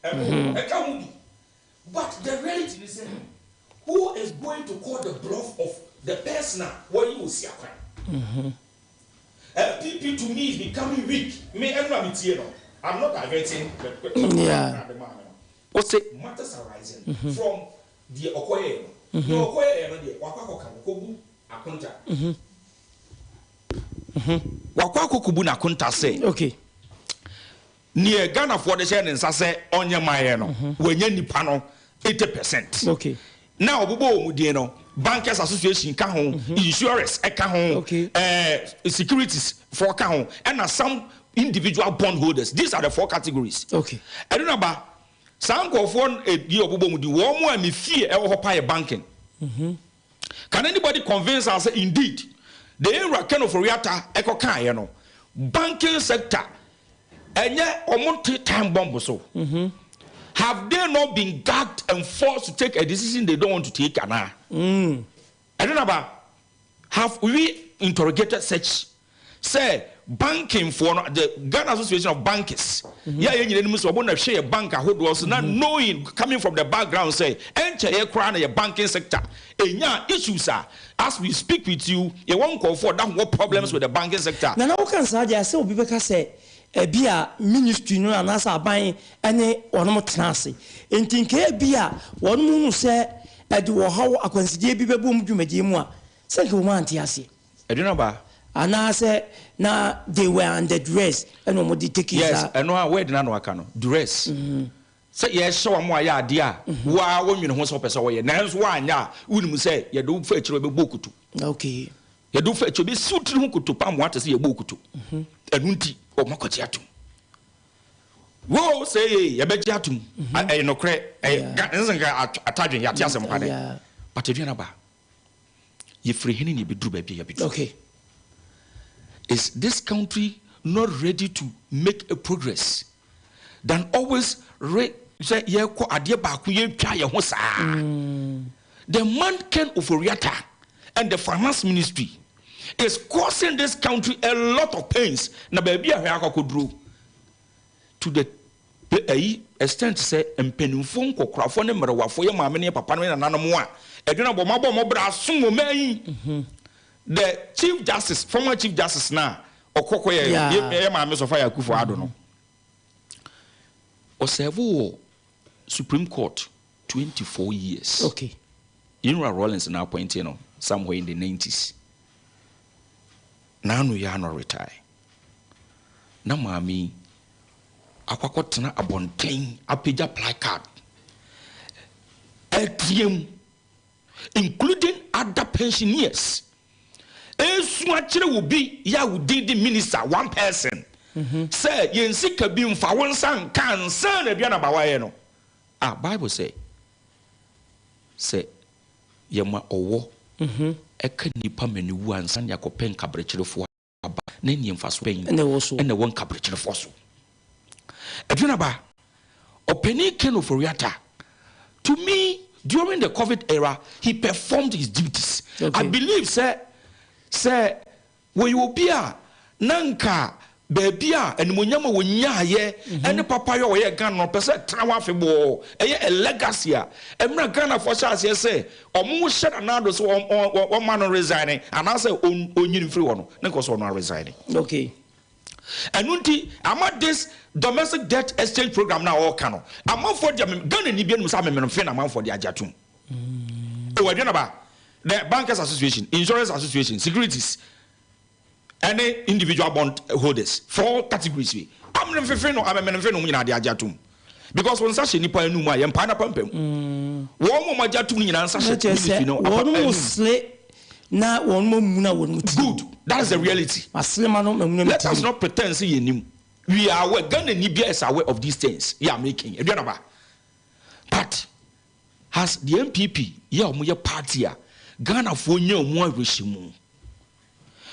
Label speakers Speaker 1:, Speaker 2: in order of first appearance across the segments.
Speaker 1: Ɛno ɛka ho bi, but the reality ni sɛ, who is going to call the bluff of the person a wɔyi osi akwan? NPP to me is becoming weak. Me ɛnu a mi tie no, I'm not diverting the question.
Speaker 2: Wose
Speaker 1: matters arising from deɛ ɔkɔyɛ no, deɛ ɔkɔyɛ no deɛ, wakɔ akɔka wɔkɔbu akonta, wakɔ akɔkɔbu n'akonta sɛ neɛ Ghanafoɔ de hyɛ ne nsa sɛ ɔnyɛ mayɛ no, wɔanya nipa no 80%. Na ɔbobɔ wɔn mu din no, Bankers Association ka ho, insurance ɛka ho, securities foɔ ka ho, ɛna some individual bond holders. These are the four categories. Ɛno na ba saa nkɔfoɔ yi ɔbobɔ mu di wɔn mu a mi fie ɛwɔ hɔ pa yɛ banking. Can anybody convince us say indeed the area Ken Ofori-Atta ɛkɔ kaayɛ no, banking sector ɛnyɛ ɔmo te time bomb so? Have they not been gagged and forced to take a decision they don't want to take ana? Ɛno na ba, have we interrogated such sɛ banking foɔ no, the Ghana Association of Bankers, yɛ a yɛn nyina anim sɛ ɔmo na hwɛ yɛ bank ahodoɔ so, na knowing, coming from the background, sɛ ɛnkyɛ yɛ koraa na yɛ banking sector enya issues a, as we speak with you, yɛwɔ nkɔfoɔ da ho problems with the banking sector?
Speaker 3: Nana, woka nsaa deɛ sɛ obi bɛka sɛ ebi a ministry no anaasɛ aban ne wɔnom tena ase, nti nka ebi a wɔnom hu sɛ ɛde wɔhaw akwansideɛ bi bɛbɔ mu dwumadie mu a, sɛ nka wɔn ante aseɛ.
Speaker 1: Ɛduna ba.
Speaker 3: Anaasɛ na they were under duress ɛna wɔn de take
Speaker 1: Yes, ɛno a word na no aka no, duress, sɛ yɛhyɛ wɔn a yɛ adeɛ a waa wɔnwene ho sɛ wɔpɛ sɛ wɔyɛ, nanso wɔanyɛ a, wonim sɛ yɛde wo fa akyire, bɛbɔ okutu. Yɛde wo fa akyire, bɛsi wo tiri ho koto pam wɔn ate sɛ yɛbɔ okutu. Ɛno nti wɔn akɔgye atum wo sɛ yɛ yɛbɛgye atum. Ɛyɛ nokorɛ, ɛyɛ nse nka atadwen yɛate asɛm kwa dɛ, but aduane ba, yɛfiri hene ne yɛbɛduru baabi a yɛbɛduru. Is this country not ready to make a progress than always re sɛ yɛkɔ adeɛ baako, yɛtwa yɛn ho saa? The man Ken Ofori-Atta and the finance ministry is causing this country a lot of pains, na baabi a hwɛ akɔkɔduro to the ɛyi extent sɛ mpanimfoɔ, nkɔkorafoɔ ne mmerɛwafoɔ, yɛ maame ne yɛ papa ne nananom a ɛdwena bɔ ɔmabɔ ɔmɔ brɛ asom wɔ mmaa yi, the Chief Justice, former Chief Justice na ɔkɔkɔ yɛ yɛ maame Sophia Akufo Addo no, ɔserve wɔ Supreme Court 24 years. Yɛnwura Rawlings na appointee no somewhere in the 90s. N'ano yɛ ano retire na maame yi akɔakɔtena abɔnten apagya placard ɛteam, including other pensioners, esu akyerɛ wo bi yɛ a wo din di minister, one person, sɛ yɛn sika bi nfa wo nsa nka nsa na aduane abawaeɛ no a, Bible sɛ yɛma ɔwɔ ɛka nipa ma ne wu ansa ne akɔpɛ nkaberɛkyerefoɔ aba na ɛneɛ mfa so bɛn
Speaker 3: ɛna ɛwɔ so.
Speaker 1: Ɛna ɛwɔ nkaberɛkyerefoɔ so. Aduane ba, ɔpanin Ken Ofori-Atta, to me, during the COVID era, he performed his duties. I believe sɛ wɔyɛ obi a na nka baabi a animonyam a wɔnyaayɛ ɛne papa yɛ a ɔyɛ Ghana no, ɔpɛ sɛ tena hɔ afebɔɔ, ɛyɛ a legacy a mmerɛ Ghanafoɔ hyɛ aseɛ sɛ ɔmo hyɛ Nana Addo sɛ ɔma no resign anaasɛ ɔnyini mfiri hɔ no, ne nkɔ sɛ ɔno aresign. Ɛno nti ama this domestic debt exchange program na ɔɔka no, amanfoɔ de Ghana ni bi anim sɛ amemenomfe na amanfoɔ de agye atom. Ɛwɔ aduane ba, the Bankers Association, Insurance Association, securities ɛne individual bond holders, four categories bi, amenemfefe no, amemenomfe no mu nyinaa de agye atom, because wɔn nsa hyɛ nipa anum a yɛn paa na pampam wɔn mo agye atom no nyinaa nsa
Speaker 3: na
Speaker 1: hyɛ
Speaker 3: kyerɛ
Speaker 1: ministry
Speaker 3: sɛ
Speaker 1: no
Speaker 3: wɔn mu
Speaker 1: anum.
Speaker 3: sere na wɔn mu mu na wɔn mu ti.
Speaker 1: Good, that is the reality.
Speaker 3: Asere ma no ma mu na mu
Speaker 1: Let
Speaker 3: ti.
Speaker 1: us not pretend say yɛn nim. We are aware. Ghana ni bia is aware of these things you are making, aduane ba. But has the NPP yɛ a wɔn yɛ party a Ghanafoɔ nya wɔn awerɛhyɛ mu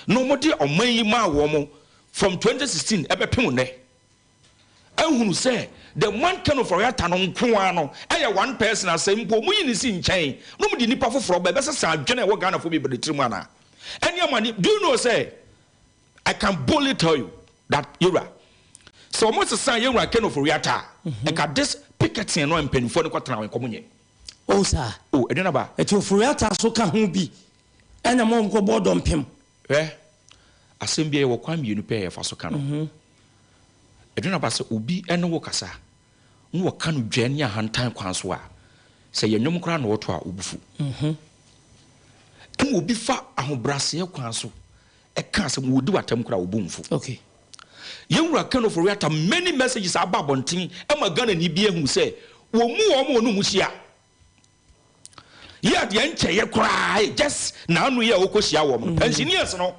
Speaker 1: na wɔn de ɔman yi maa wɔn from 2016 ɛbɛpem nnɛ, ehunu sɛ the man Ken Ofori-Atta no nko ara no ɛyɛ one person asɛ mpo wɔn yi ne si nkyɛn na wɔn de nipa foforɔ ba, ɛbɛsesa adwene a ɛwɔ Ghanafoɔ bebree tirim ana ɛne amani? Do you know sɛ I can boldly tell you that yewura, sɛ wɔn sesa yewura Ken Ofori-Atta a, ɛka this picture. Picketing no a mpanimfoɔ no kɔtena wɔn nkɔmɔ nyɛ.
Speaker 3: O saa.
Speaker 1: O, Aduanaba.
Speaker 3: Ɛti Ofori-Atta so ka ho bi ɛna mo nkɔbɔ dɔmpem.
Speaker 1: Hwɛ, asɛm bi a yɛwɔ kwan mmienu pɛ a yɛfa so ka no. Aduanaba, sɛ obi ne wo kasa na wɔka no dwa ne ahantan kwan so a, sɛ yɛ nnwom koraa na wɔto a, wobufu. Ɛna obi fa ahobrɛaseɛ kwan so ɛka asɛm, wɔdi w'atam koraa, wɔbu mfo. Yɛwura Ken Ofori-Atta, many messages aba abɔnten ɛma Ghana ni bi ehu sɛ wɔn mu wɔn wɔn mu hyia yɛ adeɛ nkyɛyɛ koraa, just n'ano yɛ a wɔkɔ hyia wɔn no, pensioners no,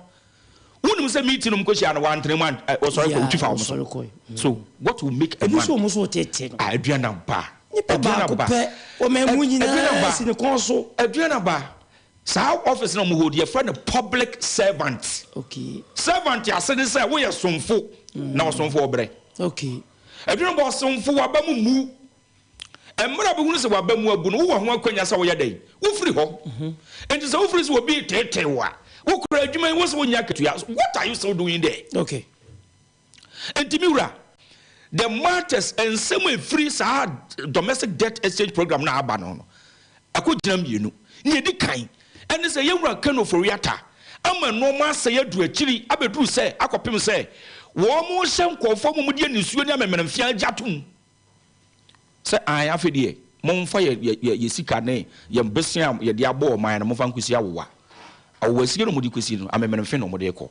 Speaker 1: wonim sɛ meeting no mu kɔ hyia no, wantene mu wɔsɔre kɔ, wotwi fa wɔn so.
Speaker 3: Wɔsɔre kɔ.
Speaker 1: So what will make a
Speaker 3: ebi
Speaker 1: man
Speaker 3: nso wɔn nso tete no.
Speaker 1: A, Aduanaba.
Speaker 3: Nipa baako pɛ wɔn mu nyinaa si ne kɔn so.
Speaker 1: Aduanaba, saa office na wɔn hold, yɛfrɛ no public servant. Servant ase ne sɛ woyɛ somfo, na ɔsomfo ɔbrɛ. Aduanaba, ɔsomfo waba mu, mmerɛ a bɛhunu sɛ waba mu abu no, wowɔ ho akwanya sɛ woyɛ dɛn, wofiri hɔ. Nti sɛ wofiri sɛ obi teetee wo a, wokura adwuma yi, wo sɛ wonya akatua, what are you still doing there? Nti mi wura, the matters, nsɛm a efiri saa domestic debt exchange program na aba no, akɔ gyina mmienu. Nea edi kan ɛne sɛ yɛwura Ken Ofori-Atta ama nneɛma asɛe adu akyiri abɛduru sɛ akɔpem sɛ wɔn mo hyɛ nkɔɔfoɔ mo de anisuo ne amemmerɛmfea agye atom sɛ an afei deɛ momfa yɛ sika ne yɛn besia a yɛde abɔ ɔman no, momfa nkosi awowa awowa sika no, mode kɔsi no amemmerɛmfe na wɔde kɔ.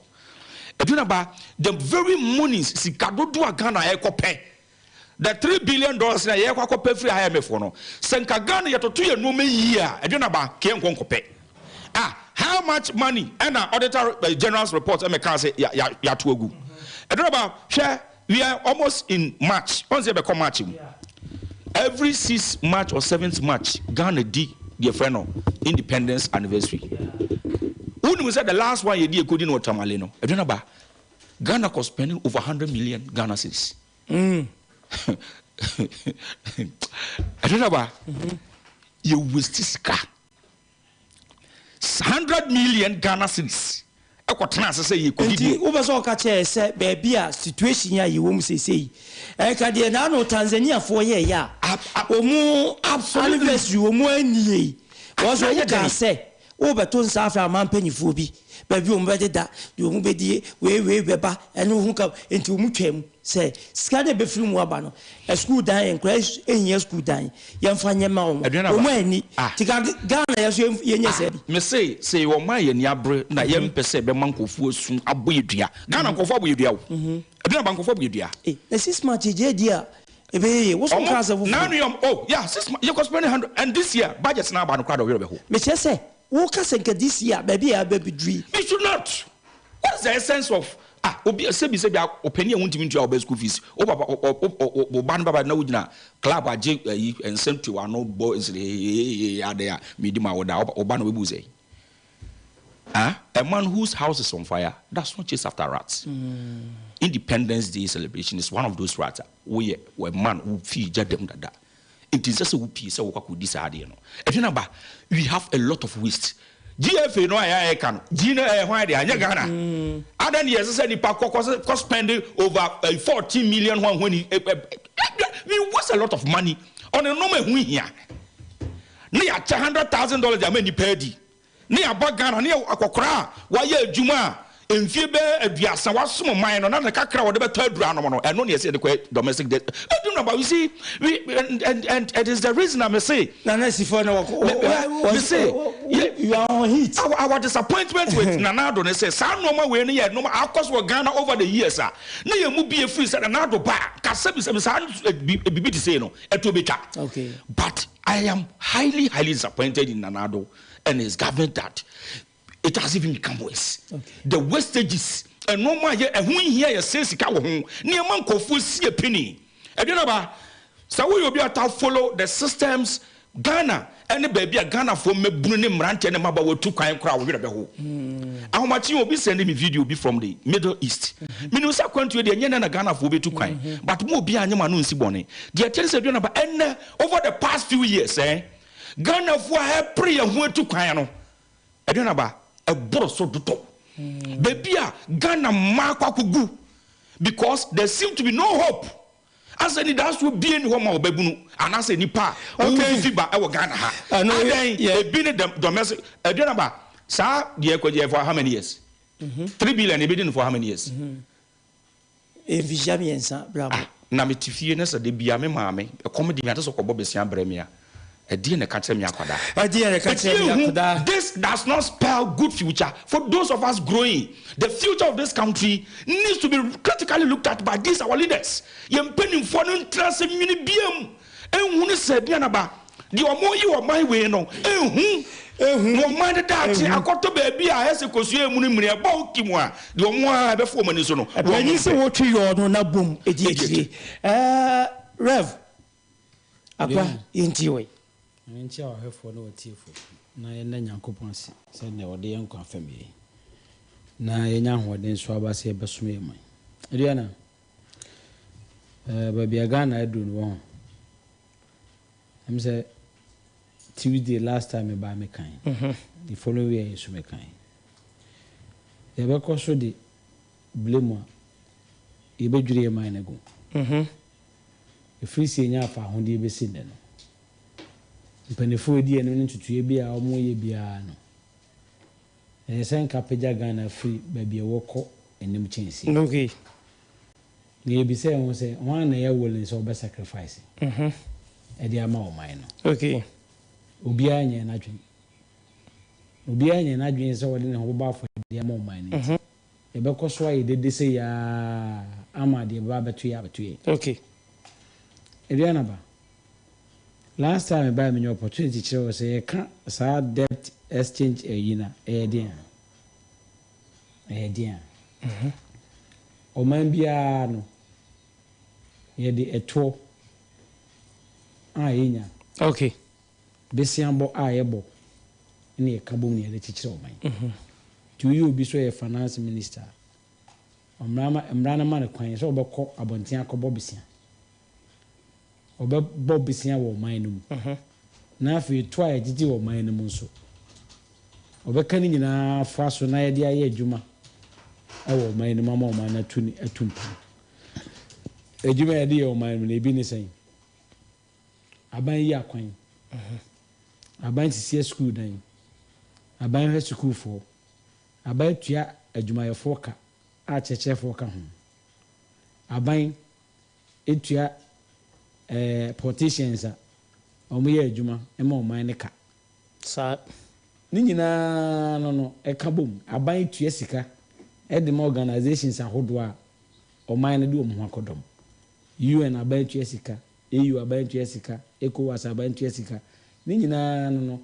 Speaker 1: Aduanaba, the very monies, sika dodoɔ a Ghana ɛkɔ pɛ, the $3 billion na yɛkɔ akɔpɛ firi IMF no, sɛ nka Ghana yɛtoto yɛ nneɛma yie a, Aduanaba, kɛɛ nkɔ nkɔpɛ. Ah, how much money ɛna Auditor General's report ɛmɛ sɛ yɛato agu? Aduanaba, hwɛ, we are almost in March, wɔn sɛ yɛbɛkɔ March mu. Every 6 March or 7th March, Ghana di deɛ frɛ no independence anniversary. Wonim sɛ the last one yɛdi ekodi no wɔ Tamale no, Aduanaba, Ghana kɔ spending over 100 million Ghana cedis. Aduanaba, yɛ waste sika 100 million Ghana cedis ɛkɔ tena ase sɛ yɛ kodi.
Speaker 3: Nti wobɛ sɛ ɔka kyerɛ sɛ baabi a situation a yɛwɔ mu seesei, ɛka deɛ naano Tanzaniafoɔ yɛɛyɛ a ɔmu anniversary ɔmu anie wɔn so, ɔmu kaa sɛ wobɛto nsa afra ama mpanyinfoɔ bi baabi ɔmu bɛdeda deɛ ɔmu bɛdie wei wei bɛba ɛne ho ka. Nti ɔmu twam sɛ sika no ɛbɛfiri mu aba no, sukuu dan, nkora ehia sukuu dan, yɛmfa nyɛ ma wɔn. Ɔmu ani ti ka Ghana yɛ so yɛnyɛ sɛ bi.
Speaker 1: Mese sɛ ɔma yɛ ni abere na yɛmpɛ sɛ ɛbɛma nkɔfoɔ asu abɔ yɛ dua. Ghana nkɔfoɔ abɔ yɛ dua o, Aduanaba, nkɔfoɔ abɔ yɛ dua.
Speaker 3: Na 6 March gye di a ɛbɛyɛ yie, woso kaa sɛ foforɔ.
Speaker 1: Nanu yam, oh yeah, 6 March yɛ kɔ spending 100, and this year budget na aba no koraa de ɔyɛrɛ bɛ ho.
Speaker 3: Mekyerɛ sɛ woka sɛ nka this year baabi a yɛabɛduru yi.
Speaker 1: We should not. What is the essence of, ah, obi sɛbi sɛbi, ɔpanin a wuntumi ntua ɔbɛ school fees, o papa o o o ba no baba na wogyina club agye ayi nsɛm tu ano bɔ nsiri hehehe ade a mi di ma wo da ɔba na obebu sɛ, ah, a man whose house is on fire does not chase after rats. Independence Day celebration is one of those rats. Woyɛ a man wo fi gya dɛm dada, nti nsɛ sɛ wopie sɛ wokɔ akɔdi saa adeɛ no. Aduanaba, we have a lot of waste. GFA no a yɛayɛ ka no, G no ɛyɛ hwan deɛ? Anyɛ Ghana adan deɛ ɛsɛ sɛ nipa kɔ kɔ spend over 14 million ho ahoni. We waste a lot of money on nneɛma ɛho hia ne yɛakyɛ $100,000 ama nipa adi ne yɛaba Ghana ne yɛ akɔkora a wayɛ adwuma a mfie bɛɛ 30 wasom man no na ne kakra wɔde bɛtɔ aduru anom no, ɛno ne yɛsɛ yɛde kɔ domestic debt. Ɛdum na you see we and it is the reason I'm say
Speaker 3: Nana Sifo na
Speaker 1: wɔkɔ. Me say
Speaker 3: you are on heat.
Speaker 1: Our disappointment with Nana Addo ne sɛ saa nneɛma wei no yɛ nneɛma akɔ so wɔ Ghana over the years a ne yɛn mu bi efiri sɛ Nana Addo ba kasa bi sɛ saa bibi te sei no ɛto bi twa. But I am highly, highly disappointed in Nana Addo and his government that it has even become worse. The wastages, ɛnneɛma a yɛ ɛho nhia, yɛ sɛ sika wɔ ho nneɛma nkɔfoɔ si epini. Aduanaba, sɛ woyɛ obi a ta follow the systems Ghana ɛne baabi a Ghanafoɔ mmɛbunu ne mmeranteɛ ne mmabaawa tu kwan koraa, wɔwerɛ bɛho. Ahomakye obi send me video bi from the Middle East. Menim sɛ akwantuo deɛ, ɛnyɛ nɛ na Ghanafoɔ bɛtu kwan, but mo obi a anyɛ ma no nsi bɔne deɛ ɛkyɛ ne sɛ, Aduanaba, ɛnɛ over the past few years, Ghanafoɔ a ɛpere yɛn ho atu kwan no, Aduanaba, ɛboro so dodɔ. Baabi a Ghana mmaa akɔ akɔgu because there seem to be no hope. Asɛ nidasoɔ bie ni hɔ ma ɔbɛbunu anaasɛ nipa a wɔfifi ba ɛwɔ Ghana ha. Adɛn ebi ne domestic aduane ba saa deɛ ɛkɔgye for how many years? 3 billion ebi di no for how many years?
Speaker 3: Mfihyia 3 brabo.
Speaker 1: Ah, na mete fie ne sɛ de bia me maame ɛkɔm de mi ate sɛ kɔbɔ besia brɛ me a, ɛdeɛ na ɛka kyerɛ me akwadaa?
Speaker 3: Ɛdeɛ na ɛka kyerɛ me akwadaa?
Speaker 1: This does not spell good future for those of us growing. The future of this country needs to be critically looked at by these our leaders. Yɛn mpanimfoɔ no ntena ase nwene biam ehunu sɛ aduanaba deɛ ɔmo yi ɔman wei no ehu na ɔman no daakye akɔtɔ baabi a ɛsɛ kosua emu no mmiri ɛbɔ oki mu a, deɛ ɔmo a ɛbɛfo ɔmo ani so no.
Speaker 3: Ɛpanyin sɛ wɔtwe yɔɔ no na bom edi akyire. Rev Akwa, yɛntie wɔ yi.
Speaker 4: Nkyia ɔhwɛfoɔ ne wɔtiefoɔ na yɛnda Nyankopɔn ase sɛdeɛ ɔde yɛn nkwa fam yɛ na yɛnya ahoɔden so aba sɛ yɛbɛsom yɛ man. Aduana, baabi a Ghana aduru no wɔ ho ɛm sɛ Tuesday last time mebaa mekan, the following week yɛ so mekan, yɛbɛkɔ so de blame a yɛbɛdwiri yɛ man no agu. Ɛfiri sɛ yɛnya afa ahodeɛ bɛsi nnɛ no, mpanimfoɔ edi anim ne ntutuo bi a wɔyɛ biara no, ɛyɛ sɛ nka pagya Ghana firi baabi a wɔkɔ anim kyɛnse. Na yɛbisa yɛn ho sɛ, wɔn a na ɛyɛ willing sɛ wɔbɛ sacrifice ɛde ama ɔman no? Obiara nyɛ n'adwene, obiara nyɛ n'adwene sɛ wɔde ne ho bɛbɔ afɔdeɛ ama ɔman no. Nti yɛbɛkɔ so ayɛ dede sɛ yaa ama deɛ bɛba abɛto yɛ abɛto yɛ. Aduana ba, last time mebaa, menya opportunity kyerɛ wɔ sɛ yɛka saa debt exchange ayi na ɛyɛ den a, ɛyɛ den a ɔman biara no yɛde ɛtoɔ a yɛnya, besiabɔ a yɛbɔ ne yɛka bom ne yɛde kyekyerɛ ɔman. Nti woyɛ obi so yɛ finance minister a, mmara no ma no kwan sɛ ɔbɛkɔ abɔnten akɔbɔ besia. Ɔbɛbɔ besia wɔ ɔman no mu na afei to a yɛgyegye wɔ ɔman no mu nso, ɔbɛka no nyinaa fa so na yɛde ayɛ adwuma ɛwɔ ɔman no mu ama ɔman no atu ne atu mpon. Adwuma a yɛde yɛ ɔman no mu no, ebi ne sɛn? Aban yi akwan, aban sisi sukuu dan, aban hwɛ sukuufoɔ, aban tua adwumayɛfoɔ ka a kyerɛkyerɛfoɔ ka ho, aban etua politicians a wɔyɛ adwuma ma ɔman no ka. Ne nyinaa no ɛka bom, aban tua sika ɛde ma organisations ahodoɔ a ɔman no de wɔn ho akɔdɔm. UN aban tua sika, AU aban tua sika, ECOWAS aban tua sika. Ne nyinaa no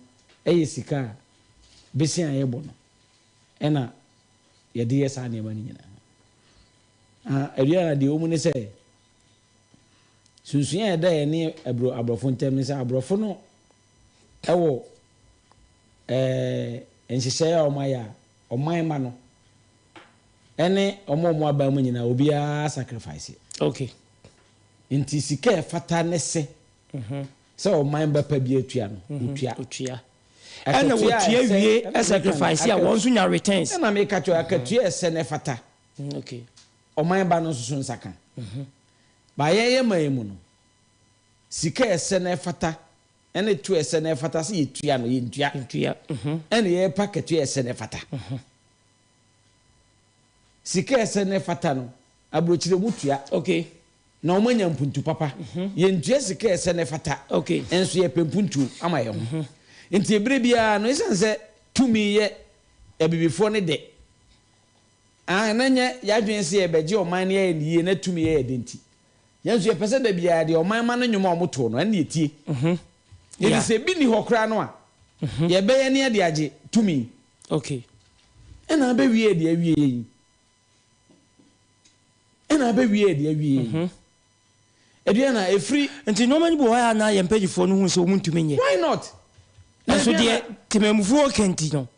Speaker 4: ɛyɛ sika a besia a yɛbɔ no ɛna yɛde yɛ saa nneɛma no nyinaa. Ah, aduana, deɛ wɔn mu ne sɛ sunsun a yɛda yɛn ne aburo aborɔfo ntam ne sɛ aborɔfo no ɛwɔ nhyehyɛeɛ a wɔn ayɛ a ɔman ma no ɛne wɔn a wɔn aban mu nyinaa, obiara sacrifice. Nti sika a ɛfata ne sɛ ɔman bɛpa bi atua no, otua.
Speaker 3: Otua ɛna wɔtua wie sacrifice a, wɔn nso nya returns.
Speaker 4: Ɛna meka kyerɛ, akatua ɛsɛ ne fata ɔman ba no nso so nsa ka. Ba yɛn yɛ man mu no, sika ɛsɛ na ɛfata ɛne to ɛsɛ na ɛfata sɛ yɛtua no, yɛntua.
Speaker 3: Ntua.
Speaker 4: Ɛne yɛpa akatua ɛsɛ na ɛfata. Sika ɛsɛ na ɛfata no, aburokyire mu tua na wɔn anya mpuntu papa. Yɛntua sika ɛsɛ na ɛfata nso yɛpɛ mpuntuo ama yɛn ho. Nti ebere biara no, esan sɛ tumi yɛ abibifoɔ ne de ah, na nyɛ yɛadwene sɛ yɛbɛgye ɔman no yɛyɛ ne yie na tumi yɛ yɛ de, nti yɛn nso yɛpɛ sɛ da biara deɛ ɔman ma no nnwom a wɔto no, ɛne yɛtie. Yɛde sɛ ebi ni hɔ koraa no a, yɛbɛyɛ ne yɛde agye tumi. Ɛna abɛwie deɛ awie yɛ yi, ɛna abɛwie deɛ awie yɛ yi, Aduana, efiri
Speaker 3: Nti nneɛma no bi wɔ hɔ a na yɛn mpanyinfoɔ no hu sɛ wɔn ntumi nyɛ.
Speaker 4: Why not?
Speaker 3: Nso deɛ temamufoɔ kɛnti no.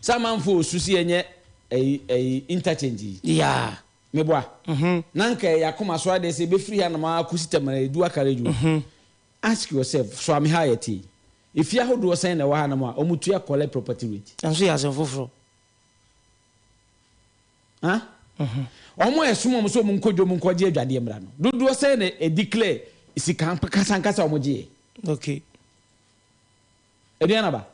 Speaker 4: Sɛ amanfo osu si yɛnyɛ ɛyi interchange yi. Meboa na nka ɛyɛ akoma so adeɛ sɛ ebɛfiri ha nom akɔsi Tamale edu akaredwo. Ask yourself, so ame ha yɛ te efi ahodoɔ sɛn na ɛwɔ ha nom a wɔn tua collect property rate?
Speaker 3: Nso yɛ asɛm foforɔ.
Speaker 4: Ha. Wɔn a ɛsom wɔn sɛ wɔn nkɔ dwom nkɔgye adwadeɛ mmra no, dodoɔ sɛn na ɛdeclare sika ankasa ankasa a wɔgyeeɛ?
Speaker 3: Okay.
Speaker 4: Aduan aba.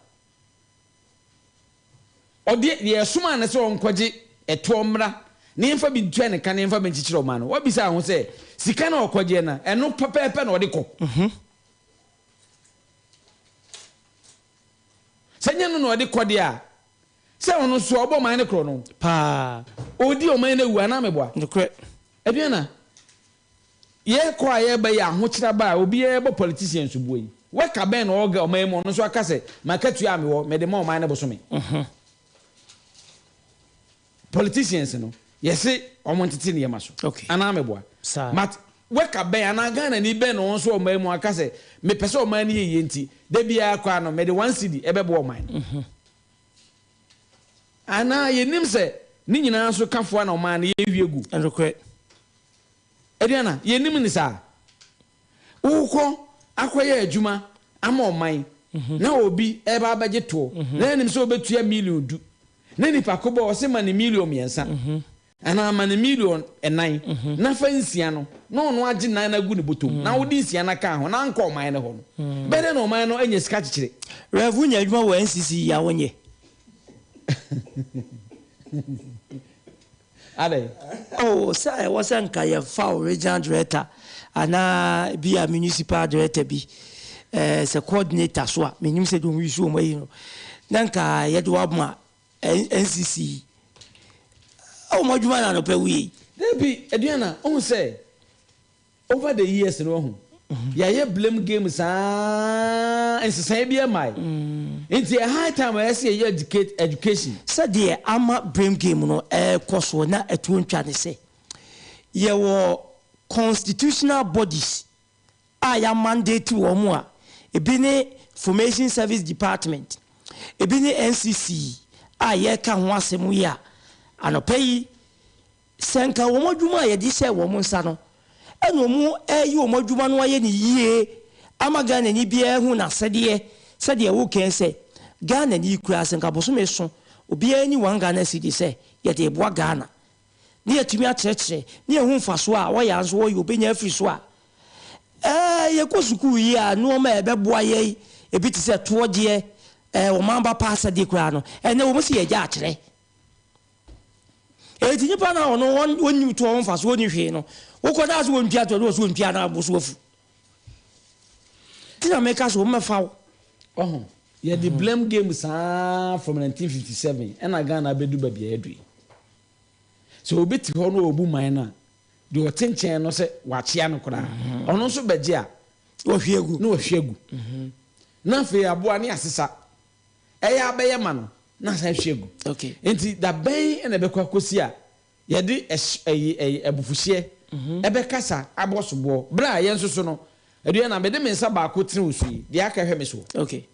Speaker 4: Ɔde deɛ ɛsomaa no sɛ ɔnkɔgye ɛtoɔ mmra na yɛmfa bi ntua ne ka na yɛmfa bi nkyekyere ɔman no. Woabisa ho sɛ, sika no a ɔkɔgyeɛ no, ɛno pɛpɛɛpɛ na ɔde kɔ? Sɛ nyɛ no na ɔde kɔ deɛ a, sɛ ɔno nso ɔbɔ ɔman no korɔ no?
Speaker 3: Paa.
Speaker 4: Ɔredi ɔman no awu anaa meboa?
Speaker 3: Nokorɛ.
Speaker 4: Aduana, yɛrekɔ a yɛreba yi ahokyere aba a obiara rebɔ politician soboɔ yi, worker bɛn na ɔwɔ ɔman yi mu a ɔno nso aka sɛ m'akatua a mewɔ mede ma ɔman no bosome? Politicians no yɛse wɔn ntete nneɛma so
Speaker 3: Okay.
Speaker 4: anaa meboa?
Speaker 3: Saa.
Speaker 4: But worker bɛn anaa Ghanani bɛn na ɔno nso wɔ ɔman mu aka sɛ mepɛ sɛ ɔman no yɛ yie nti da biara koraa no mede 1 cedi ɛbɛboa ɔman no? Anaa yɛnim sɛ ne nyinaa nso ka foa na ɔman no yɛhwie gu?
Speaker 3: Nokorɛ.
Speaker 4: Aduana, yɛnim ne saa. Wokɔ akɔyɛ adwuma ama ɔman na obi ɛba abɛgye toɔ na yɛnim sɛ wobɛtua 10 million na nipa ko bɔ ɔse ma ne 3 million anaa ma ne 4 million na fa 6 no na ɔno agye 4 no agu ne bɔtɔm na wode 6 no aka ho na ankɔ ɔman no hɔ no, bɛdɛ na ɔman no anya sika kyekyere?
Speaker 3: Rev, wonya adwuma wɔ NCC yi a wonyɛ?
Speaker 4: Adɛn?
Speaker 3: Oh, sɛ ɛwɔ sɛ nka yɛfa wo regional director anaa bi a municipal director bi, sɛ coordinator so a menim sɛ de ɔmu yi so ɔmu ayi no na nka yɛde woama NCC yi. Ɛwɔ mo adwuma na anɔpɛ woyɛ yi.
Speaker 4: Dabi, Aduana, wohu sɛ over the years no, wahu yɛayɛ blame game saa, nsesaeɛ bi ɛmae, nti ɛ high time ɛyɛ sɛ yɛyɛ education.
Speaker 3: Sɛdeɛ ama blame game no ɛrekɔ soɔ na ɛtoɔ ntwa ne sɛ yɛwɔ constitutional bodies a yɛamandate wɔ mu a ebi ne Information Service Department, ebi ne NCC a yɛreka ho asɛm yi a anɔpɛ yi, sɛ nka wɔn adwuma a yɛde hyɛ wɔn nsa no ɛna wɔn ɛreyi wɔn adwuma no ayɛ ne yie ama Ghana ni biara hu n'asɛdeɛ, sɛdeɛ wɔkɛn sɛ Ghana ni kura sɛ nka bosome so obiara ni 1 Ghana cedi sɛ yɛde boa Ghana ne yɛtumi akyerɛkyerɛ ne yɛho mfasoɔ a wɔyɛ nso wɔyɛ obɛnya afiri so a yɛkɔ sukuu yi a, nneɛma a ɛbɛboa yɛ ebi te sɛ toɔgyeɛ, ɔman ba pa asɛdeɛ koraa no, ɛnɛ wɔn si yɛgya akyerɛ. Eti nipa na ɔno wɔn wɔnni toɔ wɔn mfasoɔ wɔnni hwee no, wokɔ daa so wɔntua toɔ ne wɔ so wɔntua na abo so afu ti na meka so wɔn mɛfa wo.
Speaker 4: Ɔho yɛde blame game saa from 1957 ɛna Ghana abɛdu baabi a yɛadu yi. Sɛ obi te hɔ no ɔbu man no a, deɛ ɔte nkyɛn no sɛ wakyea no koraa, ɔno nso bɛgye a
Speaker 3: wɔhwie agu.
Speaker 4: Na wahwie agu na afei aboa ne asesa ɛyɛ abɛyɛ ma no na asan ahwie agu. Nti da bɛn na ɛbɛkɔ akɔsi a yɛde ɛyi ɛyi abufuhyeɛ ɛbɛkasa abɔ soboɔ berɛ a yɛn nso so no, aduane na mede me nsa baako tene wo so yi, deɛ aka hwɛ me soɔ?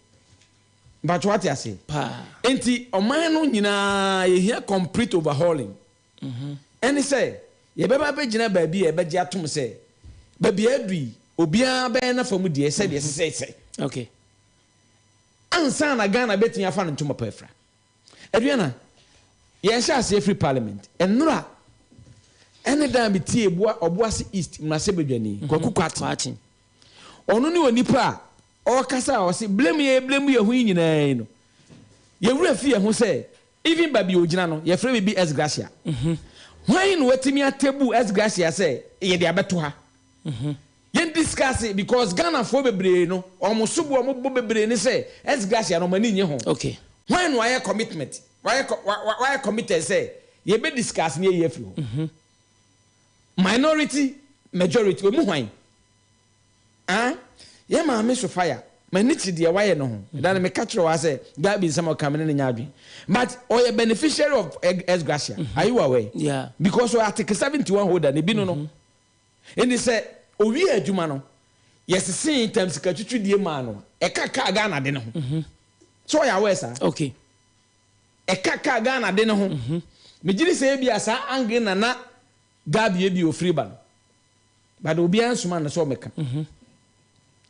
Speaker 4: Mpatwo, wate ase?
Speaker 3: Paa.
Speaker 4: Nti ɔman no nyinaa yɛhia complete overhauling. Ɛne sɛ yɛbɛba bɛgyina baabi a yɛbɛgye atom sɛ baabi a adu yi, obiara bɛyɛ nafa mu deɛ sɛdeɛ ɛsɛ sɛ ansa na Ghana bɛtumi afa no ntoma pa afira. Aduana, yɛnhyɛ aseɛ firi parliament. Nnora ɛne dan bi tie Boa Ɔboase East mmarahyɛbadwani Kwaku Kwarteng.
Speaker 3: Kwarteng.
Speaker 4: Ɔno ne onipa a ɔrekasa a ɔse blame yɛ blame yɛ ho yi nyinaa yi no, yɛwura fi yɛn ho sɛ even baabi a ogyina no yɛfrɛ biribi ex gratia. Hwan na watumi atable ex gratia sɛ yɛde abɛto ha yɛn discuss? Because Ghanafoɔ bebree no, ɔmo sobo ɔmo bɔ bebree ne sɛ ex gratia no ɔmo ani nye ho. Hwan na wayɛ commitment, wayɛ committed sɛ yɛbɛ discuss ne yɛyi afiri hɔ? Minority, majority, ɔmu hwan? Ah, yɛ maame Sophia, m'ani kye deɛ wayɛ no ho ɛda no. Meka kyerɛ wa sɛ Gabi nsɛm a ɔka me ne ne nya adwene, but ɔyɛ beneficiary of ex gratia. Are you aware?
Speaker 3: Yeah.
Speaker 4: Because ɔyɛ article 71 holder ne bi no. Ɛni sɛ owie adwuma no, yɛsese ntam sika twitwidie maa no, ɛka kaa Ghana de ne ho so. Ɔyɛ aware saa?
Speaker 3: Okay.
Speaker 4: Ɛka kaa Ghana de ne ho. Megye di sɛ ebi a saa angle na na Gabi ebi ofiri ba no, but obiara nsoma no sɛ ɔmɛka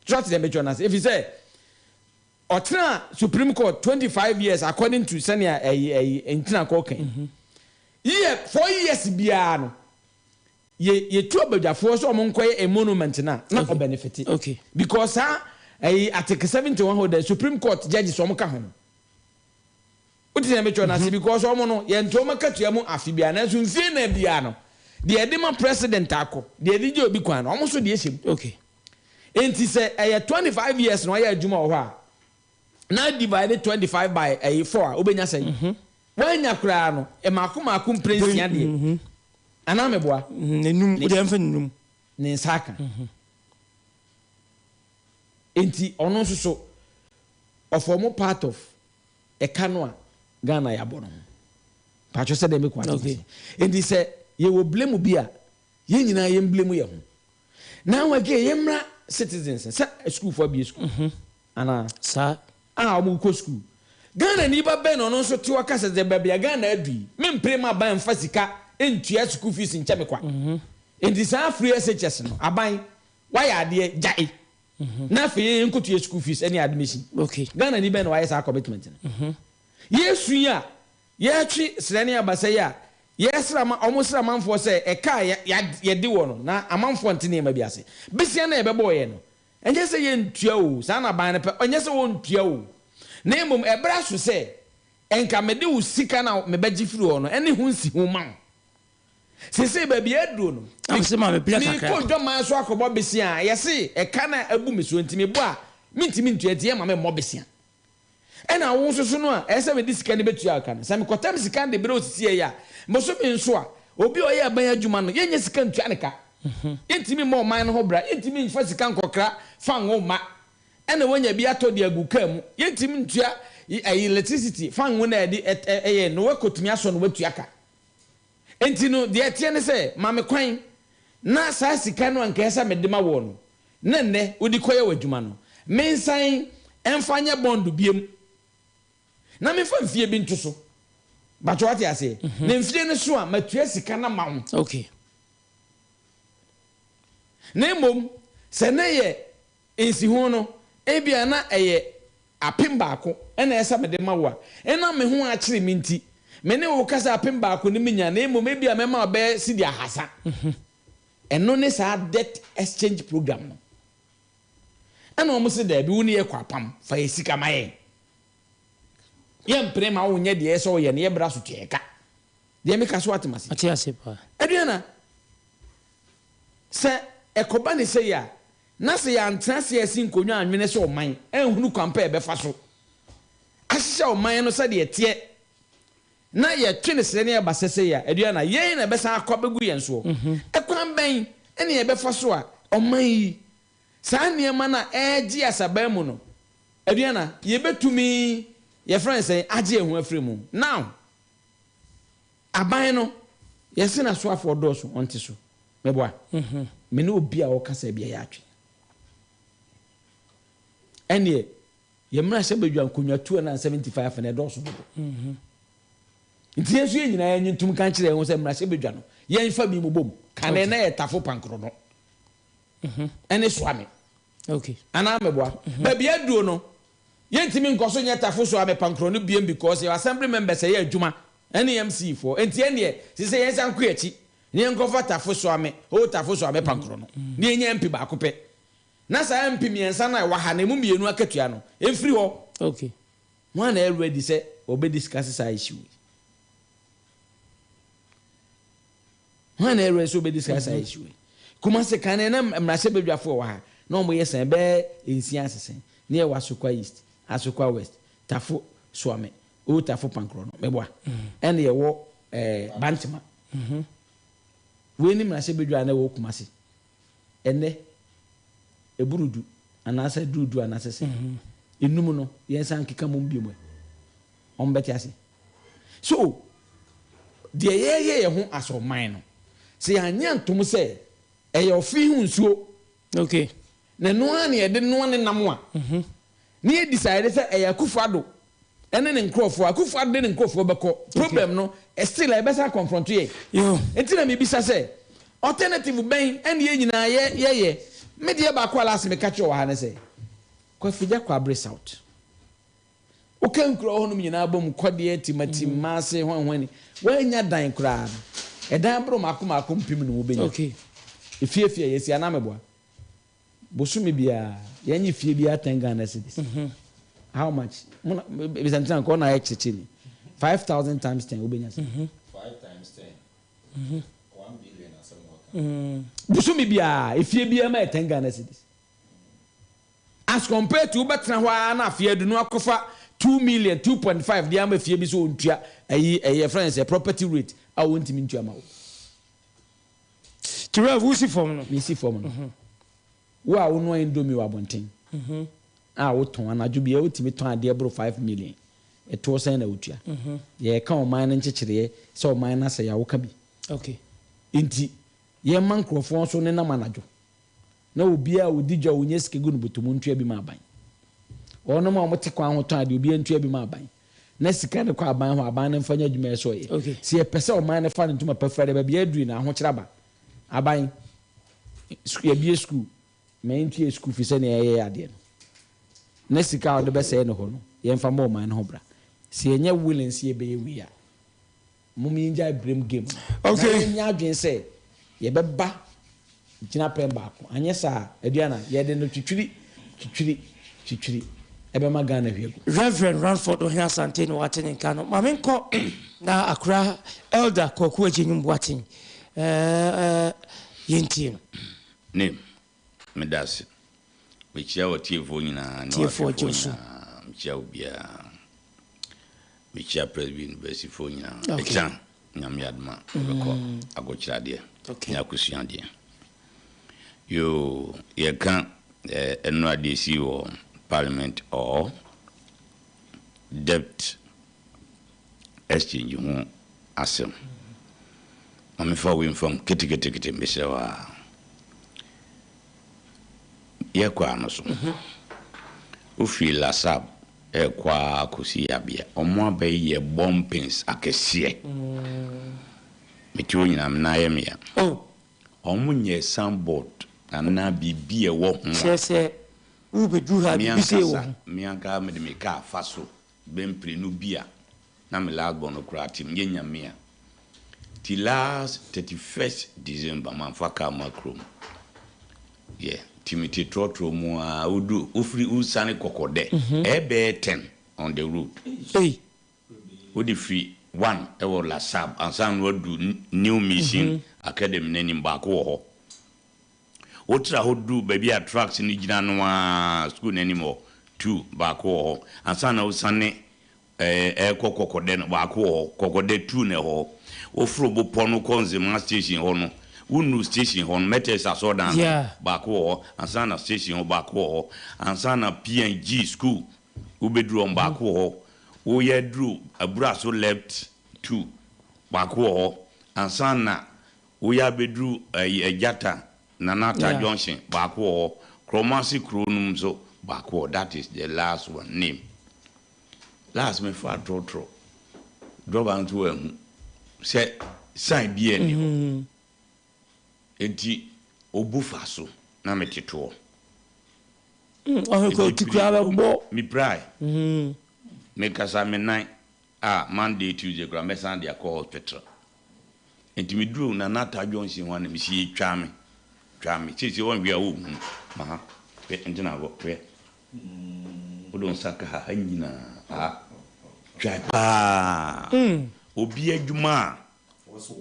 Speaker 4: so ate deɛ mɛtwa no ase, ɛfiri sɛ ɔtena Supreme Court 25 years according to sɛnea ɛyi ntina kɔ kan yiyɛ 4 years biara no. Yɛ yɛtu abadwafoɔ sɛ ɔmo nkɔyɛ emolument no a, na ɔbenefit. Because saa ɛyi Article 71 holder, Supreme Court judges ɔmo ka ho. Wote sɛ metwɛ no ase, because ɔmo no yɛnto ɔmo akatua mu afe biara, nanso mfie na biara no deɛ yɛde ma president akɔ deɛ yɛde gye obi kwan no, ɔmo nso deɛ hyɛ mu. Nti sɛ ɛyɛ 25 years na ɔyɛ adwuma wɔ hɔ a, na divide 25 by ɛyi four a, wobɛnya sɛn? Wɔanya koraa no mmaako mmaako mpere 6 deɛ anaa meboa?
Speaker 3: Nenum wode ɛmfa nenum.
Speaker 4: Ne nsa aka. Nti ɔno nso so ɔform part of ɛka no a Ghana yɛabɔ no ho patro sɛ deɛ mekɔ ate. Nti sɛ yɛwɔ blame bi a, yɛn nyinaa yɛn blame yɛ ho. Now again, yɛmmra citizens sɛ sukuufoɔ abie sukuu anaa?
Speaker 3: Saa.
Speaker 4: A wɔn kɔ sukuu, Ghana ni ba bɛn na ɔno nso te hɔ kasa sɛ baabi a Ghana adu yi, mempere ma aban mfa sika ntua sukuu fees nkyɛ me kwa? Nti saa free SHS no, aban wayɛ adeɛ gyae na afei yɛn nkotua school fees ne admission. Ghana ni bɛn na wayɛ saa commitment no? Yɛsu yi a yɛtwe srɛ ne abasa yi a yɛsrɛ ama ɔmo srɛ amanfoɔ sɛ ɛka a yɛde wɔ no na amanfoɔ nte nneɛma bi ase. Besia na yɛbɛbɔɔ yɛ no, ɛnyɛ sɛ yɛntua o, saa na aban no pɛ, ɛnyɛ sɛ wɔntua o, na mmom ɛbrɛ so sɛ ɛnka mede wo sika na mebɛgye firi hɔ no ɛne ho nsi ho ma wo. Sese baabi aduro no,
Speaker 3: Na sɛ ma mebrɛ kakra.
Speaker 4: Mekɔ dwaman so akɔbɔ besia a, yɛse ɛka na abu me so nti mebɔ a mentumi ntua, nti yɛma me mmɔ besia. Ɛna wo nso so no a ɛsɛ sɛ mede sika no bɛtua ka no, sɛ mekɔtam sika no de berɛ osisi ɛyɛ a bosome nso a, obi a ɔyɛ aban adwuma no, yɛnyɛ sika ntua ne ka. Yɛntumi mmɔ ɔman no ho bra, yɛntumi mfa sika nkɔkra fa ngo mma ɛna wanya bi atɔ de agu kaa mu, yɛntumi ntua ɛyi electricity fa ngo na ɛde ɛyɛ no wakɔtumi asɔ no watua ka. Nti no deɛ ɛteɛ ne sɛ ma me kwan na saa sika no anka ɛsɛ mede ma wɔ no na nnɛ wode kɔyɛ w'adwuma no, mensan ɛmfa nyɛ bond biem na memfa mfie bi nto so batwɛ. Wate aseɛ? Na mfie no so a matua sika no ma wo. Na mmom sɛ ne yɛ nsiho no, ebia na ɛyɛ 1000 ɛna ɛsɛ mede ma wo a, ɛna me ho akyere me nti me ne wo kasa 1000 no menya, na mmom ebia mɛma wo bɛyɛ sidi 300. Ɛno ne saa debt exchange program no. Ɛna wɔn sɛ daabi, wo ne yɛ kɔ apam fa yɛ sika ma yɛn, yɛmpene ma wo nyɛ deɛ ɛsɛ ɔyɛ no, yɛbra so tua ka deɛ meka so. Atem ase?
Speaker 3: Ate ase paa.
Speaker 4: Aduana, sɛ ɛkɔba ne sɛ yi a, na sɛ yɛantena ase asi nkonnwa anwene sɛ ɔman ɛnhunu kwan pa yɛbɛfa so ahyehyɛ ɔman no sɛdeɛ ɛteɛ na yɛtwe ne srɛ ne yɛba sɛsɛ yi a, Aduana, yɛn na ɛbɛsan akɔ abɛgu yɛn soɔ. Ɛkwan bɛn ɛne yɛbɛfa so a ɔman yi saa nneɛma no a ɛregye asaban mu no, Aduana, yɛbɛtumi yɛfrɛ no sɛn agye ɛho afiri mu? Now aban no yɛse n'asoafoɔ dɔɔso, ɔnte so mɛboa me ne obi a ɔkasa bi a yɛatwe ɛneɛ yɛmmra sɛ badwa nkonnwa 275 na ɛdɔɔso dodo. Nti yɛn nso yɛn nyinaa yɛnye ntom ka nkyerɛ yɛn ho sɛ mmarahyɛ badwa no yɛmfa bi mu bom kane na yɛ Tafo Pankoro no ɛne Soame anaa mɛboa? Baabi aduro no, yɛntumi nkɔ so nyɛ Tafo, Soame, Pankoro no biem because yɛ assembly members ɛyɛ adwuma ɛne MC foɔ. Nti ɛneɛ sɛ yɛn nsa nkɔ akyi ne yɛnkɔfa Tafo Soame o, Tafo Soame Pankoro no ne yɛnya MP baako pɛ na saa MP mmiɛnsa no a ɛwɔ ha na emu mmienu akatua no ɛmfiri hɔ. Wɔn na ɛyɛ ready sɛ ɔbɛ discuss saa issue yi? Wɔn na ɛyɛ ready sɛ ɔbɛ discuss saa issue yi? Kumasi kan na mmarahyɛbadwafoɔ wɔ ha na wɔn yɛ sɛn bɛyɛ 6 asesɛn ne yɛ wɔ Asokwa East, Asokwa West, Tafo Suame o, Tafo Pankoro no mɛboa, ɛna yɛwɔ Bantama. Wei ne mmarahyɛbadwa na ɛwɔ Kumasi. Ɛnɛ eburu 10 anaasɛ duru 10 anaasɛ sɛ enum no, yɛn nsa nkeka mu bio mu ɛ, wɔn bɛte ase. So deɛ yɛyɛ yɛn ho asɔman no sɛ yɛanyɛ ntom sɛ ɛyɛ ɔfe ho nsuo na ɛno ara na yɛde noa ne nam a, ne yɛ decide sɛ ɛyɛ Akufo Addo ɛne ne nkurɔfoɔ, Akufo Addo de ne nkurɔfoɔ bɛkɔ, problem no still a yɛbɛsa confront yɛ. Nti na mebisa sɛ alternative bɛn ɛne yɛn nyinaa yɛ yɛyɛ? Me deɛ baako a last meka kyerɛ wɔ ha ne sɛ Kwafigya Kwabre South, woka nkura hɔ nom nyinaa bɔ mu, kɔdeɛ timatim maase hwanhwani, woanya dan koraa no. Ɛdan boro mmaako mmaako mpem na wobɛnya.
Speaker 3: Okay.
Speaker 4: Efie fie a yɛsi anaa meboa? Bosome biara yɛnye fie biara 10 Ghana cedis. How much? Mo na bisa ntina nka ɔna ayɛ kyekyere. 5,000 times 10 wobɛnya sɛ.
Speaker 2: 5 times 10. 1 billion asɛm waka.
Speaker 4: Bosome biara efie biara ma yɛ 10 Ghana cedis. As compared to wobɛtena hɔ ara na afei adu no akɔfa 2 million 2.5 de ama fie bi so ontua ɛyi ɛyɛ friend sɛ property rate a wɔntumi ntua ma wo.
Speaker 3: Ti Rev wusi fam no.
Speaker 4: Mesi fam no. Wo a wonoa indomie wɔ abɔnten a wotɔn anadwo bia wotumi tɔn adeɛ boro 5 million ɛtoɔ sɛn na wotua. Yɛka ɔman no nkyekyereɛ sɛ ɔman no asɛ yɛ a woka bi.
Speaker 3: Okay.
Speaker 4: Nti yɛma nkurɔfoɔ nso nenam anadwo na obiara a odi dwa a onya sika gu no bɔtɔ mu ntua bi ma aban. Wɔnom a wɔte kwan ho tɔn adeɛ obiara ntua bi ma aban. Na sika no kɔ aban hɔ aban no mfa nyɛ adwuma ɛsɛ ɔyɛ.
Speaker 3: Okay.
Speaker 4: Sɛ yɛpɛ sɛ ɔman no fa ne ntoma pɛfɛ de baabi aduru na ahokyere aba. Aban yɛbie school ma yɛntua school fee sɛnea yɛyɛ adeɛ no. Na sika a wɔde bɛsɛe no hɔ no yɛmfa ma ɔman no ho bra. Sɛ yɛnyɛ willing sɛ yɛbɛyɛ wei a mom yɛngyae blame game no.
Speaker 3: Okay.
Speaker 4: Na yɛnyɛ adwene sɛ yɛbɛba gyina pɛn baako anyɛ saa aduana yɛde no twitwiri twitwiri twitwiri ɛbɛma Ghana hwɛ gu.
Speaker 3: Reverend Ranford Ohene Asante na wate ne nka no. Maame nkɔ na akora Elder Kwaku Agyenim Boateng. Yɛntie no.
Speaker 1: Ne meda ase. Mekyia wɔ tiefoɔ nyinaa ne
Speaker 3: Tiefoɔ
Speaker 1: wahwɛfoɔ
Speaker 3: gye so.
Speaker 1: nyinaa. Mekyia obiara. Mekyia Presby University foɔ nyinaa.
Speaker 3: Okay.
Speaker 1: Ɛkyina Nyame adoma yɛbɛkɔ akɔkyerɛ adeɛ.
Speaker 3: Okay.
Speaker 1: Ne akosua adeɛ. Yo, yɛka ɛno adeɛ si wɔ parliament or debt exchange ho asɛm. Ma mefa wei mfam ketekete mesrɛ wo a. Yɛkɔ ano so. Wofiri Lasab ɛkɔ a kɔsi Yabea. Ɔmo abɛyɛ bumpings akɛseɛ. Mete hɔ nyinaa me nan yɛ me ya.
Speaker 3: Oh.
Speaker 1: Ɔmo nyɛ signboard anaa biribi a ɛwɔ ho a.
Speaker 3: Kyerɛ sɛ wobɛduru ha
Speaker 1: Me
Speaker 3: biribi sɛ ɛwɔ
Speaker 1: ankasa,
Speaker 3: ho.
Speaker 1: me ankasa mede me kaa fa so bɛmprenu bi a na me last born no koraa te mu yɛ nyame a. Ti last 31st December mamfa kaa ma kurom. Yeah, ti me te trɔtrɔ mu a wodu wofiri wosane kɔkɔdɛ. Ɛbɛyɛ 10 on the road.
Speaker 3: Ei.
Speaker 1: Wode firi 1 ɛwɔ Lasab ansa na wadu New Mission Academy n'anim baako wɔ hɔ. Wotra hɔ du baabi a trucks no gyina no a school n'anim hɔ 2 baako wɔ hɔ. Ansa na wosane ɛkɔ kɔkɔdɛ no baako wɔ hɔ. Kɔkɔdɛ 2 na ɛwɔ hɔ. Woforo bopɔ no kɔ Nzema station hɔ no wonu station hɔ no Methodist asɔredan no baako wɔ hɔ. Ansa na station hɔ baako wɔ hɔ. Ansa na PNG school wobɛduru hɔ baako wɔ hɔ. Woyɛ duru Aburaso left 2 baako wɔ hɔ. Ansa na woyɛ abɛduru Ɛgyata Nanata Junction baako wɔ hɔ. Kromasi kuro no mu nso baako wɔ. That is the last one name. Last me fa trɔtrɔ. Drɔba nso wɔ ɛho sɛ sign bi ɛni hɔ. Enti obu fa so na me te toɔ.
Speaker 3: Ɔhwɛ kɔ ti kura bɛ bɔ.
Speaker 1: Me pray. Me kasa me nan a Monday Tuesday kura mɛ san de akɔ hospital. Enti me duru Nanata Junction hɔ na me si twa me. Twa me. Sisi wɔn wia wo hu. Ma ha. Hwɛ ntina hɔ hwɛ. Wo don saka ha ha nyinaa. Ha. Twa paa. Obi adwuma a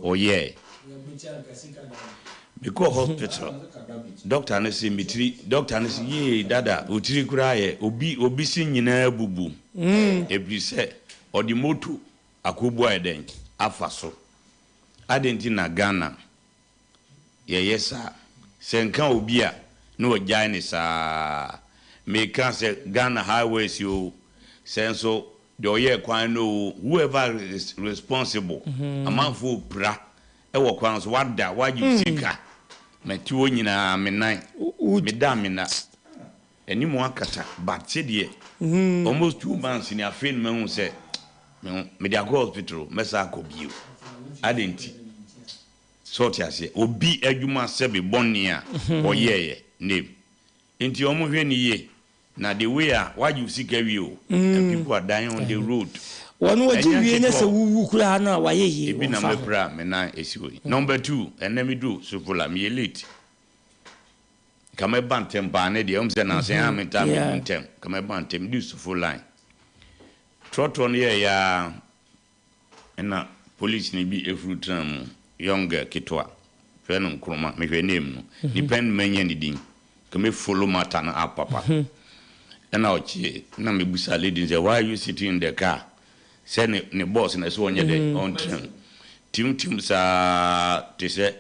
Speaker 1: ɔyɛ. Me kɔ hospital. Doctor no se mitiri, doctor no se yee dada, otiri kura yɛ obi obi si nyinaa bubu. Ebiri sɛ ɔde moto akobu ayɛ dɛn afa so. Ade nti na Ghana yɛyɛ saa. Sɛ nka obi a na ɔgyae ne saa. Meka sɛ Ghana highways o, sɛ nso deɛ ɔyɛ kwan no o, whoever is responsible, amanfoɔ pira ɛwɔ kwan so wada wagye sika. Mɛte hɔ nyinaa me nan. Meda me na. Anim akata but sɛdeɛ almost 2 months ni afei no mahu sɛ mede akɔ hospital mɛsa akɔ bio. Ade nti sɛ ɔte aseɛ obi adwuma sɛbe bɔne a ɔyɛɛyɛ name. Nti ɔmo hwɛ ne yie na the way a wagye sika wie o and people are dying on the road.
Speaker 3: Wɔn wɔgye
Speaker 5: Ɛnyɛ
Speaker 3: wie na
Speaker 5: nketewa
Speaker 3: sɛ
Speaker 5: o.
Speaker 3: wowu koraa no a wayɛ yie
Speaker 5: Ebi na
Speaker 3: wɔmfa ho.
Speaker 5: mapira a me nan esi hɔ yi. Number two, ɛnnɛ me duru Sofola, meyɛ late. Nka mɛba ntɛm paa ne deɛ, wohu sɛ nansa yi ara mentaa mmɛdu ntɛm. Nka mɛba ntɛm, meduu Sofo line. Trɔtrɔ no yɛeɛ ara ɛna polisini bi furu tenaa mu, young girl ketewa, frɛ no Nkrumah, mehwɛ name no, nipa no manya ne din, nka mɛ follow matter no up papa. Ɛna ɔkye, na mebusa lady no sɛ, why are you sitting in the car? Sɛ ne ne boss na ɛsɛ ɔnyɛ dɛn, ɔntena mu. Tim tim saa te sɛ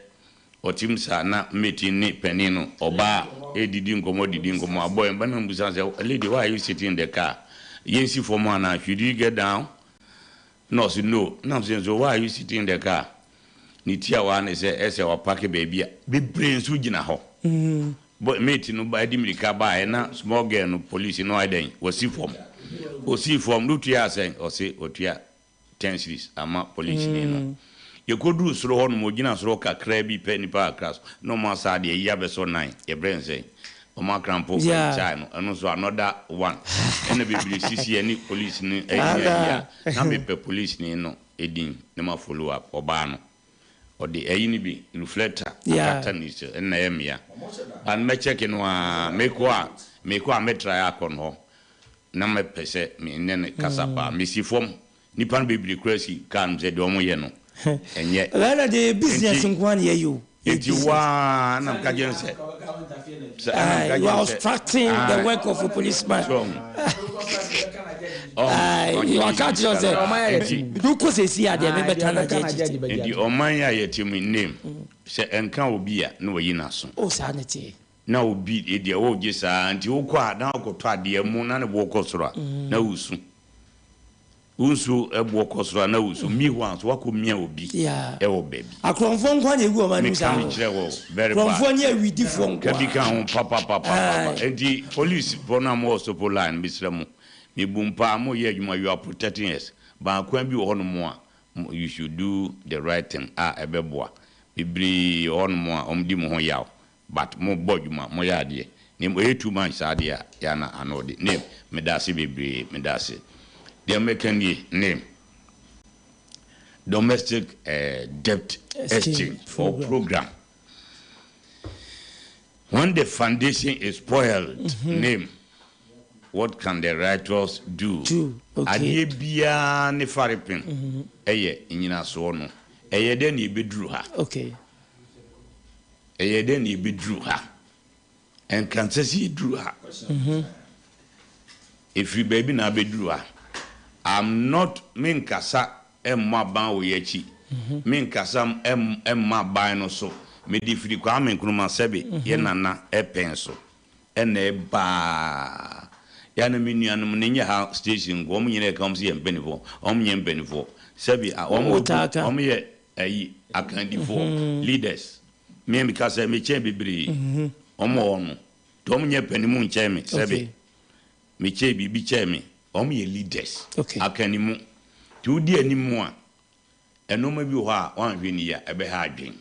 Speaker 5: Ɔtsim saa na mate ne panin no ɔbaa redidi nkɔmmɔ didi nkɔmmɔ abɔ yɛn ba na mebisa no sɛ lady why are you sitting in the car yɛnsi fam anaa should you get down na ɔse no na mese so why are you sitting in the car ne tiawa ne sɛ ɛsɛ wapake baabi a bebree nso gyina hɔ bɔ mate no ba de mirika baeɛ na small girl no police no ayɛ dɛn wasi fam ɔsii fam no tua sɛn ɔse ɔtua 10 cedis ama polisini no. Yɛkɔduruu soro hɔ nom, ɔgyina soro hɔ kakraa bi pɛ, nnipa kakra so, na wɔn asa adeɛ yi abɛsɔ nan, yɛbrɛ no sɛn? Wɔn akrampo kyae no, ɛno nso another one. Ɛna bebree sisi ɛne polisini ɛnyɛ ayi a, na mepɛ polisini no edin na ma follow up, ɔbaa no. Ɔde ayi no bi, reflector, akata ne so, ɛna ɛyɛ mea. But mɛ check no aa, mekɔ a, mekɔ a mɛ try akɔ no hɔ. Na mɛpɛ sɛ me ne no kasa paa. Mesi fam, nnipa no bebree koraa si kaa no mu sɛ deɛ wɔyɛ no, ɛnyɛ.
Speaker 3: Ghana deɛ yɛ business
Speaker 5: Enti,
Speaker 3: nko ara na yɛyɛ o. Yɛ
Speaker 5: enti wo
Speaker 3: business.
Speaker 5: ara na meka kyerɛ no sɛ, sɛ ɛna meka
Speaker 3: Aye, you
Speaker 5: kyerɛ
Speaker 3: are
Speaker 5: no sɛ,
Speaker 3: obstructing the
Speaker 5: aye,
Speaker 3: work of a policeman.
Speaker 5: so ɔho, ɔho,
Speaker 3: Aye,
Speaker 5: ɔnye
Speaker 3: waka
Speaker 5: me
Speaker 3: akyerɛ wo
Speaker 5: sika
Speaker 3: sɛ,
Speaker 5: no. Enti,
Speaker 3: mede wo kɔ seesei a deɛ mebɛka no agye agye.
Speaker 5: enti ɔman yi a yɛte mu yi, name, sɛ ɛnka obi a, na wayi n'aso.
Speaker 3: Oh, saa na ɛteɛ.
Speaker 5: Na obi deɛ wogye saa nti wokɔ a na wokɔtɔ adeɛ mo na ne boɔ kɔ soro a na wosu. Wo nsuo boɔ kɔ soro a na wosu. Meanwhile nso woakɔ mia obi wɔ baabi.
Speaker 3: Akorɔmfoɔ nkoa na ɛgu wɔn anim
Speaker 5: Meka
Speaker 3: saa
Speaker 5: me
Speaker 3: o.
Speaker 5: kyerɛ wo very bad.
Speaker 3: Korɔmfoɔ ne awidifoɔ nkoa.
Speaker 5: Ka bi ka ho papapapapa. Nti police foɔ no a mowɔ Sopo line mesrɛ mo mebu mpaa moyɛ adwuma you are protecting us but kwan bi wɔ hɔ nom a you should do the right thing a ɛbɛboa. Bebree wɔ hɔ nom a wɔdi mo ho yaw But mo bɔ adwuma mo yɛ adeɛ na mmom ɛyɛ too much saa deɛ a yɛ a na ano ɔde name medase bebree medase deɛ mɛka nie name domestic eh, debt exchange or program when the foundation is spoiled mm -hmm. name what can the righteous do adeɛ biara ne farepem ɛyɛ nyinasoɔ no ɛyɛ dɛ na ɛbɛduru ha
Speaker 3: okay.
Speaker 5: Ɛyɛɛ dɛn na yɛbɛduruu ha? Ɛnka nsɛ sɛ yɛduru ha. Ɛfiri baabi na abɛduru ha. I'm not, menkasa mmɔ aban wɔ yɛn akyi. Menkasa mma aban no so. Mede firi Kwame Nkrumah sɛbe yɛn nana pɛn so ɛna ɛbaa. Yɛ a na me nuanom no nyɛ ha station nko, wɔn nyinaa ɛka wɔn sɛ yɛ mpanimfoɔ. Wɔn nyɛ mpanimfoɔ. Sɛbe wɔn wɔn yɛ Ayi akandifoɔ, leaders, me meka sɛ mekyɛn bebree, wɔn wɔ hɔ no, nti wɔn nyɛ panimu nkyɛn me, sɛbe mekyɛn biribi kyɛn me, wɔn yɛ leaders, akannimu, nti wodi anim a, nnoɔma bi wɔ hɔ a woanhwɛ no yie a, ɛbɛha adwene.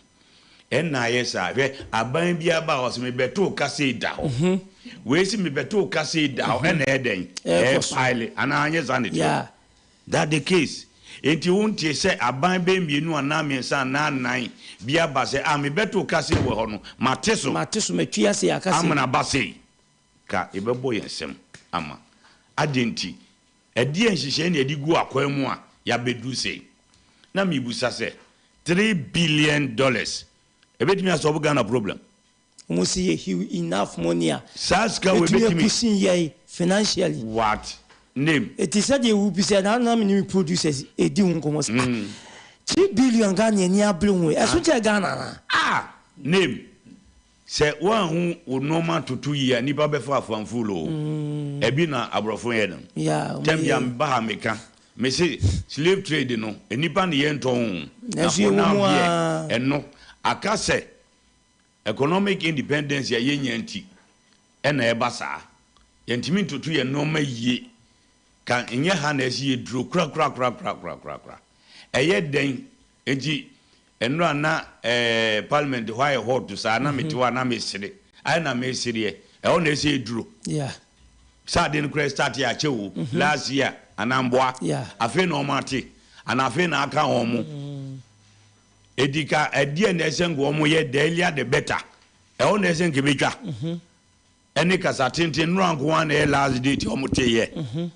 Speaker 5: Ɛnna ayɛ saa, hwɛ aban bi aba a ɔse mebɛto wo ka sei da hɔ, wei se mebɛto wo ka sei da hɔ, ɛnna ɛyɛ dɛn? Ɛɛpaele, anaa anyɛ saa na ɛteɛ? That the case. Enti wo ntee sɛ aban bɛyɛ mmienu anaa mmiɛnsa anaa nnan bi aba sɛ, ah me bɛto ka sei wɔ hɔ no, mate so.
Speaker 3: Mate so, matwi ase aka sei.
Speaker 5: Amena aba sei. Ka yɛbɛbɔ yɛn nsam ama. Adɛn nti? Ɛdeɛn nhyehyɛe na yɛde gu akwan mu a yɛabɛduru sei? Na mebisa sɛ, $3 billion, ɛbɛtumi asɔlve Ghana problem?
Speaker 3: Wɔn si yɛ hiw enough money a.
Speaker 5: Saa sika wei
Speaker 3: betumi
Speaker 5: betumi.
Speaker 3: akusin yɛn financially.
Speaker 5: What name.
Speaker 3: Eti sɛdeɛ wo bisa na na me ne me producers edi ho nkɔmɔ sɛ ah 3 billion Ghana ani abere ho yi ɛso kyɛn Ghana anaa.
Speaker 5: Ah name sɛ woanhu wo nnoɔma toto yie a nnipa bɛfa afanfuul oo ɛbi na aborɔfo yɛ no
Speaker 3: Yeah, wɔn
Speaker 5: tɛm bia
Speaker 3: yɛ.
Speaker 5: meba ha meka mese slave trade no nnipa ne yɛntɔn oo na
Speaker 3: Nanso
Speaker 5: for
Speaker 3: yɛwɔ
Speaker 5: now
Speaker 3: mu
Speaker 5: deɛ
Speaker 3: aa.
Speaker 5: ɛno aka sɛ Economic independence a yɛnnya nti na ɛba saa. Yɛntumi ntoto yɛn nnoɔma yie. Ka nyɛ ha na ɛsɛ yɛduro korakorakorakorakorakora. Ɛyɛ dɛn nti nnora na eh, parliament hɔ ayɛ hot saa na mete hɔ a na mesere. Ayɛ na mesereɛ. Ɛhɔ na ɛsɛ yɛduro.
Speaker 3: Yeah.
Speaker 5: Sɛ ade no koraa start yɛ akyɛ o, last year anaa mboa, afei na wɔn ate anaa afei na aka wɔn. Eti ka ɛdeɛ na ɛsɛ nka wɔn yɛ, the earlier the better. Ɛhɔ na ɛsɛ nka ebetwa. Ɛne kasa tenten nnora nko ara na ɛyɛ last date a wɔn te yɛ.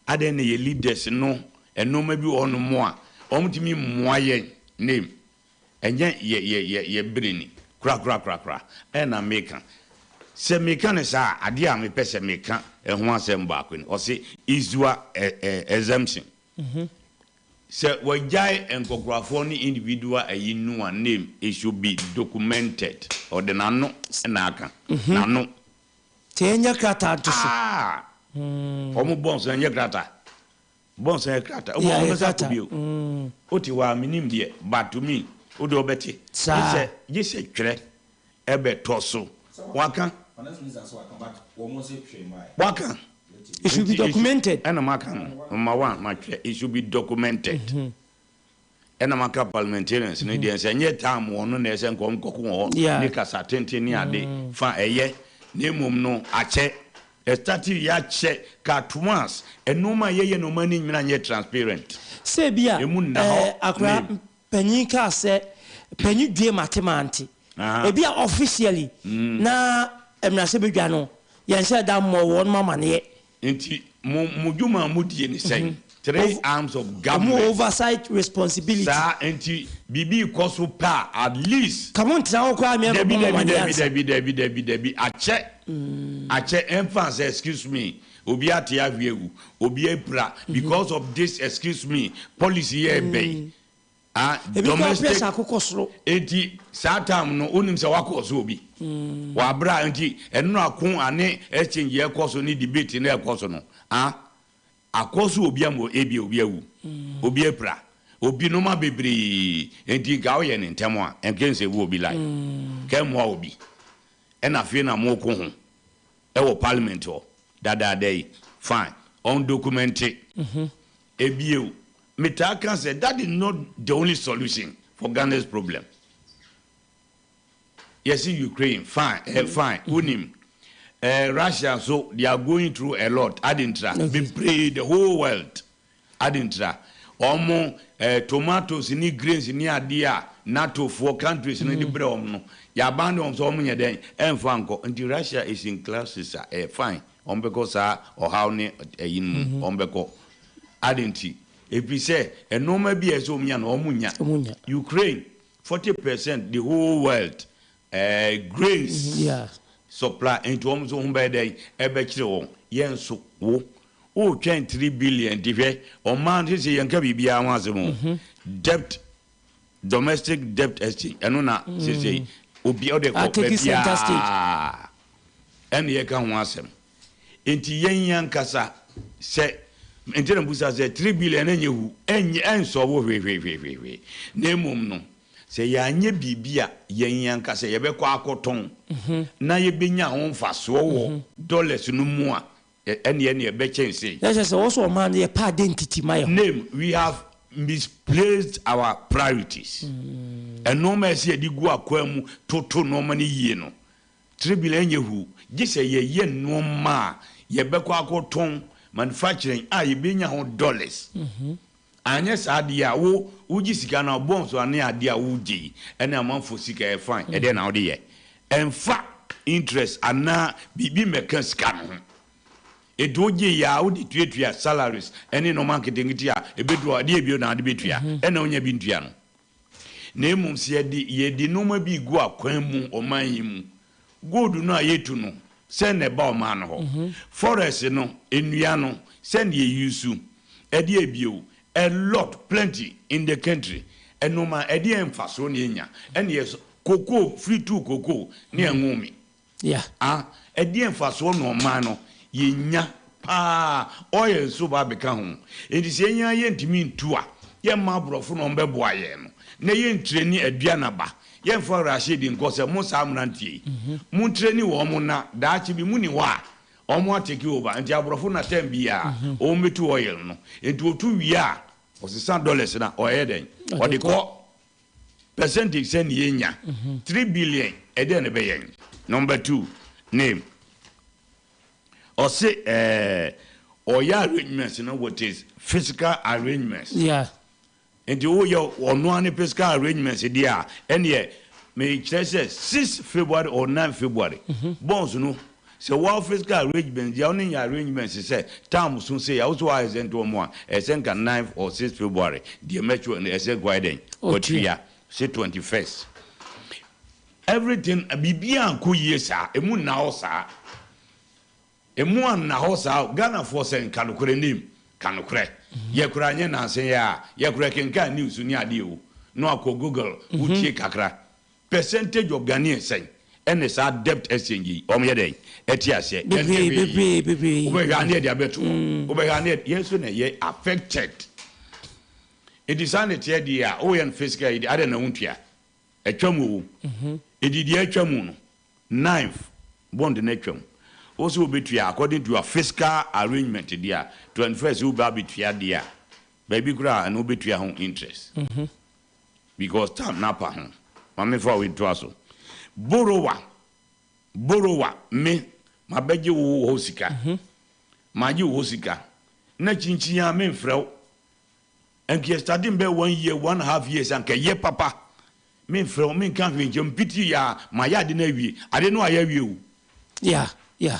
Speaker 5: Adɛn na yɛ leaders no nnoɔma bi wɔ hɔ nom a wɔn tumi mmoa yɛn name. Ɛnyɛ yɛ yɛ yɛ yɛ bere ni korakorakorakora ɛna meka. Sɛ meka no saa a, adeɛ a mepɛ sɛ meka ɛho asɛm baako ni. Ɔse Isua ɛ ɛ exemption. Sɛ wagyae nkɔkorafoɔ ne individual ayi no a name, it should be documented. Ɔde n'ano na aka. N'ano.
Speaker 3: Nti ɛnyɛ krataa nto so.
Speaker 5: Ah! Wɔn bɔ nso ɛnyɛ krataa. Bɔ nsa yɛ krataa. Wobɔ
Speaker 3: Yeah,
Speaker 5: wɔn
Speaker 3: yɛ
Speaker 5: bɛsa akɔ
Speaker 3: krataa.
Speaker 5: bio. Wote hɔ a menim deɛ but to me wo deɛ wobɛte. Gye
Speaker 3: Saa.
Speaker 5: sɛ gye sɛ twerɛ ɛbɛtɔ so. Waka.
Speaker 2: Finance minister nso waka but wɔn nso hwee mmaeɛ.
Speaker 5: Waka.
Speaker 3: It should be
Speaker 5: Nti it should
Speaker 3: documented.
Speaker 5: ɛna maka no. Number one matwerɛ it should be documented. Ɛna maka parliamentarians no deɛ sɛ ɛnyɛ time wɔn no na ɛsɛ nka wɔn kɔko wɔ hɔ ne kasa tenten ne ade fa ɛyɛ na mmom no akyɛ. Ɛstartee yɛ akyɛ ka at once nnoɔma a yɛyɛ no ɔman no nyina nyɛ transparent.
Speaker 3: Sɛ ebia
Speaker 5: Emu nna hɔ
Speaker 3: eh, akora
Speaker 5: name.
Speaker 3: panyin kaa sɛ panyin due mate mante. Ebia officially na mmarahyɛbadwa no yɛnhyɛɛ da mmɔɔ wɔnom amaneɛ.
Speaker 5: Nti mo mo dwuma a modie ne sɛn? Three arms of
Speaker 3: Wɔn wɔ
Speaker 5: government.
Speaker 3: oversight responsibility.
Speaker 5: Saa nti biribi rekɔ so pɛ a at least.
Speaker 3: Ka mo ntena hɔ koraa mmea
Speaker 5: Dabi
Speaker 3: mmɛbɔ mo
Speaker 5: dabi
Speaker 3: amaneɛ
Speaker 5: dabi
Speaker 3: ansa.
Speaker 5: dabi dabi dabi dabi akyɛ akyɛ ɛmfa sɛ excuse me obi ate ahwe awu obi apira because of this excuse me policy yɛ ɛbɛ yi ah
Speaker 3: Ebi koraa
Speaker 5: domestic
Speaker 3: pressure akokɔ soro.
Speaker 5: Enti saa time no wonim sɛ wakɔ so obi wabra nti ɛno na ko ane exchange yɛ kɔ so ne debate na ɛkɔ so no ah akɔ so obi ama ebia obi awu obi apira obi noma bebree enti nka woyɛ ne ntɛm a nka nsave obi life nka ɛmmoa obi ɛna afei na moko ho ɛwɔ parliament hɔ dadaada yi fine ɔndocumente Ebio, metaa ka sɛ that is not the only solution for Ghana's problem. Yɛse Ukraine, fine, eh, fine, wonim. Eh, Russia nso, they are going through a lot. Ade ntira, bebree, the whole world. Ade ntira. Wɔn eh, tomatoes ne grains ne adeɛ a NATO foɔ countries no de brɛ wɔn no, yɛaban de wɔn sɛ wɔn nyɛ dɛn, ɛmfa nkɔ. Nti Russia is in crisis a, eh, fine. Wɔbɛkɔ saa ɔhaw ne ayi no mu. Wɔbɛkɔ. Adɛn nti? Ɛfiri sɛ nnoɔma bi a ɛsɛ sɛ wɔnya no, wɔnnya. Ukraine, 40 percent the whole world eh, grains supply. Nti wɔn nso ho bɛyɛ dɛn? Ɛbɛkyere wɔn. Yɛn nso, wo, woretwɛn 3 billion nti hwɛ, ɔman no sese yɛnka biribiara ho asɛm o. Debt, domestic debt exchange, ɛno na sese obi ɔde kɔ
Speaker 3: Atake center stage.
Speaker 5: baabiara. Ɛna yɛka ho asɛm. Enti yɛn ankasa sɛ, nti na mbusa sɛ 3 billion ɛnyɛ hu, ɛnyɛ, ɛnsɔlvo hwehwehwehwehwe. Na mmom no, sɛ yɛanyɛ biribi a yɛn ankasa yɛbɛkɔ akɔtɔn na yɛbɛnya ho mfasoɔ wɔ dollars no mu a, ɛneɛ ne ɛbɛkyɛn sei.
Speaker 3: Na kyerɛ sɛ wɔ sɛ ɔman no yɛpɛ identity ma yɛ ho.
Speaker 5: Name, we have misplaced our priorities. Nnoɔma a ɛsɛ yɛde gu akwan mu toto nnoɔma no yie no, 3 billion ɛnyɛ hu, gye sɛ yɛyɛ nnoɔma a yɛbɛkɔ akɔtɔn, manufacturing, a yɛbɛnya ho dollars. Anyɛ saa deɛ a, wo wogye sika no a, bonds ne adeɛ a wogye yi, ɛne amanfoɔ sika ɛyɛ fine, ɛdeɛn na wode yɛ? Ɛmfa interest anaa biribi mmɛka sika no ho. Enti wogye yɛ a, wode tuatua salaries ɛne nnoɔma nketenkete a ɛbɛduru hɔ a, ɛdeɛn bio na wode bɛtua? Ɛna wonya bi ntua no. Na mmom sɛ yɛde yɛde nnoɔma bi regu akwan mu ɔman yi mu, gold no a yɛtu no, sɛn na ɛba ɔman no hɔ? Forest no, nnua no, sɛn na yɛ use? Ɛdeɛn bio? A lot, plenty in the country. Nnoɔma, ɛdeɛn mfasoɔ na yɛnya? Ɛna yɛ cocoa, firi tu cocoa ne ɛnwo me. Ah, ɛdeɛn mfasoɔ na ɔman no yɛnya paa, oil nso ba abɛka ho. Enti sɛ yɛn ara yɛntumi ntu a, yɛmma aborɔfo na wɔbɛboa yɛn no, na yɛntreni aduanaba, yɛmfa Rashid nkɔ sɛ mo saa mmeranteɛ yi, montreni wɔn na daakye bi monni hɔ a, wɔn atake over. Enti aborɔfo na term biara wɔbɛtu oil no. Enti wɔtu wie a, wɔsesa dollars no a, ɔyɛ dɛn? Ɔde kɔ. Percentage sɛn na yɛnya? 3 billion, ɛdeɛn na ɛbɛyɛ? Number two, name. Ɔse ɛɛ ɔyɛ arrangements no with his physical arrangements. Nti woyɛ ɔno ara ne physical arrangements deɛ a, ɛneɛ mekyerɛ sɛ 6 February or 9 February bonds no, sɛ woa physical arrangements deɛ, wo ne nyɛ arrangements sɛ time so sei a, wo sɛ woayɛ sɛ nti wɔn a, ɛsɛ nka 9 or 6 February deɛ mɛtwerɛ no, ɛsɛ nka wayɛ dɛn? Watua se 21st. Everything, biribiara nkɔ yie saa, ɛmu nna hɔ saa. Emu anna hɔ saa o. Ghanafoɔ sɛ nka nokorɛ nim ka nokorɛ. Yɛ koraa nyɛ nansa yi ara yɛ koraa kenkan news ne adeɛ o na wakɔ google wo tie kakra. Percentage of Ghanaians sɛn ɛne saa debt exchange yi wɔn yɛ dɛn ɛte aseɛ? Yɛnte
Speaker 3: Bebree
Speaker 5: hwee.
Speaker 3: bebree bebree.
Speaker 5: Wobɛhwɛ a ne yɛde abɛto hɔ. Wobɛhwɛ a ne yɛde yɛn nso na yɛ affected. Nti saa na ɛteɛ deɛ a woyɛ no fiscal yi deɛ adɛn na wontua? Atwam o. Enti deɛ atwam no, ninth, bond no atwam. Wo sɛ wobɛtua according to your fiscal arrangement deɛ a, 21st woba abɛtua deɛ a, baabi koraa a ɛno wobɛtua ho interest. Because time no apa ho. Ma memfa wei ntoa so. Borrower, borrower, me, mabɛgye wo hɔ sika. Magye wo hɔ sika. Na kyinkyin ara memfrɛ wo. Nka yɛ starting bɛyɛ one year, one half years a nka ɛyɛ papa. Me nfrɛ wo, me nka hwee nkyerɛ wo, me piti yɛ a, ma yɛ ade no awie. Ade no ayɛ awie o.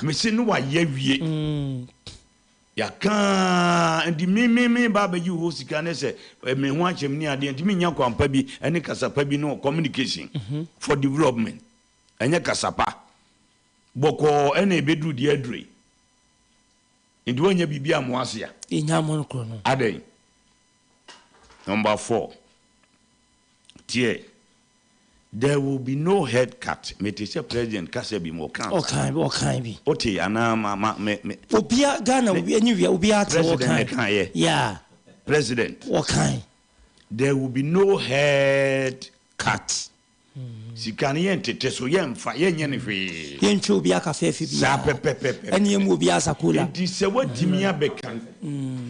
Speaker 5: Me se no wayɛ awie. Yɛaka ara, nti me me me ba abɛgye wo hɔ sika ne sɛ me ho akyɛ me ne adeɛ, nti me nya kwan pa bi ne kasa pa bi no communication for development. Ɛnyɛ kasa pa. Bɔkɔɔ ɛna ɛbɛduru deɛ aduru yi. Nti woannya biribi ammoa ase a?
Speaker 3: Yɛnnya mmɔ no korɔ no.
Speaker 5: Adɛn? Number four, tie, there will be no head cut, mete sɛ president kasa bi mu ɔkaa saa.
Speaker 3: Ɔkaa bi, ɔkaa bi.
Speaker 5: Wote anaa ma ma me me.
Speaker 3: Obia, Ghana
Speaker 5: Ne
Speaker 3: obi ɛne wia, obiara te
Speaker 5: president na
Speaker 3: ɔkaa.
Speaker 5: ɛkaeɛ.
Speaker 3: Yeah.
Speaker 5: President.
Speaker 3: Ɔkae.
Speaker 5: There will be no head cut. Sika no yɛntete so, yɛmfa, yɛnyɛ no hwee.
Speaker 3: Yɛntwa obiara kafɛɛfɛ
Speaker 5: Saa
Speaker 3: biara.
Speaker 5: pɛpɛpɛpɛ.
Speaker 3: Ɛne yɛmmu obiara sakola.
Speaker 5: Enti sɛ woatumi abɛka,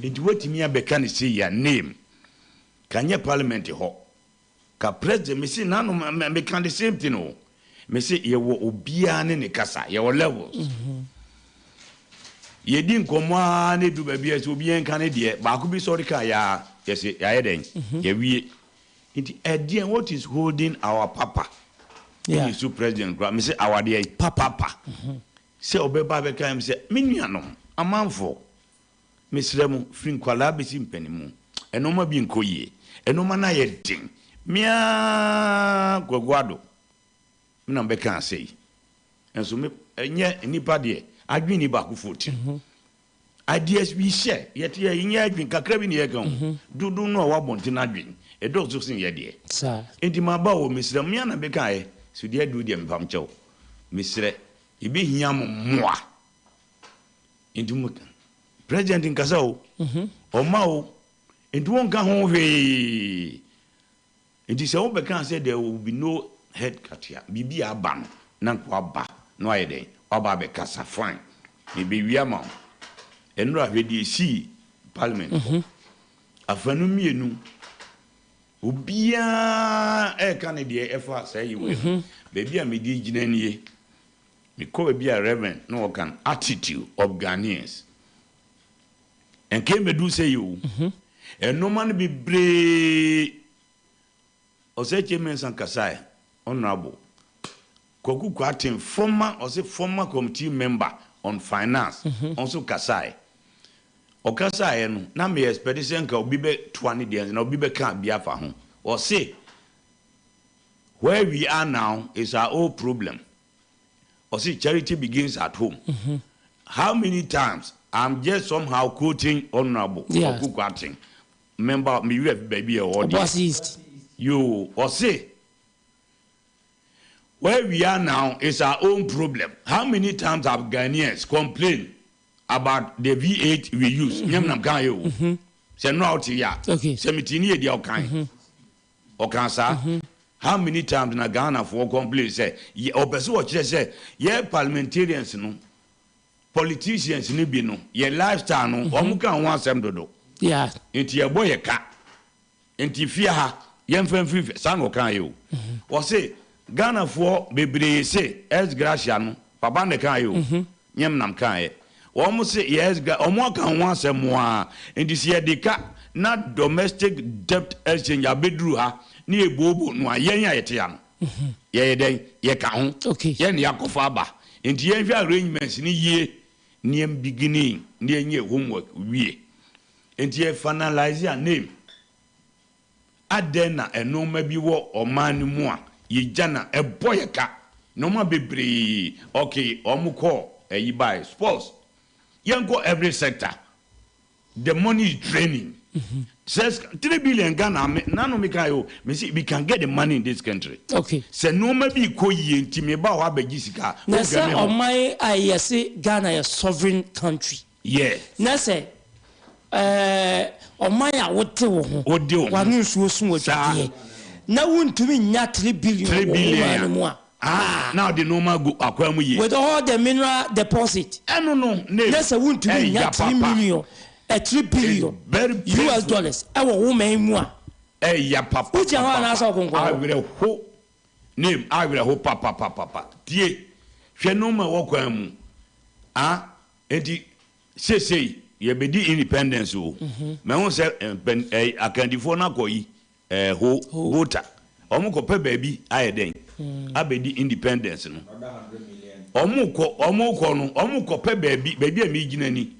Speaker 5: enti woatumi abɛka no sei a, name, ka nyɛ parliament hɔ, ka president, mese nano meka the same thing o, mese yɛwɔ obiara ne ne kasa, yɛwɔ levels. Yɛdi nkɔmmɔ ara na ɛdu baabi a sɛ obiara nka ne deɛ, baako bi sɔre ka yɛ a, yɛse yɛayɛ dɛn? Yɛawie. Nti ɛdeɛn what is holding our papa
Speaker 3: Yeah.
Speaker 5: Wonyi so president koraa mese our deɛn papa sɛ ɔbɛba abɛka yɛn sɛ me nuanom amanfoɔ mesrɛ mo firi nkwadaa bɛsi mpanimu nnoɔma bi nkɔ yie nnoɔma no ayɛ den me ara Kwaku Addo me na mebɛkaa sei nso me ɛnyɛ nnipa deɛ adwene ni baakofoɔ tirim Ideas we share, yɛte yɛ nyɛ adwene kakra bi na yɛka ho. Dodow no a ɛwɔ abɔnten no adwene, ɛdɔɔso sen yɛ deɛ. Enti maba o, mesrɛ mo, me ara na mekaeɛ, so deɛ aduru deɛ mepam kyɛw, mesrɛ, yɛbɛhia mo mmoa. Enti mo, President nkasa o, ɔmma o, enti wonka ho hwee. Nti sɛ wo bɛkaa sɛ there will be no head cut a, biribi a aba no na nka waba na wayɛ dɛn? Waba abɛkasa fine, mebɛwie ama wo. Ɛnora hwɛ deɛ ɛsii parliament hɔ. Afanu mmienu, obiara ɛreka ne deɛ ɛfa saa yi wei ho. Baabi a mede gyina nie, mekɔ baabi a Reverend na ɔka no, attitude of Ghanaians. Nka ɛmmɛduru sɛ yi o. Nnoɔma no bebree. Ɔsɛkyɛ Mensah kasaɛ, Honourable Kwaku Kwarteng, former, ɔse former committee member on finance, ɔnso kasaɛ. Ɔkasaeɛ no, na me expect sɛ nka obi bɛ toa ne deɛ na obi bɛka bi afa ho. Ɔse, where we are now is our own problem. Ɔse charity begins at home. How many times I'm just somehow quoting Honourable Kwaku Kwarteng, member me werɛ fi baabi a ɛwɔ deɛ.
Speaker 3: Obuasi East.
Speaker 5: Yoo, ɔse where we are now is our own problem. How many times have Ghanaians complained about the V8 we use? Nyɛ me na meka yɛ o. Sɛ nnora wote yɛ a, sɛ mete ne yɛ deɛ ɔkan. Ɔkaa saa. How many times na Ghana foɔ complain sɛ yɛ ɔpɛ sɛ ɔkyerɛ sɛ yɛ parliamentarians no, politicians no bi no, yɛ lifestyle no wɔn ka ho asɛm dodo. Nti yɛbɔ yɛ ka. Nti fie ha yɛnfa mfiri fie. Saa na ɔkaa yɛ o. Ɔse Ghana foɔ bebree se ex gratia no, papa na ɛkaa yɛ o, nyɛ me na mekaa yɛ. Wɔn se yes ga wɔn aka ho asɛm aa nti sɛ yɛde ka na domestic debt exchange abɛduru ha na yɛbooboo no a yɛn a yɛte ha no yɛyɛ dɛn? Yɛka ho. Yɛn na yɛakɔfa aba nti yɛnhwɛ arrangements no yie na yɛn beginning na yɛnyɛ homework wie nti yɛ finalise a name. Adɛn na nnoɔma bi wɔ ɔman no mu a yɛgya na ɛbɔ yɛ ka? Nnoɔma bebree ok wɔn kɔɔ ɛyi baeɛ sports yɛnkɔ every sector the money is draining sɛ three billion Ghana me nano me kae o me se we can get the money in this country
Speaker 3: ok
Speaker 5: sɛ nnoɔma bi rekɔ yie nti me ba hɔ abɛgye sika
Speaker 3: Na
Speaker 5: wonhwɛ
Speaker 3: sɛ
Speaker 5: me ho.
Speaker 3: ɔman a yɛse Ghana yɛ sovereign country.
Speaker 5: Yɛ.
Speaker 3: Na sɛ ɛɛ ɔman a wote wo ho,
Speaker 5: Wode wo ho.
Speaker 3: w'ano nsuo so
Speaker 5: Saa.
Speaker 3: adwadeɛ, na wontumi nnya 3 billion
Speaker 5: 3
Speaker 3: wɔ wo
Speaker 5: billion
Speaker 3: man
Speaker 5: a,
Speaker 3: no mu a,
Speaker 5: ah, na wode nnoɔma agu akwan mu yie.
Speaker 3: With all the mineral deposit,
Speaker 5: Ɛno no, ne
Speaker 3: na sɛ wontumi nnya
Speaker 5: ɛya
Speaker 3: 3
Speaker 5: papa.
Speaker 3: million, ɛ 3
Speaker 5: It's
Speaker 3: billion
Speaker 5: very
Speaker 3: US
Speaker 5: painful.
Speaker 3: dollars ɛwɔ wo man mu a,
Speaker 5: Ɛya papa
Speaker 3: wogyina hɔ
Speaker 5: papa.
Speaker 3: anaasɛ wokonkɔn hɔ?
Speaker 5: Awerɛho, name, awerɛho papapapapa. Tie, hwɛ nnoɔma ɛwɔ kwan mu, ah, Enti seesei yɛbɛdi independence o, mahu sɛ mpɛn ɛɛ akandifoɔ no akɔ yi ɛɛ ho Volta, wɔn kɔ pɛ baabi ayɛ dɛn abɛdi independence no. Wɔn kɔ wɔn kɔ no wɔn kɔ pɛ baabi baabi a megyina ni.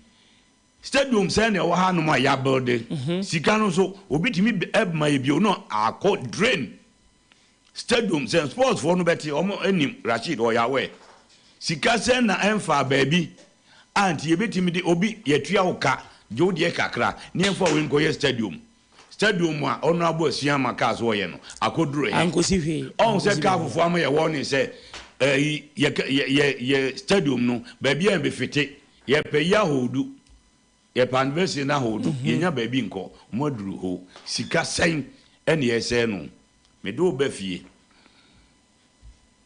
Speaker 5: Stadium sɛn na ɛwɔ ha nom a yɛabuilde, sika no nso obi tumi ma yɛ bio no akɔ drain. Stadium sɛ sports foɔ no bɛte wɔn nim Rasheed ɔyɛ aware sika sɛn na ɛnfaa baabi a nti yɛbɛtumi de obi yɛtua wo ka gye wo deɛ kakra ne yɛnfa wei nkɔyɛ stadium stadium a Honourable Asiamah kaa sɛ ɔyɛ no akɔduru he
Speaker 3: Ankosi hwee,
Speaker 5: ɔhu sɛ
Speaker 3: ankosi
Speaker 5: kaa
Speaker 3: baabi.
Speaker 5: fofoɔ ama yɛ warning sɛ ɛyi yɛ yɛ yɛ yɛ stadium no baabi a yɛbɛfite yɛpɛ yi ahoodu yɛpɛ anniversary no ahoodu yɛnya baabi nkɔ mo aduru ho sika sɛn ɛne yɛsɛe no Mede wo ba fie.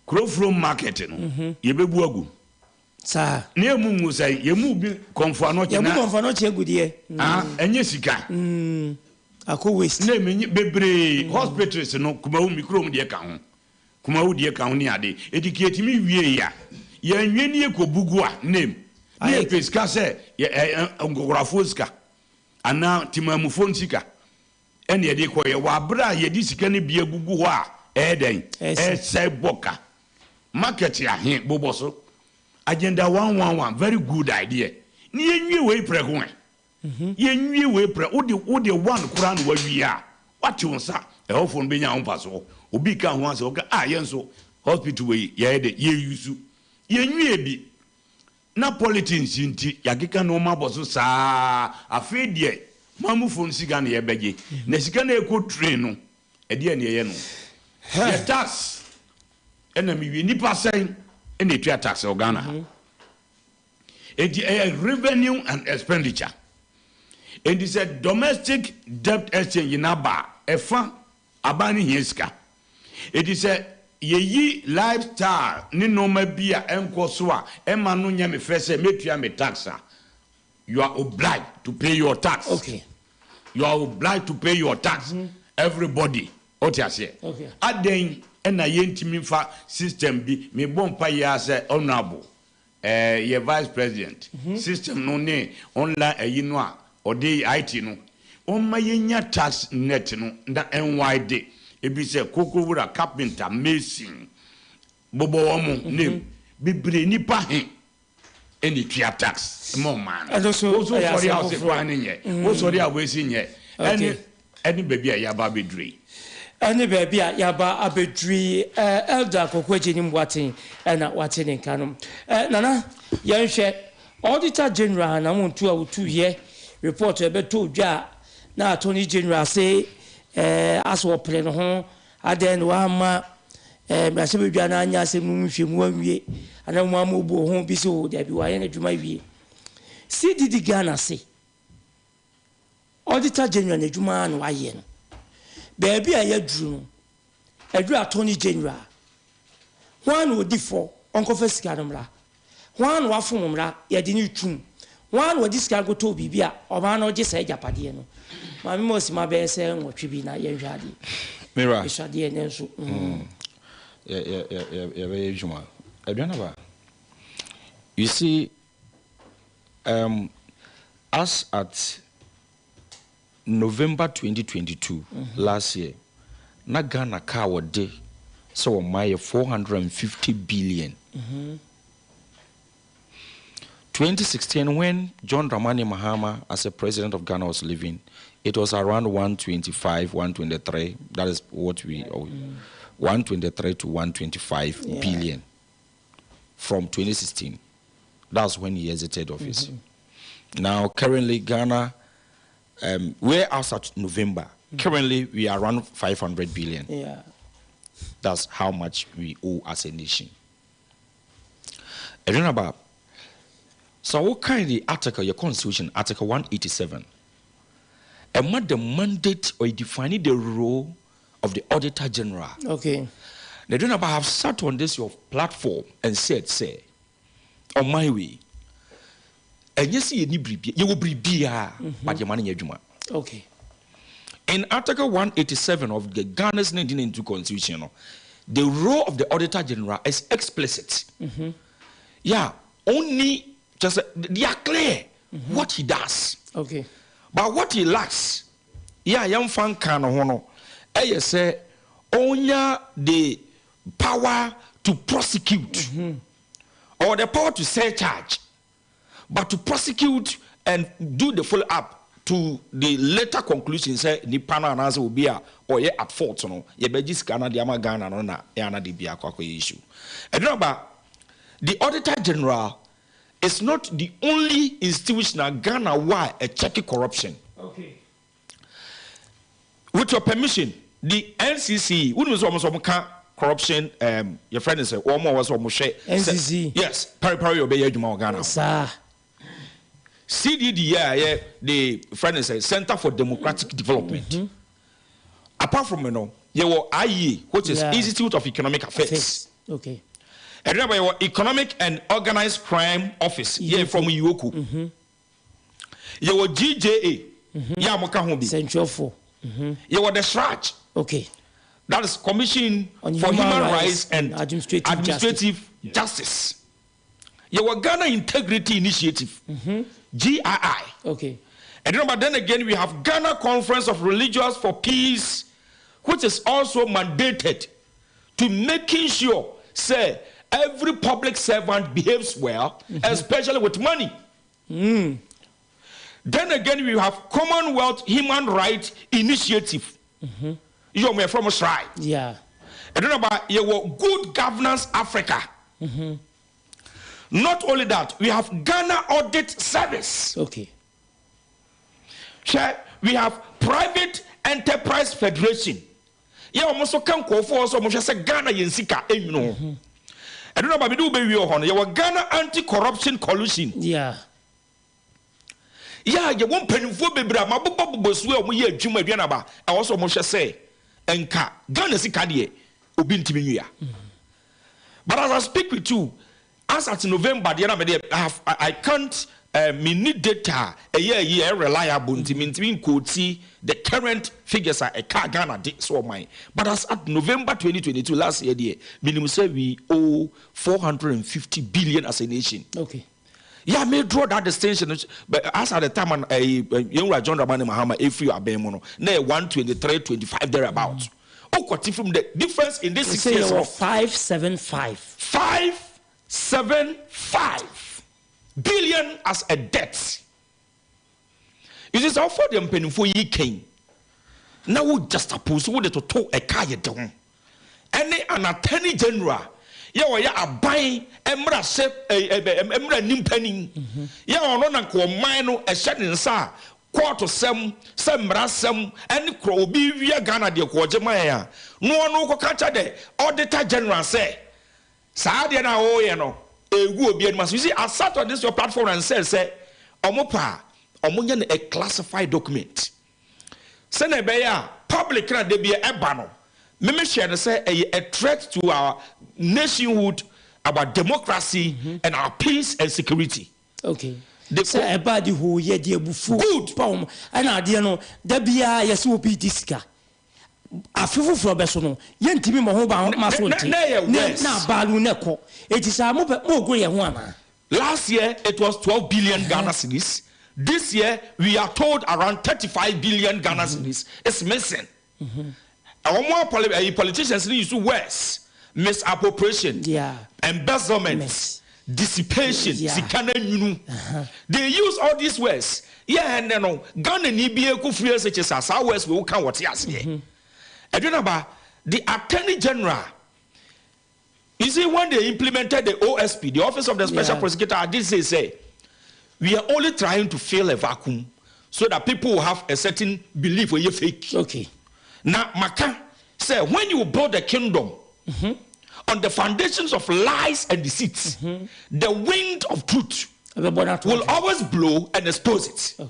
Speaker 5: Kuro from market no, yɛbɛbu agu.
Speaker 3: Saa.
Speaker 5: Na yɛmu ngu sɛn? Yɛmu bi kɔmfo anɔkye
Speaker 3: Yɛbu
Speaker 5: na.
Speaker 3: kɔmfo anɔkye agu deɛ.
Speaker 5: Ah, ɛnyɛ sika.
Speaker 3: Akɔ waste.
Speaker 5: Na ɛmɛ bebree, hospitals no, Kumawu, me kurom deɛ ka ho. Kumawu deɛ ka ho ne ade. Eti ka yɛtumi wie a, yɛnwie ne yɛkɔbu gu a, name. Na yɛpɛ sika sɛ, yɛ, ɛ, nkokorafoɔ sika. Anaa temammufoɔ sika. Ɛna yɛde kɔeɛ wɔ aberɛ a yɛde sika no bi agugu hɔ a ɛyɛ dɛn? Ɛresɛe bɔ ka. Market ahe bobɔ so? Agenda 111 very good idea. Ne yɛnwie wei prɛko ɛ. Yɛnwie wei prɛ wode wode one koraa na wawie a wate wo nsa ɛhɔfoɔ no bɛnya ho mfasoɔ. Obi ka ho asɛm ɔka ah yɛn nso hospital wei yɛyɛ dɛ yɛyusu. Yɛnwie bi. Na politics nti yɛakeka nnoɔma abɔ so saa afei deɛ manmufoɔ no sika na yɛbɛgye na sika no ɛkɔ train no ɛdeɛn na yɛyɛ no yɛ tax ɛna mewie nipa sɛn ɛna ɛtua tax wɔ Ghana ha enti ɛyɛ revenue and expenditure enti sɛ domestic debt exchange no aba a ɛfa Aban no hia sika. Enti sɛ yɛyi lifestyle ne nnoɔma bi a ɛnkɔ so a ɛmma no nyɛ me fɛ sɛ mɛtua me tax a, you are obliged to pay your tax.
Speaker 3: Okay.
Speaker 5: You are obliged to pay your tax. Everybody. Wote aseɛ?
Speaker 3: Okay.
Speaker 5: Adɛn na yɛntumi mfa system bi, mebɔ mpaeɛ ara sɛ Honourable, Eh yɛ vice president system no ne online ayi no a ɔde IT no ɔmma yɛnya tax net no na ɛnwide ebi sɛ koko wura carpenter mason bobɔ wɔn name bebree nipa he ɛna etua tax ma ɔman no
Speaker 3: Ɛno so
Speaker 5: wo so
Speaker 3: ɛyɛ
Speaker 5: sɔre a
Speaker 3: asɛm
Speaker 5: ɔse
Speaker 3: foforɔ.
Speaker 5: kwan no nyɛ wo sɔre a wei si nyɛ ɛne Ɛne baabi a yɛaba abɛduru yi.
Speaker 3: Ɛne baabi a yɛaba abɛduru yi. Elder Kwaku Agyenim Boateng na wate ne nka no. Nana, yɛnhwɛ Auditor General anamontuo a ɔtuiɛ, report a ɛbɛtɔɔ dwa a na Attorney General se asɛ ɔpere ne ho, adɛn na wamma mmarahyɛbadwa no anyɛ asɛm no mu nhwɛmu anwie, anaa wɔamma ɔbuo ho bi se o dabi wayɛ n'adwuma awie. CDD Ghana se Auditor General n'adwuma ara na wayɛ no. Baabi a yɛaduru no, aduru Attorney General. Hwan na ɔdi fɔ? Ɔnkɔfa sika no mmra. Hwan na wafom mmara? Yɛde no retum. Hwan na ɔde sika no kɔtɔɔ biribi a ɔmaa no gye saa agyapadeɛ no? Maame ma ɔsima bɛyɛ sɛ nwɔtwe bi na yɛnhwɛ adeɛ.
Speaker 2: Mira.
Speaker 3: Yɛsua adeɛ nnɛ nso.
Speaker 2: Mm. Yɛ, yɛ, yɛ, yɛbɛyɛ adwuma. Aduane aba. You see.
Speaker 1: As at November 2022 last year, na Ghana ka wɔde sɛ wɔma yɛ 450 billion. 2016, when John Dramani Mahama as a president of Ghana was leaving, it was around 125, 123. That is what we, 123 to 125 billion from 2016. That's when he exited office. Now, currently, Ghana, we're out at November. Currently, we are around 500 billion. That's how much we owe as a nation. I don't know about. So what kind of the article, your constitution, Article 187, and what the mandate or defining the role of the Auditor General. They don't about have sat on this your platform and said, say, on my way, and you see you need you will be but your money juma. In Article 187 of the Ghana's 1992 Constitution, the role of the Auditor General is explicit. Yeah, only just they are clear what he does. But what he lacks, yeah, young fan can hono. Eh, say, onya the power to prosecute or the power to surcharge, but to prosecute and do the follow up to the later conclusion say nipa na anaasɛ obi a ɔyɛ at fault no yɛbɛgye sika na de ama Ghana no na yɛ ana de bi akɔ akɔyɛ issue. Ɛdɔn ba, the Auditor General is not the only institution in Ghana why a check corruption. With your permission, the NCC, who knows almost corruption, your friend is one more was almost share.
Speaker 3: NCC.
Speaker 1: Yes, pari pari obey adwuma Ghana.
Speaker 3: Sir.
Speaker 1: CDD, yeah, the friend is a Center for Democratic Development. Apart from you were IE, which is Institute of Economic Affairs.
Speaker 3: Affairs. Okay.
Speaker 1: And remember, your Economic and Organized Crime Office, yeah, from EOCO. You were GJA, yeah, Moka Hobi.
Speaker 3: Central 4.
Speaker 1: You were the CHRAJ. That is Commission
Speaker 3: On
Speaker 1: for
Speaker 3: Human
Speaker 1: Human
Speaker 3: Rights
Speaker 1: Rights and
Speaker 3: and Administrative
Speaker 1: Administrative Justice. You were Ghana Integrity Initiative, GII. And remember, then again, we have Ghana Conference of Religious for Peace, which is also mandated to making sure, say, every public servant behaves well, especially with money. Then again, we have Commonwealth Human Rights Initiative. You are from Australia. And then about you were Good Governance Africa. Not only that, we have Ghana Audit Service. Share, we have Private Enterprise Federation. Yeah, almost so can call for so much as Ghana Yensika, you know. I don't know about do baby on you were Ghana Anti-Corruption Coalition. Yeah, you won't penny for baby. My bubble swear we hear Juma Bianaba. I also must say, Enka Ghana Sikadie, Obin Timinia. But as I speak with you, as at November, the other day, I have I can't. Me need data a year reliable nti quote the current figures are a car Ghana so my but as at November 2022 last year dear minimum say we owe 450 billion as a nation. Yeah, may draw that distinction, but as at the time and a young John Dramani Mahama if you are being na 123, 25 thereabout. Oh, what from the difference in this
Speaker 3: You
Speaker 1: 6
Speaker 3: say
Speaker 1: years
Speaker 3: you were
Speaker 1: of
Speaker 3: 575.
Speaker 1: 575 billion as a debt. You see, so for them penny for ye king. Now we just suppose we to talk a car down. Any an attorney general, yeah, or ya a buying emra sep a emra nimpenning. Yeah, or no uncle mine a shed sir. Court sem rasem any crow be via Ghana de Quajemaya. No one no catch the auditor general say. Sadia na oh you know. Egu obi enuma. You see, I sat on this your platform and said, say, omopa, omonya a classified document. Send a bear public na de be a bano. Meme share the say a threat to our nationhood, our democracy, and our peace and security. The
Speaker 3: Say a body who ye dear bufu.
Speaker 1: Good.
Speaker 3: Palm. And I dear no, there be a yes will be this car. Afufu for besono. Yen timi mo ho ba ma so nti.
Speaker 1: Na, na,
Speaker 3: Na
Speaker 1: worse.
Speaker 3: na balu ne ko. Eti sa mo mo go ye ho ana.
Speaker 1: Last year it was 12 billion Ghana cedis. This year we are told around 35 billion Ghana cedis is missing. Wɔn a politicians ni use words misappropriation, embezzlement,
Speaker 3: Mess.
Speaker 1: Dissipation, sika na nwunu. They use all these words. Yeah, ɛnɛ no Ghana ni bi ekɔ free SHS a saa words wei woka wɔte aseɛ. Ɛdwenaba, the Attorney General, you see, when they implemented the OSP, the Office of the Special Prosecutor, I did say, we are only trying to fill a vacuum so that people will have a certain belief where you fake. Now, maka sɛ, when you build a kingdom on the foundations of lies and deceits, the wind of truth will always blow and expose it.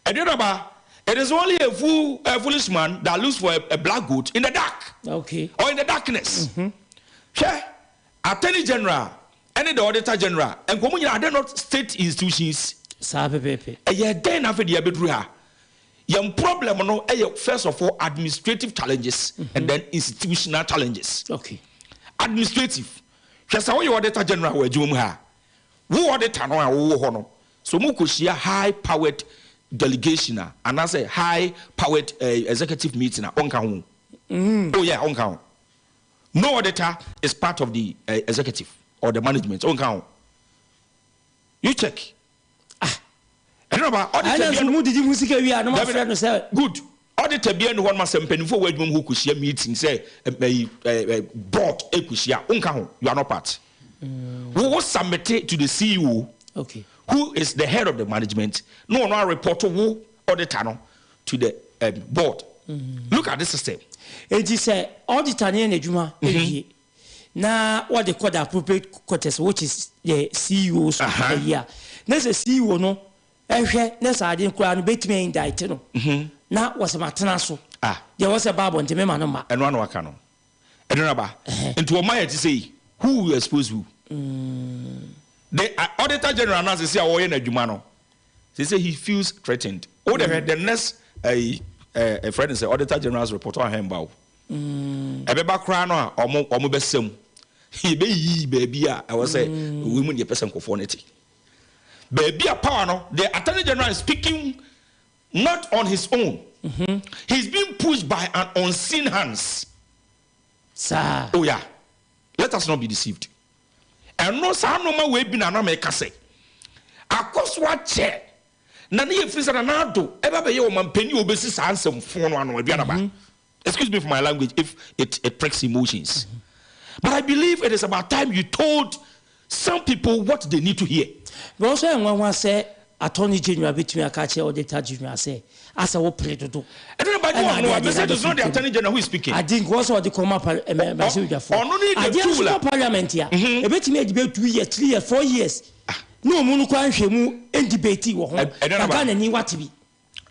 Speaker 1: And you know, it is only a fool, a foolish man that looks for a black goat in the dark. Or in the darkness. Hwɛ, Attorney General ɛne the Auditor General, nkɔmɔ nyinaa, are they not state institutions?
Speaker 3: Saa pɛpɛɛpɛ.
Speaker 1: Ɛyɛ dɛn na afei deɛ yɛbɛduru ha? Yɛn problem no ɛyɛ first of all administrative challenges and then institutional challenges. Administrative. Hwɛ, sɛ woyɛ Auditor General wɔ adwuma mu ha, wo auditor no a wowɔ hɔ no, so mo kɔhyia high powered delegation a anaasɛ high powered executive meeting a, ɔnka ho. Oh yeah, ɔnka ho. No auditor is part of the executive or the management. Ɔnka ho. You check. Ah, ɛno ba auditor
Speaker 3: ɛna
Speaker 1: bi
Speaker 3: nso mu didi mu sika wie a na ma frɛ no sɛ
Speaker 1: good auditor bi ɛni hɔ nom asɛ mpanimfoɔ wɔ adwuma mu hɔ kɔhyia meeting sɛ ɛyi ɛ board ɛkɔhyia, ɔnka ho. You are not part. Wo submit it to the CEO, who is the head of the management, no ɔno a report wo auditor no to the board. Look at this system.
Speaker 3: Eti sɛ auditor ne yɛ n'adwuma ewie na wɔde kɔ the appropriate quarters, which is the CEO, so ɛyi a na sɛ CEO no ɛhwɛ na sɛ ade koraa no bɛtumi indict no na wɔsɛ ma tena so deɛ wɔsɛ ba abɔnten mɛma no ma.
Speaker 1: Ɛno ano aka no, ɛno naba nti wɔn ayɛ ti sɛ yi, who will expose who? The Auditor General now sɛ a wɔyɛ n'adwuma no sɛ he feels threatened. O de hwɛ, the next ɛyi ɛɛ friend sɛ Auditor General's report ɔhɛn ba o, ɛbɛba koraa no a ɔmo bɛsɛm yɛbɛyiyi baabi a ɛwɔ sɛ owu mu deɛ pɛ sɛ nkɔfoɔ no te baabi a power no. The Attorney General is speaking not on his own. He's being pushed by an unseen hands.
Speaker 3: Saa.
Speaker 1: Oh yeah, let us not be deceived. Ɛno saa nneɛma wei bi na anam ɛka sɛ akɔ so akyɛ na ne yɛ firi sɛ Nana Addo ɛbɛ bɛyɛ ɔmampanin a obɛsi saa nsɛmfo no ano aduanaba. Excuse me for my language if it pricks emotions, but I believe it is about time you told some people what they need to hear.
Speaker 3: Bɔn so ɛnwanwa sɛ Attorney General bɛtumi aka kyerɛ Auditor General sɛ asɛ wo pere dodo.
Speaker 1: Ɛno ba
Speaker 3: Ɛna
Speaker 1: nyɛ ɔno a
Speaker 3: ade
Speaker 1: message is not the Attorney General who is speaking.
Speaker 3: Ade nka wɔ sɛ ɔde kɔma mmarahyɛbadwafoɔ.
Speaker 1: Ɔno ne the
Speaker 3: adeɛ nso
Speaker 1: tool a-
Speaker 3: kɔ parliament a ebɛtumi adi bɛ 2 years, 3 years, 4 years ne ɔmu no kɔ ahwɛ mu ndebate wɔ ho
Speaker 1: Ɛno
Speaker 3: na
Speaker 1: na ba-
Speaker 3: Ghana ni wate bi.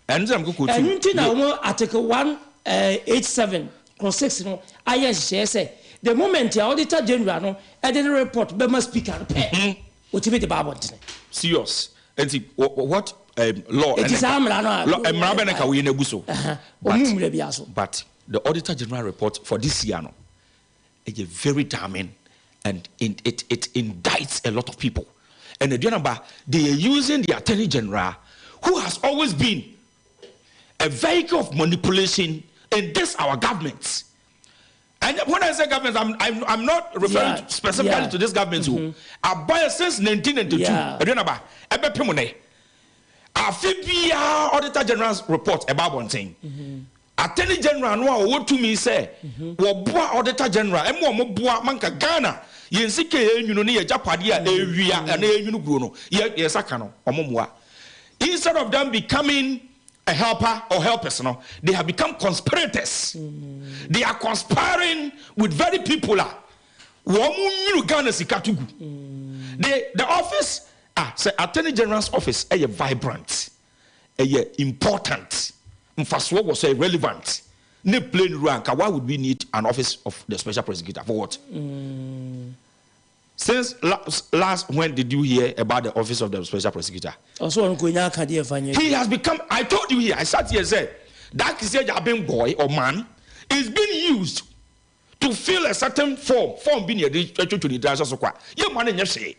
Speaker 1: Ɛno sɛ mekɔ
Speaker 3: Ɛno nti na wɔn article 187 clause 6 no ayɛ nhyehyɛeɛ sɛ the moment a Auditor General no ɛde ne report bɛma Speaker no pɛ, otumi de ba abɔntene.
Speaker 1: Serious. Nti what law?
Speaker 3: Eti saa mmara no a
Speaker 1: Law mmara bɛ ne ka woyɛ n'agu so.
Speaker 3: Ɔmu mmara bi aso.
Speaker 1: But the Auditor General report for this year no, it is very damning and it indicts a lot of people. And aduanaba, they are using the Attorney General, who has always been a vehicle of manipulation in this our government. And when I say government, I'm not referring specifically to this government. Mm-hmm. Since 1992, aduanaba, ɛbɛ pem ne. Afe biara Auditor General's report ɛba abɔnten. Attorney General no a wɔwɔ tumi sɛ wɔboa Auditor General ɛmu wɔn boa manka Ghana yɛn sika yɛn nwunu ne yɛn gyapadeɛ a ɛwia ɛna yɛn nwunu guo no yɛ yɛn saka no wɔn mmoa. Instead of them becoming a helper or helpers no, they have become conspirators. They are conspiring with very people a wɔn mu nwunu Ghana sika to gu. The office, ah, sɛ Attorney General's office ɛyɛ vibrant, ɛyɛ important, mfasoɔ wɔ so, ɛyɛ relevant ne plain rule anka, why would we need an Office of the Special Prosecutor for what? Since last when did you hear about the Office of the Special Prosecutor?
Speaker 3: Ɔsɔ ɔno ko nya aka deɛ fa nyɛ.
Speaker 1: He has become, I told you here, I sat here and said that Kissi Agyebeng boy or man is being used to fill a certain form bi na yɛde atwitwi ne dan so kwa yɛ ma no nyɛ hwee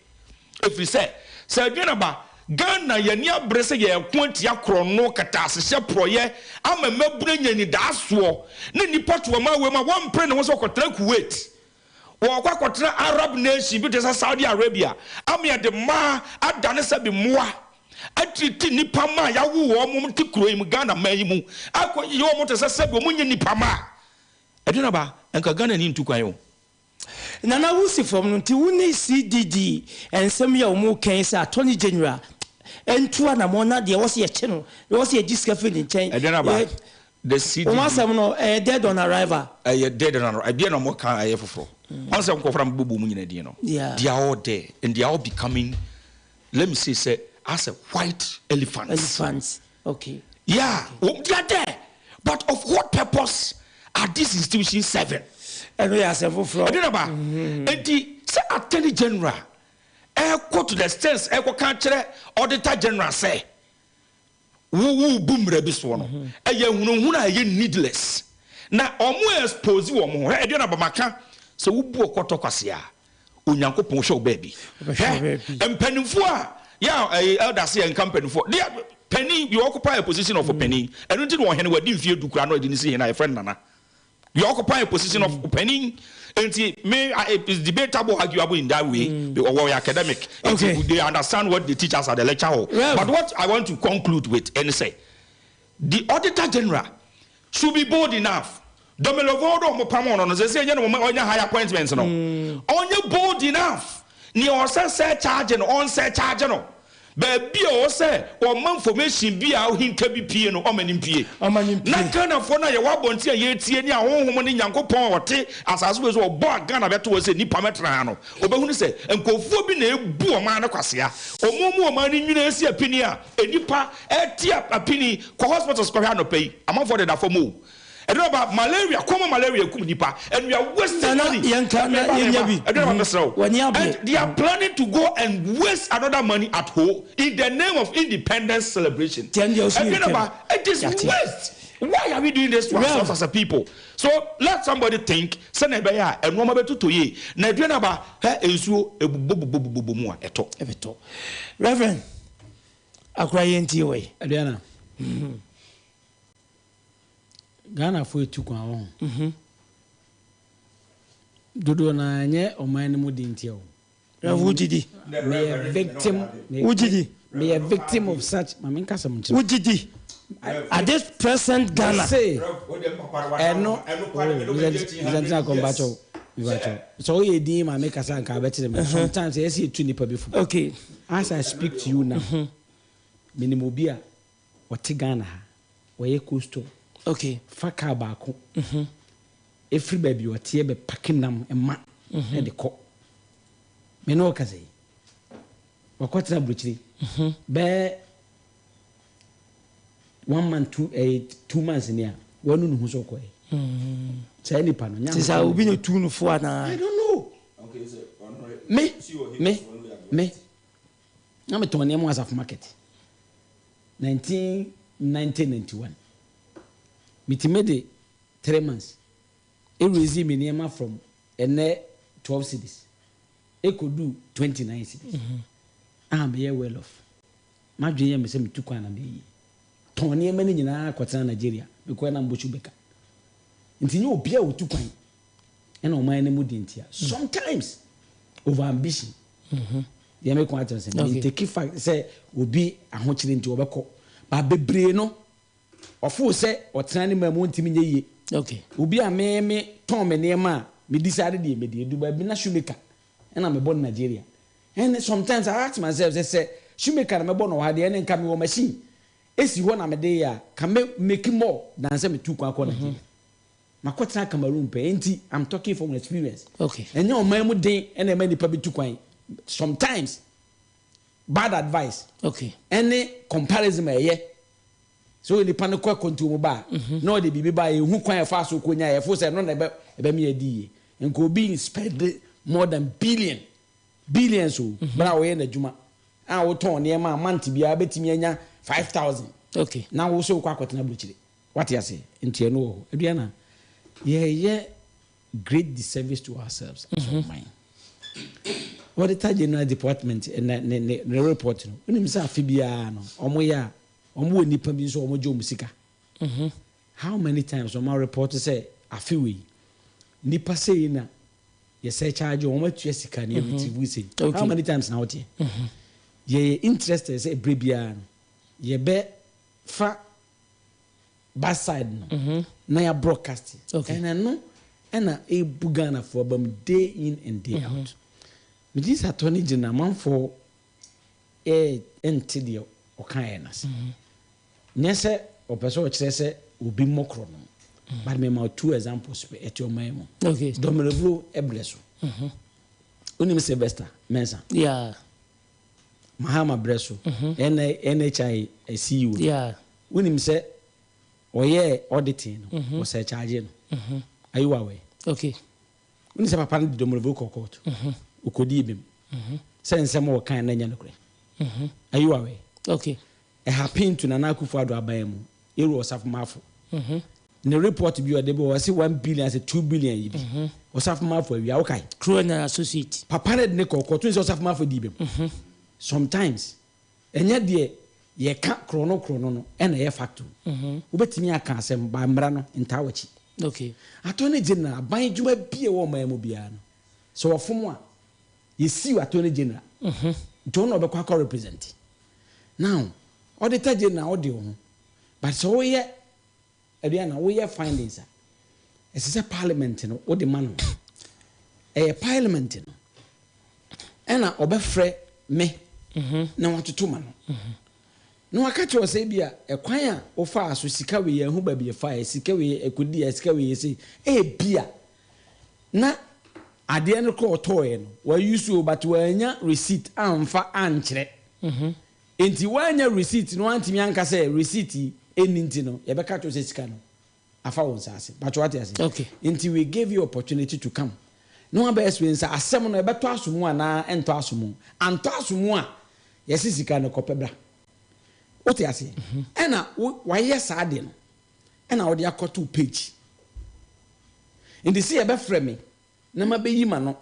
Speaker 1: ɛfiri sɛ Sɛ adwene ba Ghana, yɛni abere sɛ yɛko atia korɔno, kɛtɛasehyɛ, porɔyɛ ama mmabunu anya anidaasoɔ ne nnipa to ɔman wei mu a wɔmpere ne ho sɛ ɔkɔtena Kuwait, wɔkɔ akɔtena Arab nation bi te sɛ Saudi Arabia ama yɛde mmaa adane sɛ bi mmoa atiriti nnipa mma a yɛawo wɔn mo te kuro yi mu, Ghana man yi mu, akɔ yiyi wɔn te sɛ sɛbi wɔn nyɛ nnipa mma. Ɛde ba nka Ghana ni ntu kwan o.
Speaker 3: Nana, wosi fam no nti wo ne CDD nsɛm yi a wɔn kɛn sɛ Attorney General ntu anamɔ na deɛ wɔsi yɛkye no, deɛ wɔsi yɛgye sika firi ne nkyɛn.
Speaker 1: Ɛde ba the CDD
Speaker 3: wɔn asɛm no ɛyɛ dead on arrival.
Speaker 1: Ɛyɛ dead on arrival. Ebi na wɔn ka ɛyɛ foforɔ wɔn sɛ nkɔfra mo bɔbɔ mu nyina din no. They are all there and they are all becoming, let me say sɛ, as a white elephant.
Speaker 3: Elephants, okay.
Speaker 1: Yeah, okay. They are there, but of what purpose are these institutions serving?
Speaker 3: Ɛno yɛ asɛm foforɔ.
Speaker 1: Ɛde naba eti sɛ Attorney General ɛkɔ to the extent ɛkɔ ka kyerɛ Auditor General sɛ wo wo bu mmerɛ bi soɔ no, ɛyɛ hunahuna a ɛyɛ needless na ɔmo expose wɔn ho. Hɛ, ɛdeɛ na bamaka sɛ wobu ɔkɔtɔ kwase a, Onyankopɔn hwɛ wo baabi. Hwɛ, mpanimfoɔ a yɛ a ɛyɛ elders, yɛ nka mpanimfoɔ deɛ, panin you occupy a position of panin. Ɛno nti na ɔhene wadi mfie 10 koraa na ɔde ne si hene a yɛfrɛ no nana. You occupy a position of panin. Nti me, it's debatable, arguable in that way mm. Or academic, nti they understand what they teach us at the lecture hall. But what I want to conclude with ɛne sɛ the Auditor General should be bold enough. Domelevo do ɔmo pam ɔno no sɛ sɛ ɛnyɛ no ɔnyɛ high appointment no, ɔnyɛ bold enough. Nea ɔsɛ sɛ charge no, ɔnsɛ charge no. Baabi a ɔsɛ ɔma information bi a ɔhinta bi pie no, ɔma ne mpie.
Speaker 3: Ɔma ne mpie.
Speaker 1: Na Ghanafoɔ no a yɛwɔ abɔnten a yɛretie ne ahonhom ne Nyankopɔn a ɔte asase wei so, ɔbɔ a Ghana bɛto hɔ sɛ nnipa mɛtena ha no, ɔbɛhunu sɛ nkurɔfoɔ bi na ɛbu ɔman no kwasea. Ɔmo mu ɔman no nwini asi apini a nnipa ɛte apini. Kɔ hospitals kɔhwɛ anɔpa yi, amanfoɔ deda fam o. Ɛdɔn ba malaria, common malaria kum nipa, and we are wasting
Speaker 3: Nana,
Speaker 1: money.
Speaker 3: Yɛnka na yɛnya bi.
Speaker 1: Ɛdɔn ba, mesrɛ wo.
Speaker 3: W'ani abere.
Speaker 1: And they are planning to go and waste another money at home in the name of independence celebration.
Speaker 3: Tiɛn deɛ ɔsi
Speaker 1: Ɛdɔn
Speaker 3: yɛ
Speaker 1: ba, it is
Speaker 3: Yate.
Speaker 1: waste. Why are we doing this to ourselves as a people? So let somebody think sɛnɛ ɛbɛyɛ a ɛnoɔma bɛtotɔ yie. Na ɛdɔn ba hɛ, nsuo ebubɔbubɔbubɔ mu a ɛtɔ.
Speaker 3: Ɛbɛtɔ. Reverend akora, yɛn tie wɔ yi.
Speaker 4: Aduana, Ghanafoɔ etu kwan wɔ ho dodoɔ na ɛnyɛ ɔman no mu di ntia o.
Speaker 3: Rev, wogye di?
Speaker 4: Meyɛ victim.
Speaker 3: Wogye di?
Speaker 4: Meyɛ victim of such. Maame, nkasa mu nkyerɛ.
Speaker 3: Wogye di at this present Ghana?
Speaker 4: Se ɛno Byzantine akɔmbakyɛw mibakyɛw sɛ ɔyɛ din maame kasa nka abɛkyerɛ me. Sometimes ɛyɛ sɛ yɛtu nipa bi fo. As I speak to you now, menim obi a ɔte Ghana ha, ɔyɛ coastal fa car baako efiri baabi a ɔteɛ bɛ pack nam ma ɛde kɔ. Me ne ɔkasa yi, wakɔtena aburokyire bɛɛ one month, two 2 months ni a wɔnu ne ho sɛ ɔkɔɛ saa nipa no.
Speaker 3: Te sɛ obi na tu no fo anaa?
Speaker 4: I don't know. Me na metɔn nneɛma wɔ Asafo Market 1990 91. Metumi de 3 months ɛraise me nneɛma from ɛnɛ 12 cedis ɛkɔdu 29 cedis a meyɛ well off. Madwene yɛ me sɛ metu kwan na meyɛ tɔn nneɛma no nyinaa kɔtena Nigeria mekɔɛ na mbɔsu bɛka. Nti nyɛ obi a ɔtu kwan ɛna ɔman no mu di ntia. Sometimes over ambition deɛ mekɔ akyerɛ sɛ mentake fact sɛ obi ahokyere nti ɔbɛkɔ ba. Bebree no ɔfoo sɛ ɔtena ne ma mu ɔntumi nyɛ yie. Obi a me me tɔn me nneɛma a me decide deɛ mede edu baabi na shoemaker ɛna mebɔ no Nigeria, and sometimes I ask myself sɛ shoemaker na mebɔ no wɔ ha deɛ, ɛne nka mewɔ machine esi hɔ na mede yɛ a ka me make more than sɛ metu kwan akɔ Nigeria makɔtena Cameroon pɛ. Nti I'm talking from experience. Ɛnyɛ ɔman mu den ɛna ɛma nipa bi tu kwan. Sometimes bad advice ɛne comparison a ɛyɛ sɛ ɔyɛ nipa no kɔ akɔntuo mu ba a na ɔde biribi ba a ehu kwan ɛfa so kɔ nya ɛfo sɛ ɛno na ɛbɛ ɛbɛmi adi yie. Nka obi spend more than billion billions o bere a wɔyɛ n'adwuma a wotɔn nneɛma a month biara bɛtumi anya 5,000 na wo so wokɔ akɔtena aburokyire. Wate ase? Nti ɛno wɔ hɔ. Aduana, yɛyɛ great disservice to ourselves as ɔman. Auditor General Department ne ne ne ne report no, wonim sɛ afe biara no wɔyɛ a, wɔwɔ nnipa bi nso a wɔgye wɔn sika. How many times wɔn areport sɛ afe wei nnipa sei na yɛsɛ charge wɔn, wɔatua sika no, yɛ retrieve sei. How many times na woteɛ? Yɛyɛ interested sɛ berɛ biara no yɛbɛfa bad side no na yɛ broadcast and ɛno ɛna ebu Ghanafoɔ aba mu day in and day out. Megye sɛ attorney general amanfoɔ ɛɛ ɛnte deɛ ɔkaeɛ no ase. Nyɛ sɛ ɔpɛ sɛ ɔkyerɛ sɛ obi mmɔ korɔ no, but mema two examples pɛ ɛte ɔman mu. Domelevo ɛbrɛ so. Wonim Sylvester Mensah?
Speaker 3: Yeah.
Speaker 4: Mahama brɛ so. NHI CEO.
Speaker 3: Yeah.
Speaker 4: Wonim sɛ ɔyɛɛ auditing no, ɔsɛ charge no. Are you aware?
Speaker 3: Okay.
Speaker 4: Wonim sɛ papa no de Domelevo kɔ court. Ɔkɔdii bem. Sɛ nsɛm a ɔkae no nyɛ nokorɛ. Are you aware?
Speaker 3: Okay.
Speaker 4: It happened to Nana Akufo-Addo aban mu, Eru Osafo Maafo. Ne report bi ɔde bɛ ɔse 1 billion sɛ 2 billion yi bi. Osafo Maafo awia, wokae?
Speaker 3: Kroll and Associate.
Speaker 4: Papa no de ne kɔ court sɛ Osafo Maafo di bem. Sometimes ɛnyɛ deɛ yɛka korɔno korɔno no ɛna ɛyɛ fact o. Wobɛtumi aka asɛm ba mmara no ntaa w'akyi. Attorney General, aban adwuma bi a ɛwɔ ɔman mu biara no, sɛ wɔfom a, yɛsiw Attorney General. Nti ɔno na ɔbɛkɔ akɔ represent. Now, Auditor General wode wo ho, but sɛ woyɛ aduana woyɛ findings a, ɛsɛ sɛ parliament no wode ma no. Ɛyɛ parliament no ɛna ɔbɛfrɛ me na watoto ma no. Na waka kyerɛ wo sɛ bi a ɛkwan a wofaa so sika wei yɛn ho baabi ɛfaeɛ, sika wei ɛkɔdi a, sika wei yɛ sei, ebi a na adeɛ no kɔ ɔtɔɔɛ no wayi so, but wanya receipt amfa ankyerɛ. Nti wanya receipt no wantumi anka sɛ receipt yi ɛnni, nti no yɛbɛka kyerɛ sɛ sika no afa wo nsa ase. But wate ase?
Speaker 3: Okay.
Speaker 4: Nti we gave you opportunity to come na wabɛ explain sɛ asɛm no ɛbɛtɔ aso mu anaa ɛntɔ aso mu. Antɔ aso mu a, yɛsi sika no kɔpɛ bra. Wote ase? Ɛna wayɛ saa de no ɛna wode akɔto page. Nti sɛ yɛbɛfrɛ me na mabɛyi ma no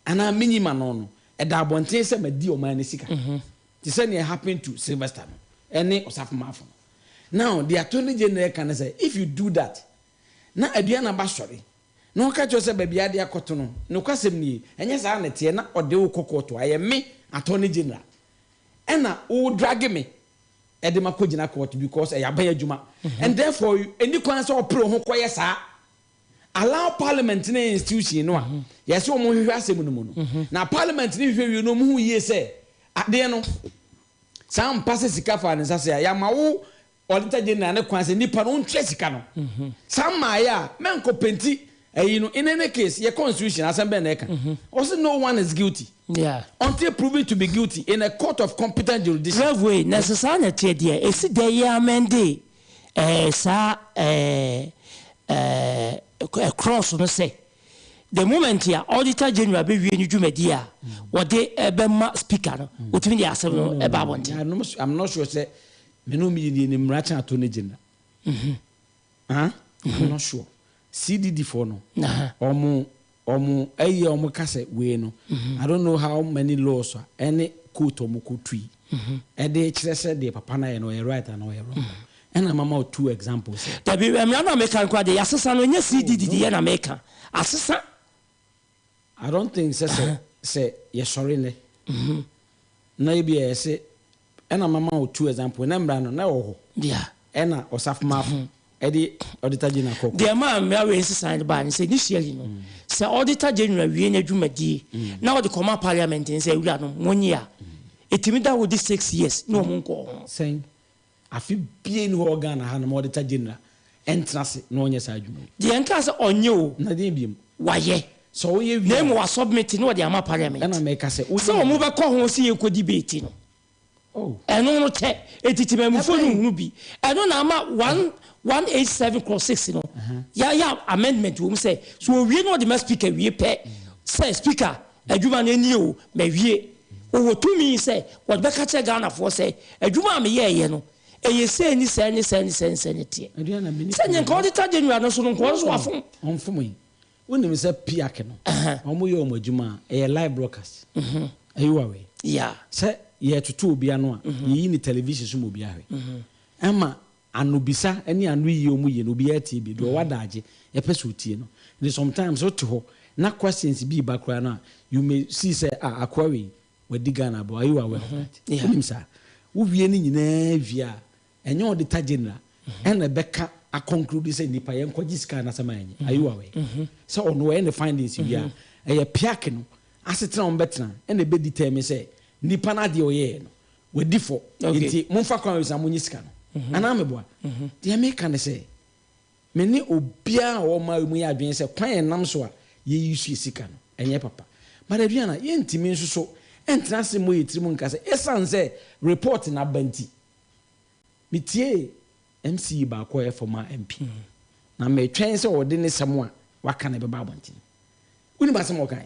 Speaker 4: anaa menyi ma no no, ɛda abɔnten sɛ madi ɔman no sika te sɛ nea happen to Sylvester no ɛne Osafo Maafo no. Now the Attorney General ka ne sɛ if you do that na Aduana ba sɔre na ɔka kyerɛ sɛ baabi ade akɔto no, nokwasɛm nie, ɛnyɛ saa na ɛteɛ, na ɔde wo kɔ court, ayɛ me Attorney General ɛna wo drag me ɛde ma kɔ gyina court because ɛyɛ aban adwuma and therefore ɛni kwan sɛ ɔpere ho kɔyɛ saa. Allow parliament ne institution no a yɛsɛ wɔn hwehwɛ asɛm no mu no, na parliament ne hwehwɛ wie no, wɔn ho yie sɛ adeɛ no saa mpa sɛ sika fa ne nsa sɛ a yɛama wo Auditor General ne kwan sɛ nipa no ɔntua sika no saa mmaayɛ a mɛnkɔ pɛnti ɛyi no. In any case, yɛ constitution asɛm bɛn na ɛka? Ɔsɛ no one is guilty until proven to be guilty in a court of competent jurisdiction.
Speaker 3: Rev wei na sɛ saa na ɛteɛ deɛ, ɛsi dɛ yɛ amend saa clause no sɛ the moment a Auditor General bɛwie ne dwumadi a wɔde ɛbɛma Speaker no, wɔtumi de asɛm no ɛba abɔnten?
Speaker 4: I'm not sure sɛ me no mi yɛ ne mmara kyɛn Attorney General. Huh? I'm not sure. CDD foɔ no, ɔmo ɛyɛ ɔmo ka sɛ wei no, I don't know how many laws a ɛne court ɔmo kɔ tui ɛde kyerɛ sɛ deɛ papa no ayɛ no ɔyɛ right ana ɔyɛ wrong. Ɛna mama wo two examples.
Speaker 3: Dabi, mmara no a meka no koraa deɛ, yɛasesa no, ɛnyɛ CDD deɛ na meka, asesa.
Speaker 4: I don't think sɛ yɛsɔre nnɛ na ebi a yɛsɛ ɛna mama wo two example na mmara no na ɛwɔ hɔ ɛna Osafo Maafo ɛde Auditor General kɔ.
Speaker 3: Deɛ maa mmara wei nsesan no baa ne sɛ initially no, sɛ Auditor General wie n'adwumadie na ɔde kɔma parliament ne sɛ awura no monye a, ɛtumi da hɔ di 6 years na ɔmo nkɔɔ ho.
Speaker 4: Sɛn afe bie ni hɔ Ghana ha nom Auditor General ɛntena ase na ɔnyɛ saa adwuma yi?
Speaker 3: Deɛ nka sɛ ɔnyɛ o.
Speaker 4: Na deɛ biem
Speaker 3: wayɛ
Speaker 4: sɛ ɔyɛ wie
Speaker 3: na emu wasubmit na ɔde ama parliament.
Speaker 4: Ɛna mɛka sɛ
Speaker 3: sɛ ɔmo bɛkɔ ho sɛ yɛkɔ debate no.
Speaker 4: Oh.
Speaker 3: Ɛno no kyɛ etiti mɛmufoɔ no hunu bi, ɛno na ama 187 clause 6 no yɛayɛ amendment wɔ mu sɛ so owie na ɔde ma Speaker wie pɛ sɛ, "Speaker, adwuma no ani o, mawie," ɔwɔ tumi sɛ wɔde bɛka kyerɛ Ghanafoɔ sɛ adwuma a meyɛɛyɛ no ɛyɛ sei ne sɛ ne sɛ ne sɛ ne sɛ ne teɛ.
Speaker 4: Aduana mini
Speaker 3: sɛ nyɛ nka Auditor General no so no, nka ɔno so wafom.
Speaker 4: Ɔnfom yi. Wonim sɛ PIAC no, wɔyɛ wɔn adwuma a, ɛyɛ live broadcast. Are you aware?
Speaker 3: Yeah.
Speaker 4: Sɛ yɛretoto obi ano a, yɛyi no television so ma obi ahwɛ. Ɛma anobisa ne anoyie a wɔyɛ no, obiara tie bi. Deɛ ɔwɔ adagye, ɛpɛ sɛ ɔtie no. Nti sometimes wote hɔ na questions bi reba koraa no a, you may see sɛ, ah, akoa wei, wadi Ghana aborɔ. Are you aware of that?
Speaker 3: Yeah.
Speaker 4: Wonim saa? Wowie ne nyinaa wie a, Ɛnyɛ auditor general ɛna ɛbɛka a conclude sɛ nipa yɛn kɔgye sika anasɛ ma yɛnyɛ. Are you aware? Sɛ ɔno ɔyɛ ne findings wie a, ɛyɛ PIAC no asetena a wɔbɛtena ɛna ɛbɛ determine sɛ nipa no adeɛ ɔyɛɛ no wadi fɔ nti momfa kwan wei so na monye sika no. Anaa meboa? Deɛ meka ne sɛ Me ne obiara a ɔwɔ ɔman mu yɛ adwene sɛ kwan a yɛnam so a yɛ use yɛ sika no, ɛnyɛ papa. But Aduana, yɛntumi nso so ntena ase mmɔ yɛ tirim nka sɛ ɛsiane sɛ report no aba nti, metiee MCE baako a ɔyɛ former MP, na metwɛn sɛ ɔde ne sɛm a waka no bɛba abɔnten. Wonim asɛm a ɔkae?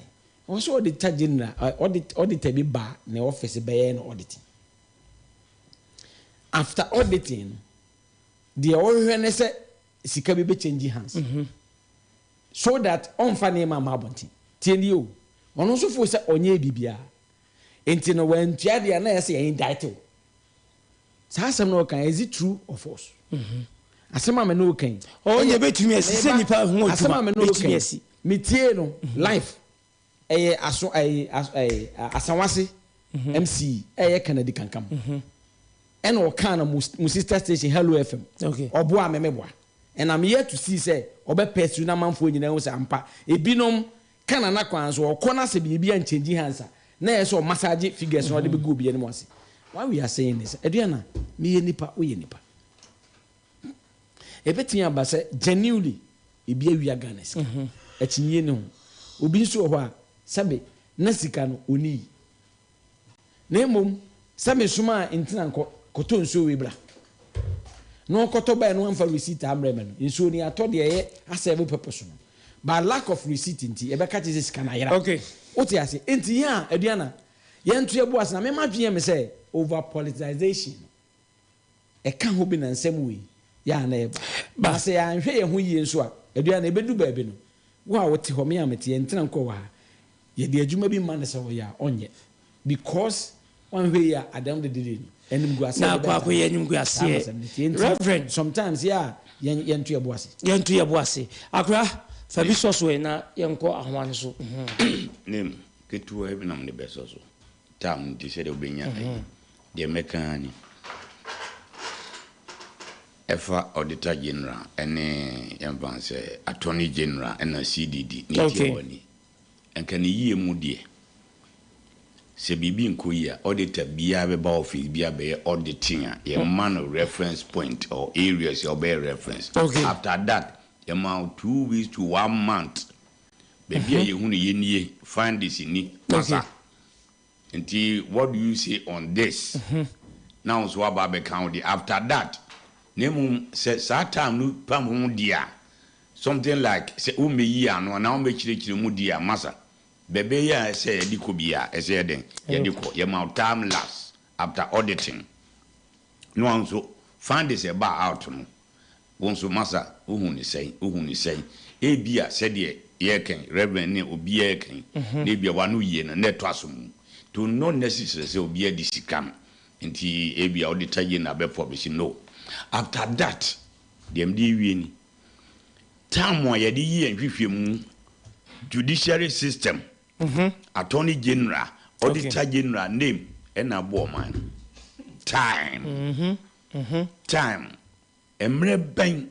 Speaker 4: Ɔwɔ sɛ Auditor General, audit, auditor bi ba ne office bɛyɛ no auditing. After auditing no, Deɛ ɔhwehwɛ ne sɛ sika bi bɛ change hands so that ɔnfa nneɛma mma abɔnten. Tie nie o, ɔno nso feel sɛ ɔnyɛɛ biribiara nti no wantua deɛ a na ɛyɛ sɛ yɛ indict wo. Saa asɛm no ɔka is it true or false? Asɛm a me ne wo ka yi.
Speaker 3: Ɔɔ nyɛ bɛtumi asi sɛ nipa ho adwuma
Speaker 4: asɛm a me ne wo ka
Speaker 3: bɛtumi
Speaker 4: yi,
Speaker 3: asi.
Speaker 4: metiee no live. Ɛyɛ aso ɛyi as ɛyi Asawase MC ɛyɛ Kennedy Kankam ɛna ɔkaa no mo mo sister station Hello FM
Speaker 3: Okay.
Speaker 4: ɔboa me meboa and I'm yet to see sɛ ɔbɛ pursue na amanfoɔ nyinaa ahu sɛ ampa ebinom ka Nana kwan so ɔkɔ na sɛ biribi anchange hands a na ɛyɛ sɛ ɔmassage figures na ɔde bɛgu obi anim ase. Why we are saying this Aduana meyɛ nipa woyɛ nipa. Ɛbɛtumi aba sɛ genuinely ebi awia Ghana sika. Akyinnye nni ho. Obi nso wɔ hɔ a, sɛbe na sika no ɔnni yi. Na mmom sɛ mesomaa Ntina nkɔ kɔtɔ nsuo wei bra, na ɔkɔtɔ baeɛ na wamfa receipt ammrɛ me no, nsuo no yɛatɔ deɛ ɛyɛ asɛɛve purpose no, but lack of receipt nti yɛbɛka kyerɛ sɛ sika no ayera.
Speaker 3: Okay.
Speaker 4: Wote aseɛ? Enti yɛn a, Aduana, yɛnto yɛn bo ase na me m'adwene yɛ me sɛ over politicization no, Ɛka ho bi na nsɛm wei yɛ a na ɛba. Na sɛ yɛanhwɛ yɛn ho yie nso a, aduane no, ɛbɛdu baabi no, wo a wote hɔ, me a mete, yɛntena nkɔ wɔ ha. Yɛde adwuma bi ma no sɛ ɔyɛ a, ɔnyɛ. Because wanhwɛ yie a, at the end of the day no, animguaseɛ
Speaker 3: Na
Speaker 4: de
Speaker 3: akɔ
Speaker 4: bɛtaa
Speaker 3: akɔyɛ
Speaker 4: no. Saa na
Speaker 3: animguaseɛ.
Speaker 4: asɛm no teɛ. Nti,
Speaker 3: Reverend.
Speaker 4: sometimes yɛ a, yɛn, yɛnto yɛn bo ase.
Speaker 3: Yɛnto yɛn bo ase. Akora, fa bi sɔ so ɛ na yɛnkɔ ahoa no so.
Speaker 5: Name ketewa bi na mede bɛsɔ so. Tam nti sɛdeɛ wobɛnya ayi. Deɛ mɛka ara ni, ɛfa Auditor General ne yɛmfa no sɛ Attorney General ɛna CDD ne tiawa ni, nka ne yie mu deɛ, sɛ biribi nkɔ yie a, auditor biara bɛba office bi abɛyɛ auditing a, yɛma no reference point or areas a ɔbɛyɛ reference. After that, yɛma wo 2 weeks to one month, baabi a yɛhu no yɛnie, findings ni, masa. Nti what do you say on this? Na wo nso woaba abɛka wo deɛ after that. Na mmom sɛ saa time no pam ho deɛ a, something like sɛ wommɛyi ano anaa wommɛkyerɛkyerɛ mu deɛ a, masa, bɛbɛyɛ a ɛsɛ yɛde kɔ biara, ɛsɛ yɛ dɛn? Yɛde kɔ. Yɛma wo time lapse after auditing. Na wo nso findings a ɛbaa out no, Wo nso, masa, wohu no sɛn? Wohu no sɛn? Ebia sɛdeɛ yɛreka yi, Reverend ne obiara reka yi, na ebia w'ano yie no, na ɛtɔ asom mu. To not necessary sɛ obiara de sika no nti ebia wode tagye na abɛ publish, no. After that, deɛ mede rewie ni, time a yɛde yi yɛn nhwehwɛmu, judiciary system, Attorney General, Auditor General name ɛna abɔ ɔman no. Time. Time. Mmerɛ bɛn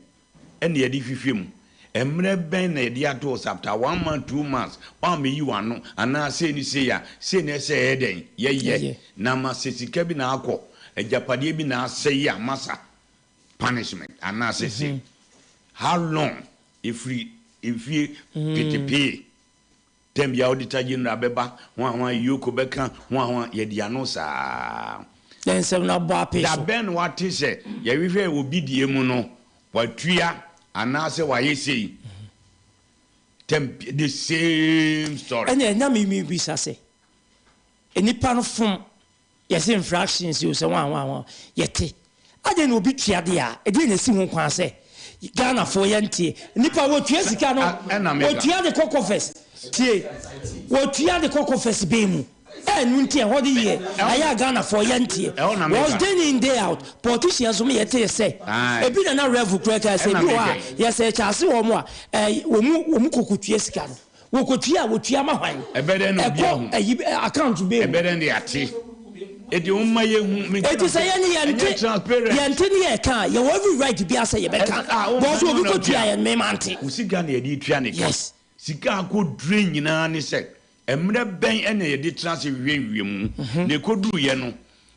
Speaker 5: na yɛde hwehwɛ mu? Mmerɛ bɛn na yɛde ato hɔ sɛ after one month, 2 months, woammɛyi w'ano anaa sei ne sei a, sei na ɛsɛ yɛyɛ dɛn? Yɛyɛ. Na ama sɛ sika bi na akɔ, agyapadeɛ bi na asɛe a, masa punishment anaasɛ sei. How long? Ɛfiri mfie petepee. Term biara Auditor General bɛba, hwan hwan, Yoko bɛka, hwan hwan, yɛde ano saa.
Speaker 3: Na nsɛm no abɔ apee
Speaker 5: Da
Speaker 3: so.
Speaker 5: bɛn na woate sɛ yɛhwehwɛɛ obi deɛ mu no, watua anaasɛ wayɛ sei? Term bi, the same story.
Speaker 3: Ɛnna na mebisa sɛ, Nnipa no fom Yɛse infractions o, sɛ hwan hwan hwan, yɛte. Adɛn na obi tua deɛ a, ɛdeɛn na ɛsi ho kwan sɛ Ghanafoɔ yɛnteɛ. Nipa wɔtua sika no, wɔtua de kɔ coffers. Tie, wɔtua de kɔ coffers bɛn mu? Ɛno nti ɛhɔ de yɛ ɛyɛ a Ghanafoɔ yɛnteɛ. Was day in day out, politicians mo yɛtee sɛ, ebi na na Rev kura kaa sɛ, ebi wɔ hɔ a yɛsɛ kyɛ ase wɔn a, wɔn wɔn kɔkɔtua sika no. Wɔkɔtua a, wɔtua ma hwan? Ɛkɔ ayi account bɛn mu?
Speaker 5: Ɛbɛdɛn de ate? Eti wɔn mma yɛ hu.
Speaker 3: Eti sɛ yɛn yɛnte yɛnte ne yɛ ka a, yɛwɔ every right biara sɛ yɛbɛka. Bɔs obi kɔtua yɛn mema nte.
Speaker 5: Wo sika na yɛde tua ne ka.
Speaker 3: Yes.
Speaker 5: Sika a akɔdure nyinaa ne sɛ, mmerɛ bɛn na yɛde tena ase hwehwɛ nhwehwɛmu, na ɛkɔduruiɛ no,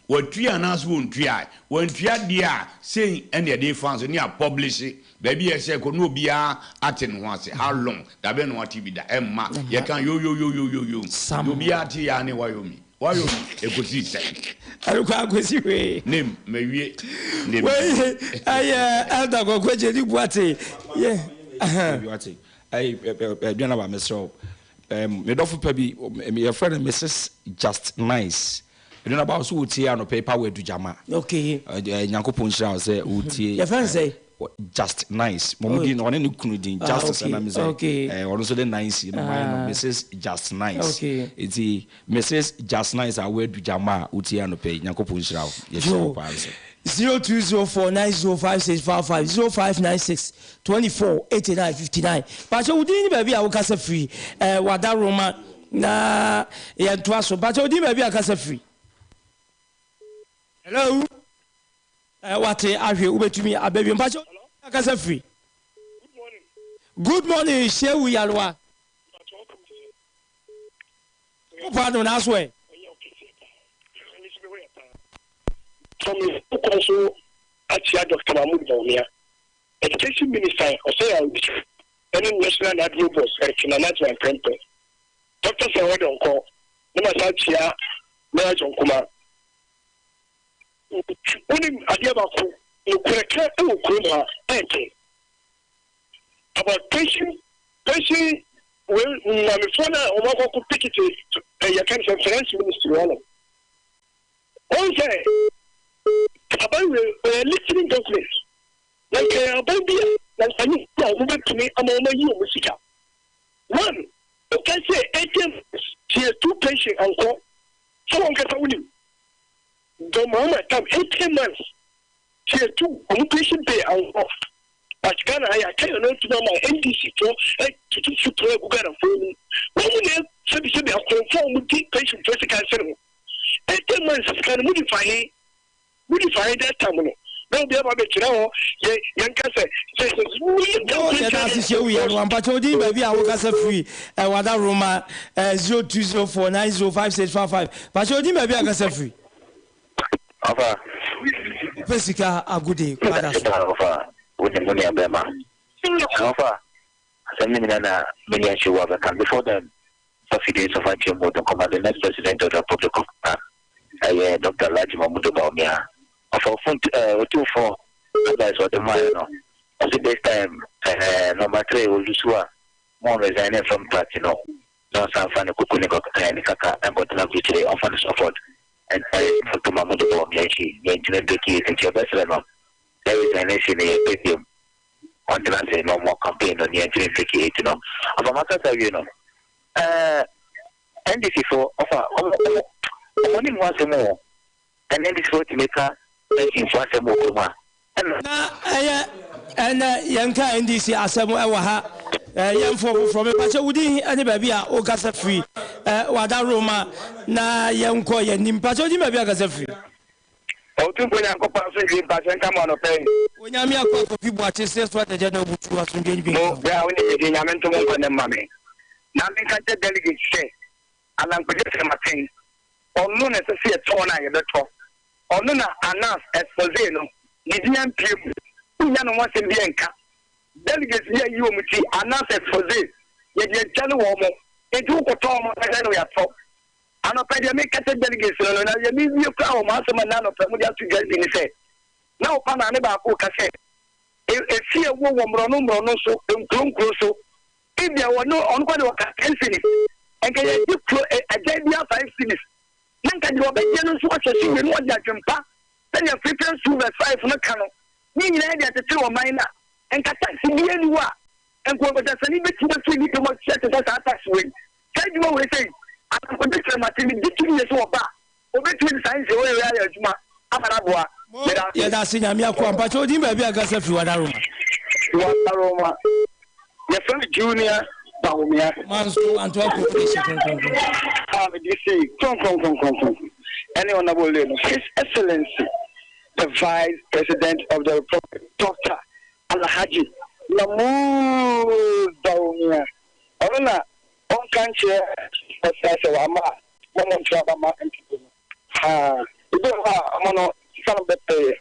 Speaker 5: Watua anaasɛ wɔntuae? Wantua deɛ a, sei na yɛde refa nso ne yɛapɔblehye baabi a ɛsɛ kɔ na obiara ate ne ho ase. How long? Da bɛn na wate bi da? Ɛmma yɛka yoyoyoyoyoyo.
Speaker 3: Sam.
Speaker 5: Deɛ obiara te yɛ ara ne Wyoming. Wyoming, ɛkɔsii sɛn?
Speaker 3: Ɛrekɔ akɔsi hwee.
Speaker 5: Name, mawie. Name.
Speaker 3: Wei ɛyɛ Elder Kwaku Agyedi Boate. Yɛ.
Speaker 1: Wate. Ɛyi, Aduana ba, mesrɛ wo. Me dɔfo pa bi, yɛfrɛ no Mrs. Just Nice. Ɛno na ba so wotie anɔpa yi power adu gyama.
Speaker 3: Okay.
Speaker 1: Nyankopɔn nhyira wo sɛ wotie.
Speaker 3: Yɛfrɛ no sɛ?
Speaker 1: Just Nice. Mo mo din ɔne ne kunu din Justice ɛna mi sɛ. Ɔno nso de Nice no mayɛ no Mrs. Just Nice. Eti Mrs. Just Nice a woadu gyama a wotie anɔpa yi Nyankopɔn nhyira wo. Yɛhyira wo paa nso.
Speaker 3: 0204 905655 0596 24 89 59. Pakyɛ wo din ne baabi a wokasa firi eh, wada Roma na yɛntoa so. Pakyɛ wo din baabi a kasa firi. Hello? Eh, wate ahwe wobɛtumi aba bio. Mpakyɛ wo din baabi a kasa firi. Good morning, Shehu Yalwa. Wopɔ adom na aso ɛ.
Speaker 6: From kwan so akyia Dr. Mahmoud Bawumia. Education Minister Osei Awosu ne National NADMO Boss Eric Nana Agyeman Prempeh, Dɔkta Serwaa Donkor ne masan akyia Mayor John Kumah. Wonim adeɛ baako, nokorɛ ka wɔ kurom ha ɛɛden. About pension, pension wei maamefoɔ no a wɔn akɔko pikiti yɛka no sɛ finance ministry hɔ nom. Wɔn sɛ aban wei ɔyɛ listening government na nka yɛ aban bi a na nka ne bi a wɔn bɛtumi ama wɔn ayi wɔn sika. One, woka sɛ ATM tier 2 pension ankɔ sɛ wɔn kasa wonim. John Mahama tam 18 months tier 2 wɔn pension pay ankɔ. But Ghana ha yɛaka yɛn ano atum ama NDC foɔ atutu futuro agu Ghana foɔ anim. Wɔn mu na sɛbisɛbi akorɔmfoɔ a wɔn di pension foɔ sika nsene ho. 18 months sika no mudi fa he? Mudi fa he that time no? Na obi aba abɛgyina hɔ yɛ yɛnka sɛ sɛ sɛ woyɛ
Speaker 3: Yo, yɛda ase hyɛ wo yɛ no ampakyɛ wo din baabi a wokasa firi eh, wada Roma eh, 0204905655 pakyɛ wo din baabi a kasa firi.
Speaker 7: Ɔfa.
Speaker 3: Wopɛ sika agode kwada so.
Speaker 7: Ɔfa, wo ne mo nua bɛrima. Ɔfa, asɛm no nyina na me nua Shehu abɛka. Before then, fa fidie nso fa nkyɛn mu de nkɔma the next president of the Republic of Ghana, ɛyɛ Doctor Alhaji Mamudu Bawumia. Ɔfa ofunt eh, otumfoɔ advice ɔde maaɛ no, ɔse this time eh, number three olusu a, mo resign from party no. na ɔnsan mfa ne kuku ne kɔkɔtɛn ne kaka nkɔtena aburukyire, ɔmfa ne sɔfɔd ntare ntoma mu de bɔ mmea akyi, nea nti no break yi nti ɔbɛsrɛ no sɛ resignation no yɛmpɛ biom, ɔntena ase na ɔmmɔ campaign no, nea nti no break yi no ɔfa makasa awie no ɛɛ NDC fo ɔfa ɔmo ɔmo ɔmo nim ho asɛm o, ɛna NDC fo tumi ka pension fo asɛm wɔ kurom a.
Speaker 3: Na ɛyɛ ɛnɛ yɛnka NDC asɛm ɛwɔ ha yɛnfoɔ foforɔ mepakyɛ wo din ɛne baabi a wokasa firi wada Roma na yɛnkɔ yɛnim pakyɛ wo din baabi a kasa firi.
Speaker 8: Otumfoɔ Nyankopɔn asomdwie mpakyɛ nka mo anɔpa yi.
Speaker 3: Onyame akoa Kofi Boakye sɛ so atɛkyɛ na obutu asomdwie no bi
Speaker 8: Mo
Speaker 3: nka wo.
Speaker 8: berɛ a wo ne me din Nyame nto mo nkwa nna mma me na menka nkyerɛ delegates sɛ Alan Kwadwo Kyerematen ɔno na ɛsɛ sɛ yɛtɔn no a yɛbɛtɔ Ɔno na Anas expose no, ne din ampue mu. Wonnya ne ho asɛm biara nka. Delegates bi ayi wɔn ti, Anas expose, yɛde agyane wɔn. Enti wokɔtɔ wɔn a, dɛn na yɛatɔ? Anɔpa yi deɛ meka kyerɛ delegates no no, na deɛ mewie koraa wɔ m'asɛm a nnɛ anɔpa yi mode ato dwa bi ne sɛ, na wo pa maame baako reka sɛ, e, efie a ɛwɔ wɔ mmorɔno mmorɔno so, nkuro nkuro so, ebia ɔno, ɔno koraa deɛ ɔka ten cedis, nka yɛgye kuro, e, ɛdan biara five cedis. Na anka deɛ ɔbɛgye no nso ahyɛ so yie na ɔde adwempa sɛdeɛ Philippians 2 verse 5 no ka no, ne nyinaa de akyekyere ɔman no a. Nka tax biara nni hɔ a nka ɔdasani bɛtumi afiri ne pɛ mu atua te sɛ saa tax wei. Saa adwuma wei sei, Anankojo Kyerematen, megye tom yie sɛ ɔba a, ɔbɛtumi de saa nhyehyɛeɛ wei ayɛ adwuma ama no aboa.
Speaker 3: Mo,
Speaker 8: Meda ase.
Speaker 3: yɛda ase Nyame akoa. Mpakyɛ wo din baabi a kasa firi Wadaroma.
Speaker 8: Wadaroma. Yɛfrɛ me Junior Bawumia.
Speaker 3: Manso Antoa kuro de hyɛ kronkronkron.
Speaker 8: A me DC kronkronkronkronkron ɛne Honourable Lay no His Excellency the Vice President of the Republic Doctor Alhaji Mahmood Bawumia ɔno na ɔnka nkyerɛ ɔsra sɛ wama a mo mo nto aba ma NPP no haa ebi wɔ hɔ a ɔmo no sika no bɛpɛyɛ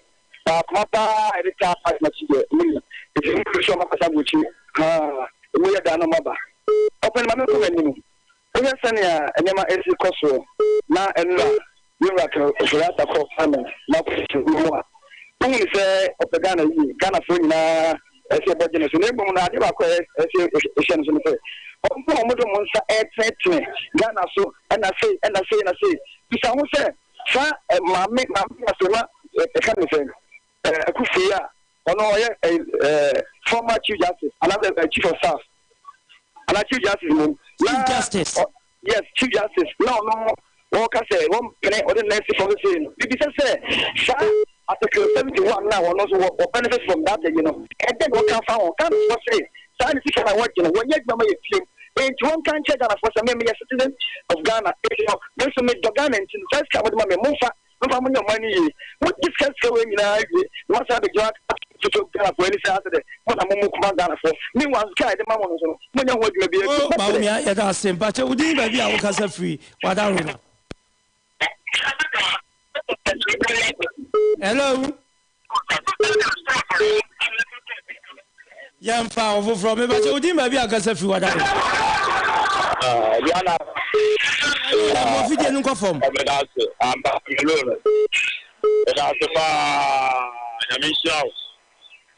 Speaker 8: na akoma paa a yɛde taa party no akyi deɛ ɔmo nim nti ɔmo fi so ɔmo akasa agu akyi haa emu yɛ daa na ɔmo aba ɔpɛni ma menkɔ m'anim wohwɛ sɛnea nneɛma esi kɔ soɔ na ɛnora yɛwura Ken Ofori-Atta kɔɔ parliament na ɔkɔhyehyɛ mu a wohunu sɛ ɔpɛ Ghana yie Ghanafoɔ nyinaa ɛsɛ yɛbɔ gye no so na mmom no adeɛ baako a ɛsɛ yɛhyɛ no so ne sɛ wɔn a wɔde wɔn nsa ɛretenetene Ghana so ɛna sei ɛna sei ɛna sei bisa ho sɛ Saa maame maame Asema ɛka ne sɛ Akufo yi a ɔno ɔyɛ former chief justice anaasɛ chief of staff anaa chief justice mmom.
Speaker 3: Chief justice.
Speaker 8: Yes, chief justice na ɔno wɔka sɛ wɔmpene ɔde nan si fam sei no bibisa sɛ saa article 71 na wɔn nso wɔ benefit from that ayi no ɛdɛ na wɔka fa ho Ghanafoɔ se saa ne sika na wɔgye no wɔnyɛ adwuma ma yɛ fiem Enti wɔnka nkyerɛ Ghanafoɔ sɛ me meyɛ citizen of Ghana enti no me nso medɔ Ghana nti no saa sika a mode ma me momfa momfa monyɛ ɔman no yie. Mogye sika sika wei nyinaa wie na moasan abɛgyina atoto Ghanafoɔ ani sɛ asɛ dɛ mo na mo mo kuma Ghanafoɔ. Meanwhile sika a yɛde ma mo no nso no monyɛ ho adwuma biara bio.
Speaker 3: Oh
Speaker 8: Mɛsrɛ.
Speaker 3: Bawumia yɛda ase mpakyɛ wo din baabi a wokasa firi wadaroma. Hello. Yɛmfa ɔfoforɔ mebakyɛ wodin baabi a kasa firi wada no.
Speaker 6: Aduana.
Speaker 3: Mo fidie no nkɔ fam.
Speaker 6: Meda ase ampa melo no. Meda ase paa nyame nhyira wo.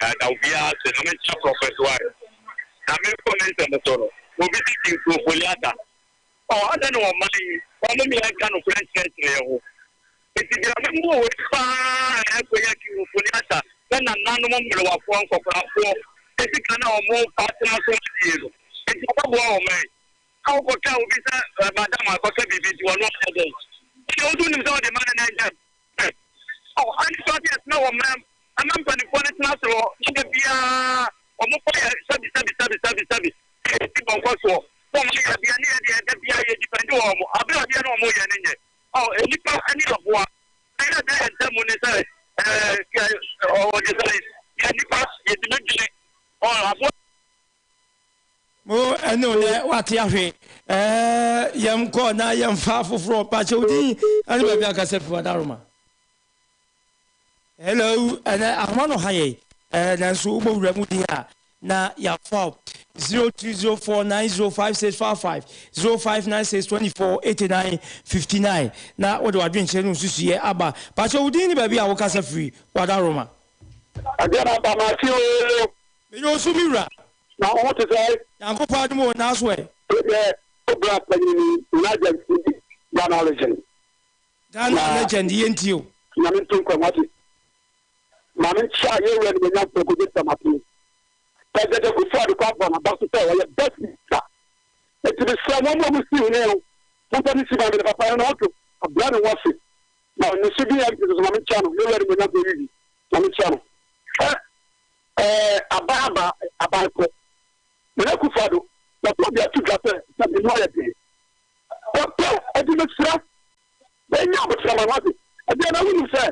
Speaker 6: Ɛda obiara ase na menkyia Prophet Wai. Na menkɔ me nsɛm so no obi si ti nkurɔfoli ata. Oh, adɛn na ɔman yi, wɔnom yɛn nka nokorɛ nkyerɛkyerɛ yɛn ho? Enti deɛ memmɔɔ wei paa a ɛkɔyɛ Kiwufo ne Asa ne nananom mmerewafoɔ nkɔkorafoɔ sika no a wɔfa tena so adie no, enti wɔbɛboa ɔman yi? Na wokɔka obi sɛ madam akɔka biribi nti ɔno ɔyɛ dɛn? Ɛnna wo nso wonim sɛ wode ma no na ɛnyɛ fɛ. Oh, ɛne so ase yɛtena wɔ mmerɛ mu, ɛma mpanimfoɔ no tena ase hɔ, na da biara wɔfa yɛ sɛbi sɛbi sɛbi sɛbi sɛbi, ɛsi bɔnkɔ soɔ. Wɔn yɛ adeɛ ne yɛ deɛ da biara yɛ depend wɔ wɔn abere adeɛ no wɔn yɛ no nyɛ ɔ nipa ne aboa ɛyɛ dɛ yɛn ntam ne sɛ ɛɛ ɔde sɛ yɛ nipa yɛtumi dwene ɔ aboa.
Speaker 3: Mo ɛne o nɛ wate ahwe ɛɛ yɛn kɔ na yɛn fa foforɔ mpakyɛ odin ɛne baabi akasa fi wadaroma. Hello, ɛnɛ ahoma no ha yɛn ɛɛ nanso wobɔ wura mu din a na yɛafa wo 0204905655 0596248959 na wode w'adwenkyerɛ ne nsusuiɛ aba. Pakyɛ wo din ne baabi a wokasa firi Wadaroma.
Speaker 6: Adeɛ na aba mate oo.
Speaker 3: Meyɛ osu me wura.
Speaker 6: Na wo ho te sɛn?
Speaker 3: Nyankopɔn adom oo naaso ɛ?
Speaker 6: Wo deɛ wo bra panyini Nigel Ghana legend.
Speaker 3: Ghana legend yɛ ntie o.
Speaker 6: Nyame nto nkwa mu wate. Maame nkyia yɛ wura nimonyamfoɔ Kojo Kyerematen. President Akufo Addo kɔ abɔ n'aba so sɛ ɔyɛ best leader. Enti mesrɛ mo mo a mo si hene no momfa ne si ma me ne papa no na ɔto abrɛ ne ho ase. Na ne so di MP nso maame nkyia no yɛ wura nimonyamfoɔ Yiyi maame nkyia no. Ɛ ɛɛ aban aba aban kɔ. Nana Akufo Addo wɔtɔ bi ato dwa sɛ sɛ ne mu ayɛ den. Ɔpɛ ɛdi mesrɛ Bɛnya aboterɛ ma no ade. Ɛdeɛ na wonim sɛ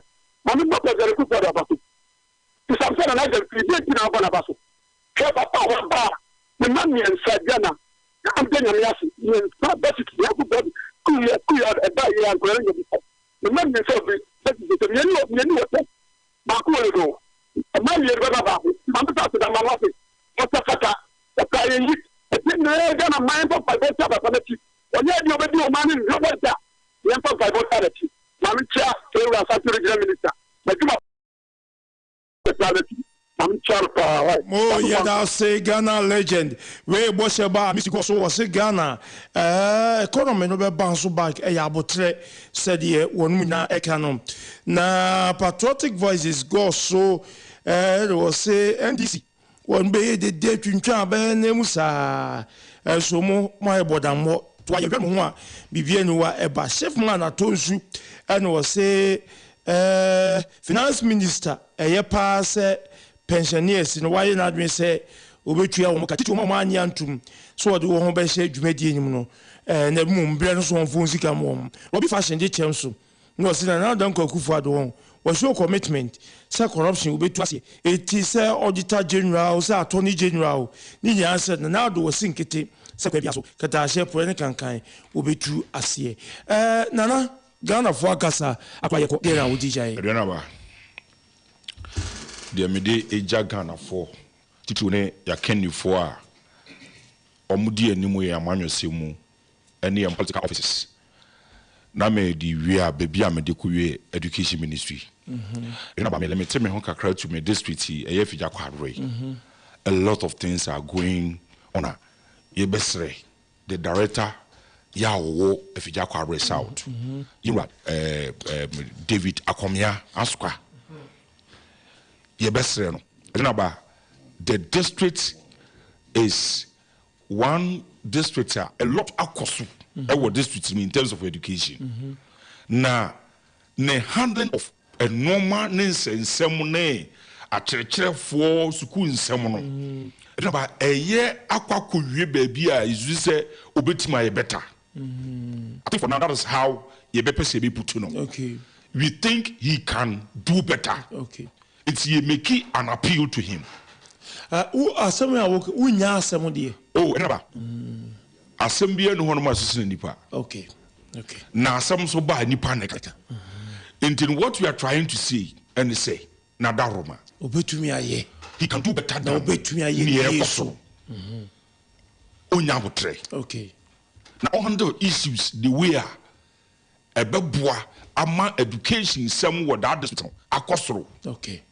Speaker 6: Maame bɔ President Kufuor Addo aba so. Bisam sɛ Nana Agya firi deɛ nti na wabɔ n'aba so. Hwɛ papa a waba a ne mma mmiɛnsa Aduana na meda Nyame ase mmiɛnsa bɛsiti yɛn bɔ sukuu yɛ sukuu yɛ ɛba yɛ a nkwadaa no nya bi kɔ. Ne mma mmiɛnsa ofiri bɛsiti sɛ mmienu wɔ mmienu wɔ tɛ baako wɔ ledo mma mmienu bɛba baako maame sɛ aseda ma no ase ɔsɛ fata ɔpɛ ayɛyi ɛti na Ghana man mfa mpaebɔ ntia papa n'akyi ɔnyɛ deɛ ɔbɛdi ɔman no nhwɛ da. Yɛmfa mpaebɔ ntaa n'akyi. Maame nkyia Ewura Asante Regional Minister n'adwuma pa n'akyi. Maame nkyia no paa wai.
Speaker 3: Mo yɛda ase Ghana legend. Wei bɔhyɛ ba a mesi kɔ so wɔse Ghana eh economy no bɛ bounce back ɛyɛ abotrɛ sɛdeɛ wɔnom nyinaa ɛka no na patriotic voices gɔɔ so eh wɔse NDC. Wɔn bɛyɛ dede atwintwan abɛn nan mu saa. Ɛnso mo, moayɛ bɔdammɔ. To a yɛhwɛ mo ho a, biribiara nni hɔ a ɛba. Shifman atɔ nsu ɛna ɔse eh, Finance Minister, ɛyɛ paa sɛ pensioners no wayɛ n'adwene sɛ ɔbɛtua wɔn ka, titiriw wɔn a wɔannye antom sɛ wɔde wɔn ho bɛhyɛ dwumadie no mu no, eh, na mmom berɛ no so wɔmfa wɔn sika mma wɔn. Robbie Fashion de kyɛm so. Na ɔse Nana Addo Dankwa Akufo Addo wɔn wɔ show commitment sɛ corruption wobetu aseɛ. Eti sɛ Auditor General o sɛ Attorney General o ne nyinaa sɛ Nana Addo wɔ se nkete sɛ kwan bia so kɛtɛahyɛ porɛ ne kankan wobetu aseɛ. Ɛɛ Nana Ghanafoɔ akasa akora yɛkɔ deɛ na wode gyaeɛ.
Speaker 1: Aduanaba, deɛ mede gya Ghanafoɔ titiriw ne yɛakannifoɔ a wɔdi anim yɛn amanyɔsɛm mu ne yɛn political offices na me de wie a baabi a mede kɔ wie education ministry ɛna ba me limit me ho kakra to me district yi ɛyɛ Afigya Kwabre yi a lot of things are going on a yɛbɛsrɛ the director yɛ a wɔwɔ Afigya Kwabre South yɛwura eh, eh, David Akomea Asukwa yɛbɛsrɛ no ɛna ba the district is One district a a lot akɔ so wɔ district mu in terms of education na ne handling of nnoɔma ne nsɛnsɛm ne akyerɛkyerɛfoɔ sukuu nsɛm no ɛna ba ɛyɛ akɔ akɔwie baabi a ɛsisi sɛ obɛtumi ayɛ better. I think for now that is how yɛbɛpɛ sɛ yɛbɛputu no. We think he can do better. Nti yɛ make an appeal to him.
Speaker 3: Ah, wo asɛm a wo wo nya asɛm deɛ.
Speaker 1: Oh, ɛna ba. Asɛm biara ni hɔ nom a ɛsese na nipa.
Speaker 3: Okay, okay.
Speaker 1: Na asɛm nso ba a nipa na ɛka. Nti no what we are trying to say ɛne sɛ na dawroma.
Speaker 3: Obetumi ayɛ.
Speaker 1: He can do better
Speaker 3: than. Na obetumi ayɛ
Speaker 1: nea ɛkɔ so. Onya abotrɛ.
Speaker 3: Okay.
Speaker 1: Na ɔhandle issues the way a ɛbɛboa ama education nsɛm wɔ that district no akɔ soro.
Speaker 3: Okay.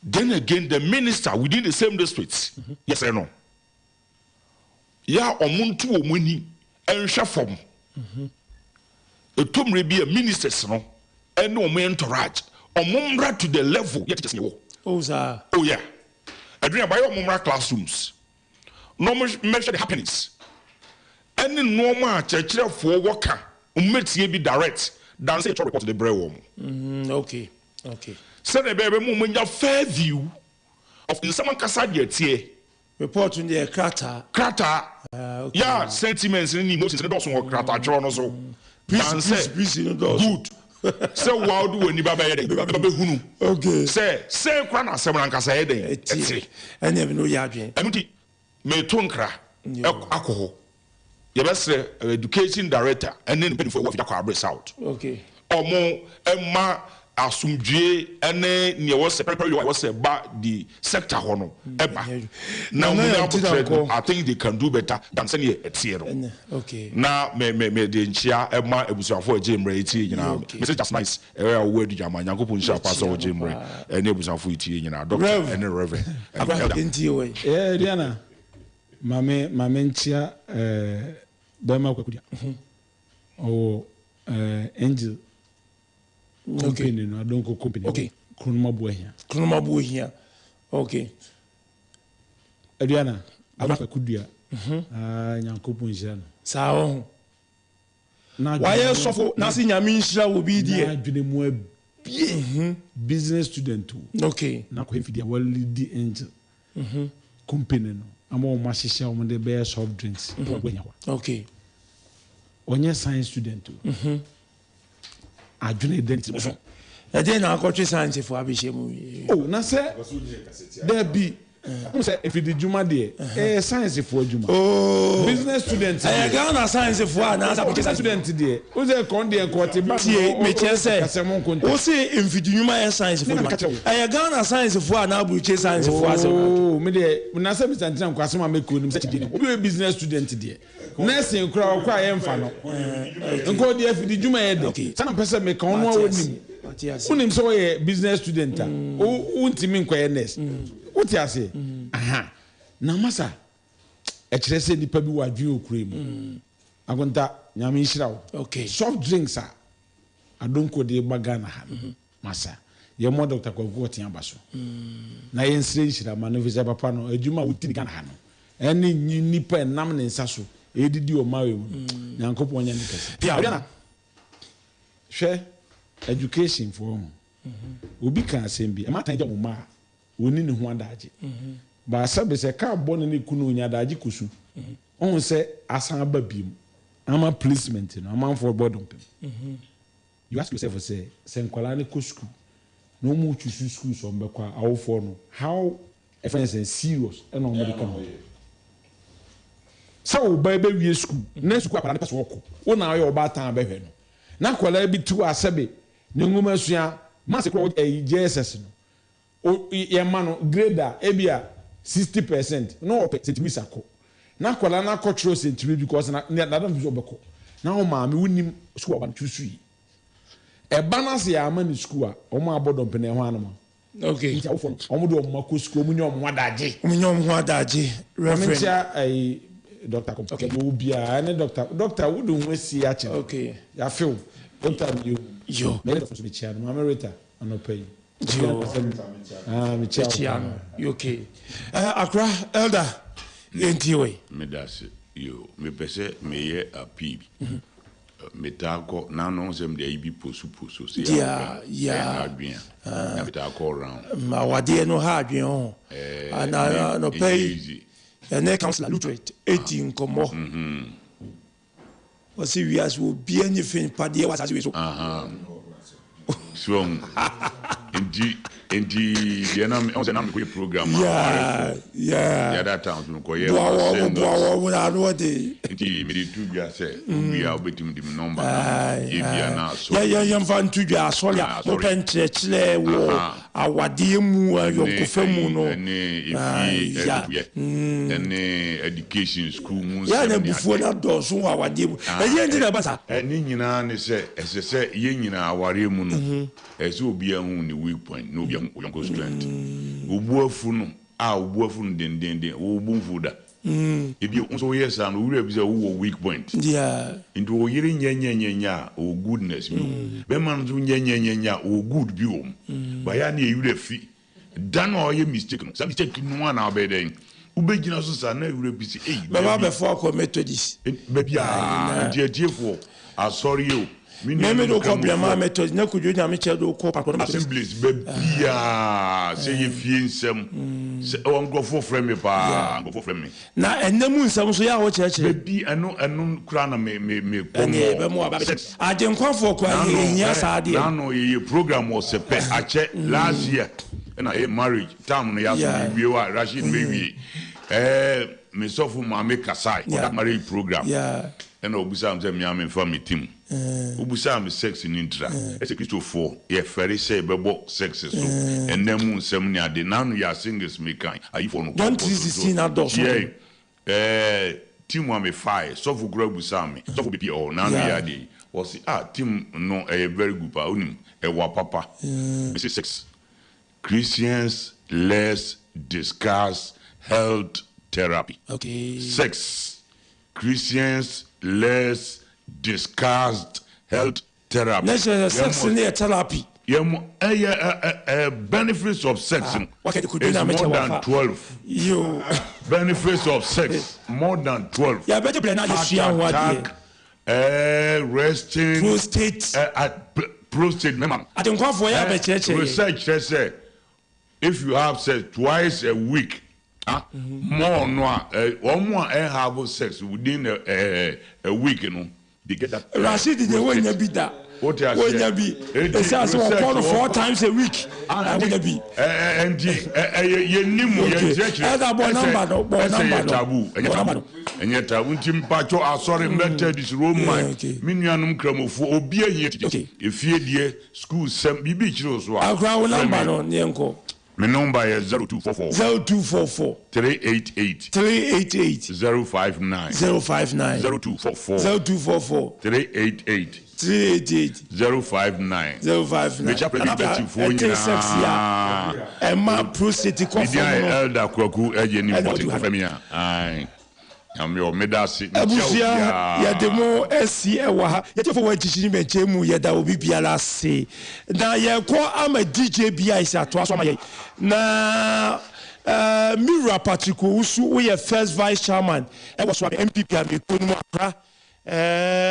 Speaker 1: Then again the minister within the same district yɛsrɛ no yɛ a ɔmo nto wɔn ani nhwɛ fam. Ɛtɔ mmerɛ bi a ministers no ɛne wɔn entourage ɔmo mmra to the level yɛ teachers yɛwɔ.
Speaker 3: Oh saa.
Speaker 1: Oh yeah. Ɛdwene abayɛ ɔmo mmra classrooms. na wɔmmɛhwɛ the happenings ɛne nnoɔma a kyerɛkyerɛfoɔ wɔ ka, wɔmmɛtie bi direct than sɛ yɛtwerɛ report de brɛ wɔn.
Speaker 3: Mm, okay, okay.
Speaker 1: Sɛdeɛ ɛbɛyɛ ɛbɛma wɔn anya fair view of nsɛm ankasa deɛ ɛteɛ.
Speaker 3: Report no deɛ krataa.
Speaker 1: Krataa.
Speaker 3: Ah, okay.
Speaker 1: Yeah, sentiments ne emotions ne dɔɔso wɔ krataa twerɛ no so. Than sɛ,
Speaker 3: Peace, peace no dɔɔso.
Speaker 1: Good. Sɛ wo a wode w'ani ba bɛyɛ dɛn? Ba bɛhunu.
Speaker 3: Okay.
Speaker 1: Sɛ sɛn koraa na asɛm no ankasa ɛyɛ dɛn?
Speaker 3: Ɛte. Ɛnneɛ me ne wo yɛ adwene.
Speaker 1: Ɛno nti, mereto nkra akɔ hɔ. Yɛbɛsrɛ Education Director ne ne mpanimfoɔ a ɛwɔ Afigya Kwabre South.
Speaker 3: Okay.
Speaker 1: Wɔn mma asomdwie ne nea ɛwɔ sɛ pɛrɛpɛrɛyɔ a ɛwɔ sɛ ɛba the sector hɔ no ɛba. Na wɔn nya abotrɛ no, I think they can do better than sɛdeɛ ɛteɛ no. Na me me me de nkyea ɛma abusuafoɔ a ɛgye mmerɛ ɛtie nyinaa. Mrs. Just Nice ɛyɛ a ɔwɔ Adugyama, Nyankopɔn nhyira paa sɛ ɔgye mmerɛ ɛne abusuafoɔ ɛtie nyinaa. Doctor ɛne Rev. ɛne Elder.
Speaker 4: Yeah, Diana, ma me ma me nkyea eh, bɛrima Kwaku Dua. Ɔwɔ eh, Angel company no, Adonko company.
Speaker 3: Okay.
Speaker 4: Kronoma Boahia.
Speaker 3: Kronoma Boahia. Okay.
Speaker 4: Aduana, Aba Kwaku Dua. Ah, Nyankopɔn nhyira no.
Speaker 3: Saa wɔ ho. Wayɛ sɔfo na se Nyame nhyira wɔ bi deɛ.
Speaker 4: N'adwene mu abie. Business student o.
Speaker 3: Okay.
Speaker 4: Na kɔ mfidi a wɔlidi Angel company no ama wɔn ahyehyɛ wɔn de bɛyɛ soft drinks. Wɔanya hɔ.
Speaker 3: Okay.
Speaker 4: Ɔnyɛ science student o. Adwene da ne tirim so.
Speaker 3: Ɛdeɛn na akɔtwe science foɔ abɛhyɛ mu yi?
Speaker 4: Oh, na sɛ, dabi, wohu sɛ mfididwuma deɛ, ɛyɛ science foɔ adwuma.
Speaker 3: Oh,
Speaker 4: Business student deɛ.
Speaker 3: Ɛyɛ Ghana science foɔ anaasɛ aburokyire
Speaker 4: Business student deɛ, wohu sɛ kɔn deɛ nka ɔte bank
Speaker 3: Tie,
Speaker 4: na ɔ,
Speaker 3: mekyerɛ sɛ,
Speaker 4: sikasɛm nkonta.
Speaker 3: wose mfidinwuma yɛ science foɔ
Speaker 4: Ne na
Speaker 3: adwuma.
Speaker 4: meka kyerɛ wo.
Speaker 3: Ɛyɛ Ghana science foɔ anaa aburokyire science foɔ asɛm na aka?
Speaker 4: Oh, me deɛ, na sɛ Mister Ntina nko asɛm a meka onim sɛ kyigye ni. Obi a ɔyɛ business student deɛ, Nursing koraa ɔkɔ a yɛnfa no. Nka ɔde afidi dwuma yɛ dɛ. Saa na mpɛ sɛ meka ɔno a wonim. Wonim sɛ ɔyɛ business student a wontumi nkɔyɛ nurse. Wote aseɛ? Aha. Na masa ɛkyerɛ sɛ nipa bi wɔ adwene wɔ kuro yi mu. Akonta Nyame nhyira wo. Soft drinks a Adonko de ba Ghana ha no masa. Yɛmmɔ Doctor Kwaku Ɔtea aba so na yɛnsrɛ nhyira ma no efisɛ papa no adwuma a ɔdi no Ghana ha no ɛne nnipa a ɛnam ne nsa so ɛredidi ɔman wei mu no Nyankopɔn nyɛ no kɛse. Aduana hwɛ education foɔ ho obi ka asɛm bi ɛma atan gya wɔn mma a wɔnni ne ho adagye but sɛbe sɛ car bɔ ne ne kunu ɔnya adagye kɔsu wohu sɛ asan aba biom ama placement no amanfoɔ bɔ dɔmpem. You ask yourself sɛ, sɛ nkwadaa no kɔ sukuu na wɔn choose schools a wɔn bɛkɔ a, awofoɔ no how ɛfɛ ne sɛn serious ɛna wɔn de ka ho? Sɛ wo ba bɛwie sukuu na sukuu akwadaa no pɛ sɛ ɔkɔ, wo na ɔyɛ ɔbaatan a bɛhwɛ no, na akwadaa bi te hɔ a sɛbe ne nwoma sua, maths koraa ɛyi JSS no, O yɛma no grade a ebia 60% na ɔpɛ St. Louis akɔ na akwadaa no akɔtwerɛ St. Louis because na n'adamfo sɛ ɔbɛkɔ na wo maame wonim sukuu a ɔba no choose yi ɛba no ase yɛama no sukuu a wɔn abɔ dɔmpem na ɛho anoma
Speaker 3: Okay.
Speaker 4: nti awofoɔ no wɔn de wɔn mma kɔ sukuu wɔn nya wɔn ho adagye.
Speaker 3: Wɔn nya wɔn ho adagye
Speaker 4: Maame
Speaker 3: Reverend.
Speaker 4: nkyia ɛyi Doctor Kɔm.
Speaker 3: Okay.
Speaker 4: Yɛ obiara ɛne doctor doctor wo de ho asie akyɛ.
Speaker 3: Okay.
Speaker 4: Yafe wo doctor mi yɛ hu.
Speaker 3: Yo.
Speaker 4: Mɛyɛ doctor nso mekyia no maame Rita anɔpa yi.
Speaker 3: Yo. Mekyia no. Okay. Uh, Akra, elder, yɛntie wei.
Speaker 5: Medase yo mepɛ sɛ meyɛ appeal bi metaa kɔ n'ano sɛ mede ayi bi posu posu sɛ
Speaker 3: Yeah, yeah.
Speaker 5: ɛha adwene a na metaa kɔ round
Speaker 3: Awadeɛ no ha adwene ho. Ana anɔpa yi
Speaker 5: easy
Speaker 3: ɛne councilor Lutterodt ɛdi nkɔmmɔ. Ɔse wiase obia nni fe padeɛ wɔ asase wei so.
Speaker 5: Ahaa so wahu nti nti deɛ na ɔsɛ na mekɔyɛ program a
Speaker 3: Yeah,
Speaker 5: awarefo
Speaker 3: yeah.
Speaker 5: the other times mekɔyɛ
Speaker 3: Boa
Speaker 5: ma
Speaker 3: wɔn mo, boa
Speaker 5: singles
Speaker 3: wɔn mo na ano ɔde.
Speaker 5: nti mede to dwa sɛ wowie a wobɛtumi de me nɔmba no ama me ebia na asɔre
Speaker 3: Yɛ yɛ
Speaker 5: bi
Speaker 3: yɛmfa nto dwa asɔre a
Speaker 5: Ah, asɔre.
Speaker 3: mopɛ nkyerɛkyerɛ wɔ
Speaker 5: Aha.
Speaker 3: awadeɛ mu
Speaker 5: ne
Speaker 3: ayɔnkofa mu
Speaker 5: ayi
Speaker 3: no.
Speaker 5: ɛne
Speaker 3: Ah,
Speaker 5: efie
Speaker 3: ya.
Speaker 5: ɛtuyɛ ɛne education school mu
Speaker 3: Yɛ a na
Speaker 5: nsɛm ne
Speaker 3: abufuo
Speaker 5: ade
Speaker 3: no adɔɔso wɔ awadeɛ mu.
Speaker 5: Ah,
Speaker 3: Ɛdeɛn nti
Speaker 5: ɛ
Speaker 3: na ɛba saa?
Speaker 5: ɛ ne nyinaa ne sɛ ɛsɛ sɛ yɛn nyinaa awareɛ mu no ɛsɛ sɛ obiara hu ne weak point na obiara hu ɔyɔnko strength. Wo bo afu no a wo bo afu no dendeenden wo bo mfu da. Ebia wo nso woyɛ saa no wo werɛ afi sɛ wowɔ weak point. Nti wo yere nyɛnyɛnyɛnyɛ a ɔwɔ goodness bi wɔ mu. Bɛrima no nso nyɛnyɛnyɛnyɛ a ɔwɔ good bi wɔ mu. But ɛyɛ a na yɛn werɛ fi Da no a ɔyɛ mistake no, saa mistake no ara na wobɛyɛ dɛn? Wobɛgyina so saa na awura bi sɛ, ei,
Speaker 3: Bɛba
Speaker 5: dabi.
Speaker 3: abɛfo akɔ Methodist.
Speaker 5: Baabi a, nti atiefoɔ, asɔre o, me
Speaker 3: Me me de
Speaker 5: nuanom
Speaker 3: wokɔ Brɛmaa
Speaker 5: Nkramofoɔ,
Speaker 3: Methodist, na Kojo Nyamekyɛ de wokɔ Pakono Methodist.
Speaker 5: Assemblies, baabiara, sɛ yɛ fie nsɛm, sɛ, ɛwɔ nkurɔfoɔ frɛ me paa, nkurɔfoɔ frɛ me.
Speaker 3: Na ɛnna mu nsɛm nso yɛ a wokyerɛkyerɛ.
Speaker 5: Baabi, ɛno, ɛno koraa na me, me, me kɔ
Speaker 3: Ɛnneɛ
Speaker 5: more.
Speaker 3: yɛbɛma waba abɛkyerɛ.
Speaker 5: Sex.
Speaker 3: Agyenkwafoɔ koraa
Speaker 5: N'ano,
Speaker 3: yɛhia
Speaker 5: ɛ,
Speaker 3: saa adeɛ no.
Speaker 5: n'ano, yɛyɛ program wɔ Sɛpɛ, akyɛ, last year, ɛna ɛyɛ marriage, time no yɛaso
Speaker 3: Yeah.
Speaker 5: mewie hɔ a, Rashid mɛwie. Ɛɛ, me sɔfo maame kasae,
Speaker 3: Yeah.
Speaker 5: ɔda marriage program,
Speaker 3: Yeah.
Speaker 5: ɛna ɔbusaa me sɛ me ara memfa me team. Wobusaa me sex no ntira. Ɛsɛ Kristofoɔ yɛfɛre sɛ yɛbɛbɔ sex so, ɛnna mu nsɛm ne ade. N'ano yɛ a singles mekan, ayifoɔ no
Speaker 3: John
Speaker 5: kɔ
Speaker 3: 3:16
Speaker 5: so.
Speaker 3: adɔɔso.
Speaker 5: Yɛn, Ɛɛ team a me fae sɔfo koraa busaa me sɔfo bepie ɔɔ n'ano yɛ adeɛ yi ɔse ah team no ɛyɛ very good paa wonim ɛwa papa me se sex Christians let's discuss health therapy
Speaker 3: Okay.
Speaker 5: sex Christians let's discuss health therapy
Speaker 3: Na kyerɛ sɛ sex no yɛ therapy.
Speaker 5: Yɛn mo ɛyɛ ɛ ɛ ɛ benefits of sex no
Speaker 3: Wakɛ de kodu
Speaker 5: is
Speaker 3: na
Speaker 5: more
Speaker 3: mekyɛ
Speaker 5: than
Speaker 3: wafa.
Speaker 5: 12
Speaker 3: Yo.
Speaker 5: benefits of sex more than 12
Speaker 3: Yɛabɛgye brɛ na
Speaker 5: heart
Speaker 3: yɛsua ho adeɛ.
Speaker 5: attack ɛɛ resting
Speaker 3: Prostate.
Speaker 5: ɛ ɛ prostate mɛma no
Speaker 3: Adenkwafoɔ yɛ
Speaker 5: ɛ
Speaker 3: abɛkyerɛkyerɛ yɛn.
Speaker 5: research kyerɛ sɛ if you have sex twice a week ah more no a ɛ wɔn a ɛ have sex within a ɛ a week no they get that eh,
Speaker 3: Rashid deɛ
Speaker 5: prostate.
Speaker 3: wonya bi da.
Speaker 5: Wote aseɛ?
Speaker 3: Wonya bi.
Speaker 5: Enti
Speaker 3: Ɛsiane sɛ
Speaker 5: research
Speaker 3: wɔkɔ no
Speaker 5: wɔ
Speaker 3: four times a week.
Speaker 5: Ah,
Speaker 3: Na wonya bi.
Speaker 5: ɛ ɛ nti ɛ ɛ yɛ ni mu yɛ
Speaker 3: Okay.
Speaker 5: nkyerɛkyerɛ
Speaker 3: Ɛna bɔ
Speaker 5: ɛsɛ
Speaker 3: number no, bɔ
Speaker 5: ɛsɛ
Speaker 3: number
Speaker 5: yɛ
Speaker 3: no.
Speaker 5: taboo ɛnyɛ
Speaker 3: Bɔ number
Speaker 5: taboo
Speaker 3: no.
Speaker 5: ɛnyɛ taboo nti mpatsɔ asɔre Methodist Roman
Speaker 3: Yeah, okay.
Speaker 5: me nuanom Kramofoɔ obi ahia titi
Speaker 3: Okay.
Speaker 5: efie deɛ school sɛm biribi kyerɛ o so a
Speaker 3: Akora wo
Speaker 5: frɛ
Speaker 3: number
Speaker 5: me
Speaker 3: no ne yɛnkɔ.
Speaker 5: me number yɛ 0244
Speaker 3: 0244
Speaker 5: 388
Speaker 3: 388
Speaker 5: 059
Speaker 3: 059
Speaker 5: 0244
Speaker 3: 0244
Speaker 5: 388
Speaker 3: 388
Speaker 5: 059
Speaker 3: 059.
Speaker 5: Mekyia Presbyterianfoɔ
Speaker 3: Ɛte sex ya
Speaker 5: nyinaa.
Speaker 3: ɛma prostate kɔ
Speaker 5: Me din
Speaker 3: fam
Speaker 5: ayɛ
Speaker 3: no.
Speaker 5: Elder Kwaku Agye
Speaker 3: Ɛna
Speaker 5: Nimpɔte
Speaker 3: ɔdu ha.
Speaker 5: Kɔfɛ me a. Ae. Nyame wɔ meda ase. Mekyia
Speaker 3: Abusua
Speaker 5: obiara.
Speaker 3: yɛde mo asi ɛwɔ ha. Yɛtiefo wɔ akyirikyiri ne bɛnkyɛn mu yɛda obi biara ase. Na yɛkɔ ama DJ BIC atoa so ama yɛn. Na eh, me wura Patrick Owusu woyɛ first vice chairman ɛwɔ Soame NPP amekuo no mu Accra. Eh,